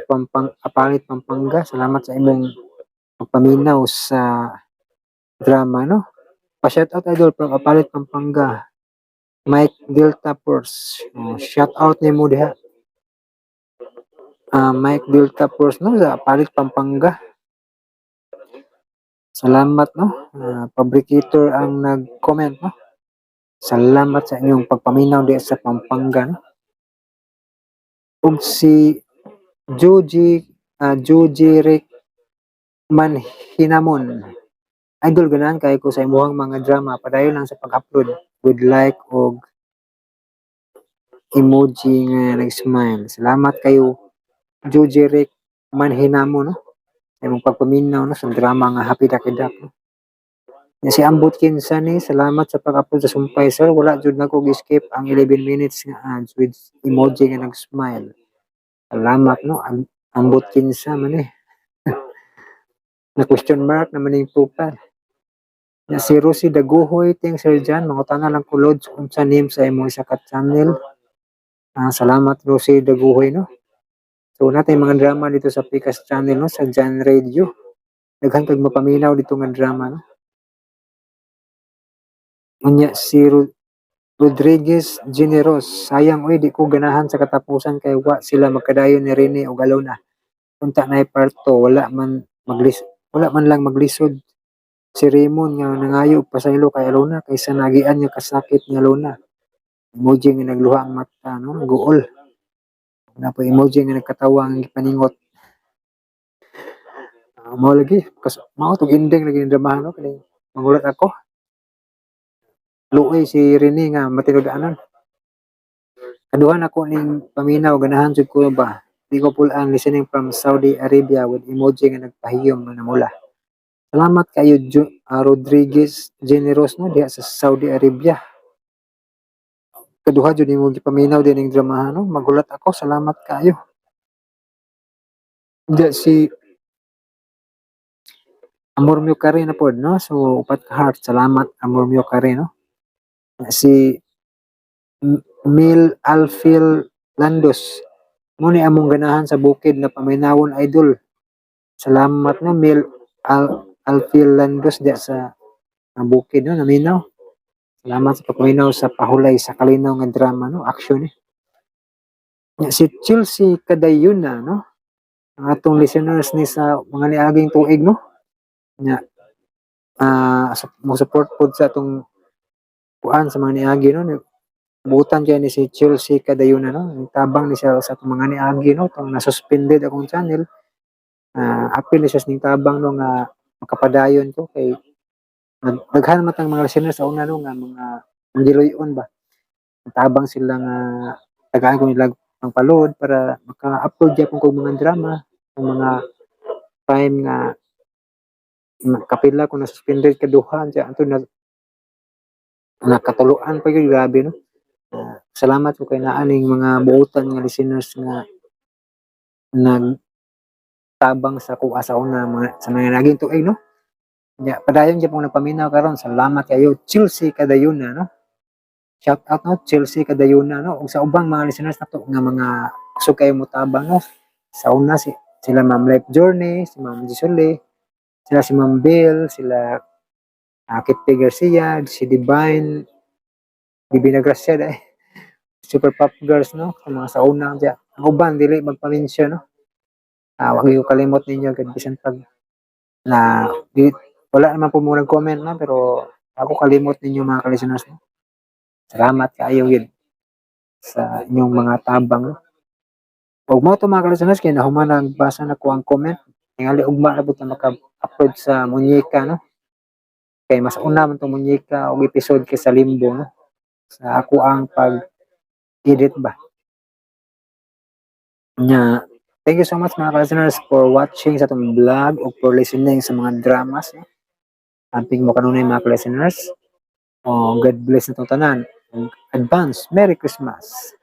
Apalit, Pampanga. Salamat sa imong pagpaminaw sa drama, no. "Pa shout out idol from Apalit, Pampanga. Mike Delta Force." Oh, shout out nimo diha. Mike Delta Force, no, sa Apalit, Pampanga. Salamat, no. Fabricator ang nag-comment, no. Salamat sa inyong pagpaminaw di sa Pampanga, no? Ug si Joji Joji Rick Manhinamon. Idol, ganahan kay ko sa imuhang mga drama. Padayon lang sa pag-upload with like og emoji nga nag-smile. Salamat kayo, Joji Rick Manhinamon, no? Sa imong pagpaminaw, no, sa drama nga Happy Dakidak, no? Ya, si Ambot Kinsa ni, salamat sa pag-upload sa Sumpay, sir. Wala jud nako gi-skip ang 11 minutes nga ads with emoji nga nag-smile. Salamat, no. Ambot Kinsa man eh. Na question mark naman yung profile. Ya, si Rosie Daguhoy, thanks, Sir John. Mangutana lang ko, Lods, unsa name sa imong isa ka channel. Ah, salamat, Rosie Daguhoy, no. So natin mga drama dito sa Pikas channel, no, sa John Radio. Daghan kag mapaminaw dito nga drama, no. Unya si Rodriguez Generos, sayang oy, di ko ganahan sa katapusan kay wa sila magkadayon ni Rene og Alona. Unta na part 2, wala man lang maglisod si Raymond nga nangayo og pasaylo kay Alona kaysa nagian niya kasakit ni Alona. Emoji nga nagluha ang mata, no, guol. Na po emoji nga nagkatawa ang gipaningot. Mao lagi kas mao tog ending lagi ng drama, no, kani mangulat ako. Luoy si Rene nga matinud-anon. Kaduhan ako ning paminaw, ganahan jud ko ba. Di ko pulaan, listening from Saudi Arabia with emoji nga nagpahiyom nga namula. Salamat kayo, Rodriguez Generos, no, diha sa Saudi Arabia. Kaduha jud nimo gipaminaw din ning dramahan, no. Magulat ako, salamat kayo. Diha si Amor Mio Kare na pod, no. So upat ka heart, salamat, Amor Mio Kare, no. Si Mil Alfil Landos. Mo ni among ganahan sa bukid na paminawon, idol. Salamat na, Mil Alfil Landos diya sa ang bukid, no, naminaw. Salamat sa pagpaminaw sa Pahulay sa Kalinaw nga drama, no, action eh. Ya, si Chelsea Kadayuna, no. Ang atong listeners ni sa mga niaging tuig, no. Nya mo support pod sa atong kuan sa mga niagi, no. Butan kay ni si Chelsea Kadayuna, no. Ang tabang ni siya sa atong mga niagi, no, tong na-suspended akong channel. Apil ni siya sa ning tabang, no, nga makapadayon ko kay daghan man tang mga listeners sa una, no, nga mga manggiloy-on ba. Tabang sila nga tagaan ko nila ang palod para maka-upload gyapon kog mga drama ang mga time nga kapila ko na suspended kaduha diya anto na nakatuluan pa gyud, grabe, no. Salamat ko kay naa ning mga buotan nga listeners nga nagtabang sa kuha sa una mga sa mga naging tuig, no. Nya padayon gyapon nagpaminaw karon. Salamat kayo, Chelsea Kadayuna, no. Shout out, no, Chelsea Kadayuna, no, ug sa ubang mga listeners nato nga mga kusog kayo motabang, no. Sa una si sila Ma'am Life Journey, si Ma'am Gisole, sila si Ma'am Bill, sila Kit P. Garcia, si Divine, Divina Gracia dai. Super Pop Girls, no, sa mga sa una diya. Ang uban dili magpa-mention, no. Wag ko kalimot ninyo gid bisan pag na di, wala naman po mo nag-comment, no, pero ako kalimot ninyo, mga ka-listeners, no. Salamat kaayo gid sa inyong mga tabang, no. Ug mo to, mga ka-listeners, kay nahuman nagbasa na ko ang comment. Tingali ugma na pud ta maka-upload sa Munyeka, no. Kay mas una man tong Munyeka og episode kaysa Limbo, no. Sa ako ang pag edit ba. Nya, thank you so much, mga ka-listeners, for watching sa atong vlog o for listening sa mga dramas, no. Amping mo kanunay, mga ka-listeners. Oh, God bless na itong tanan. Advance Merry Christmas.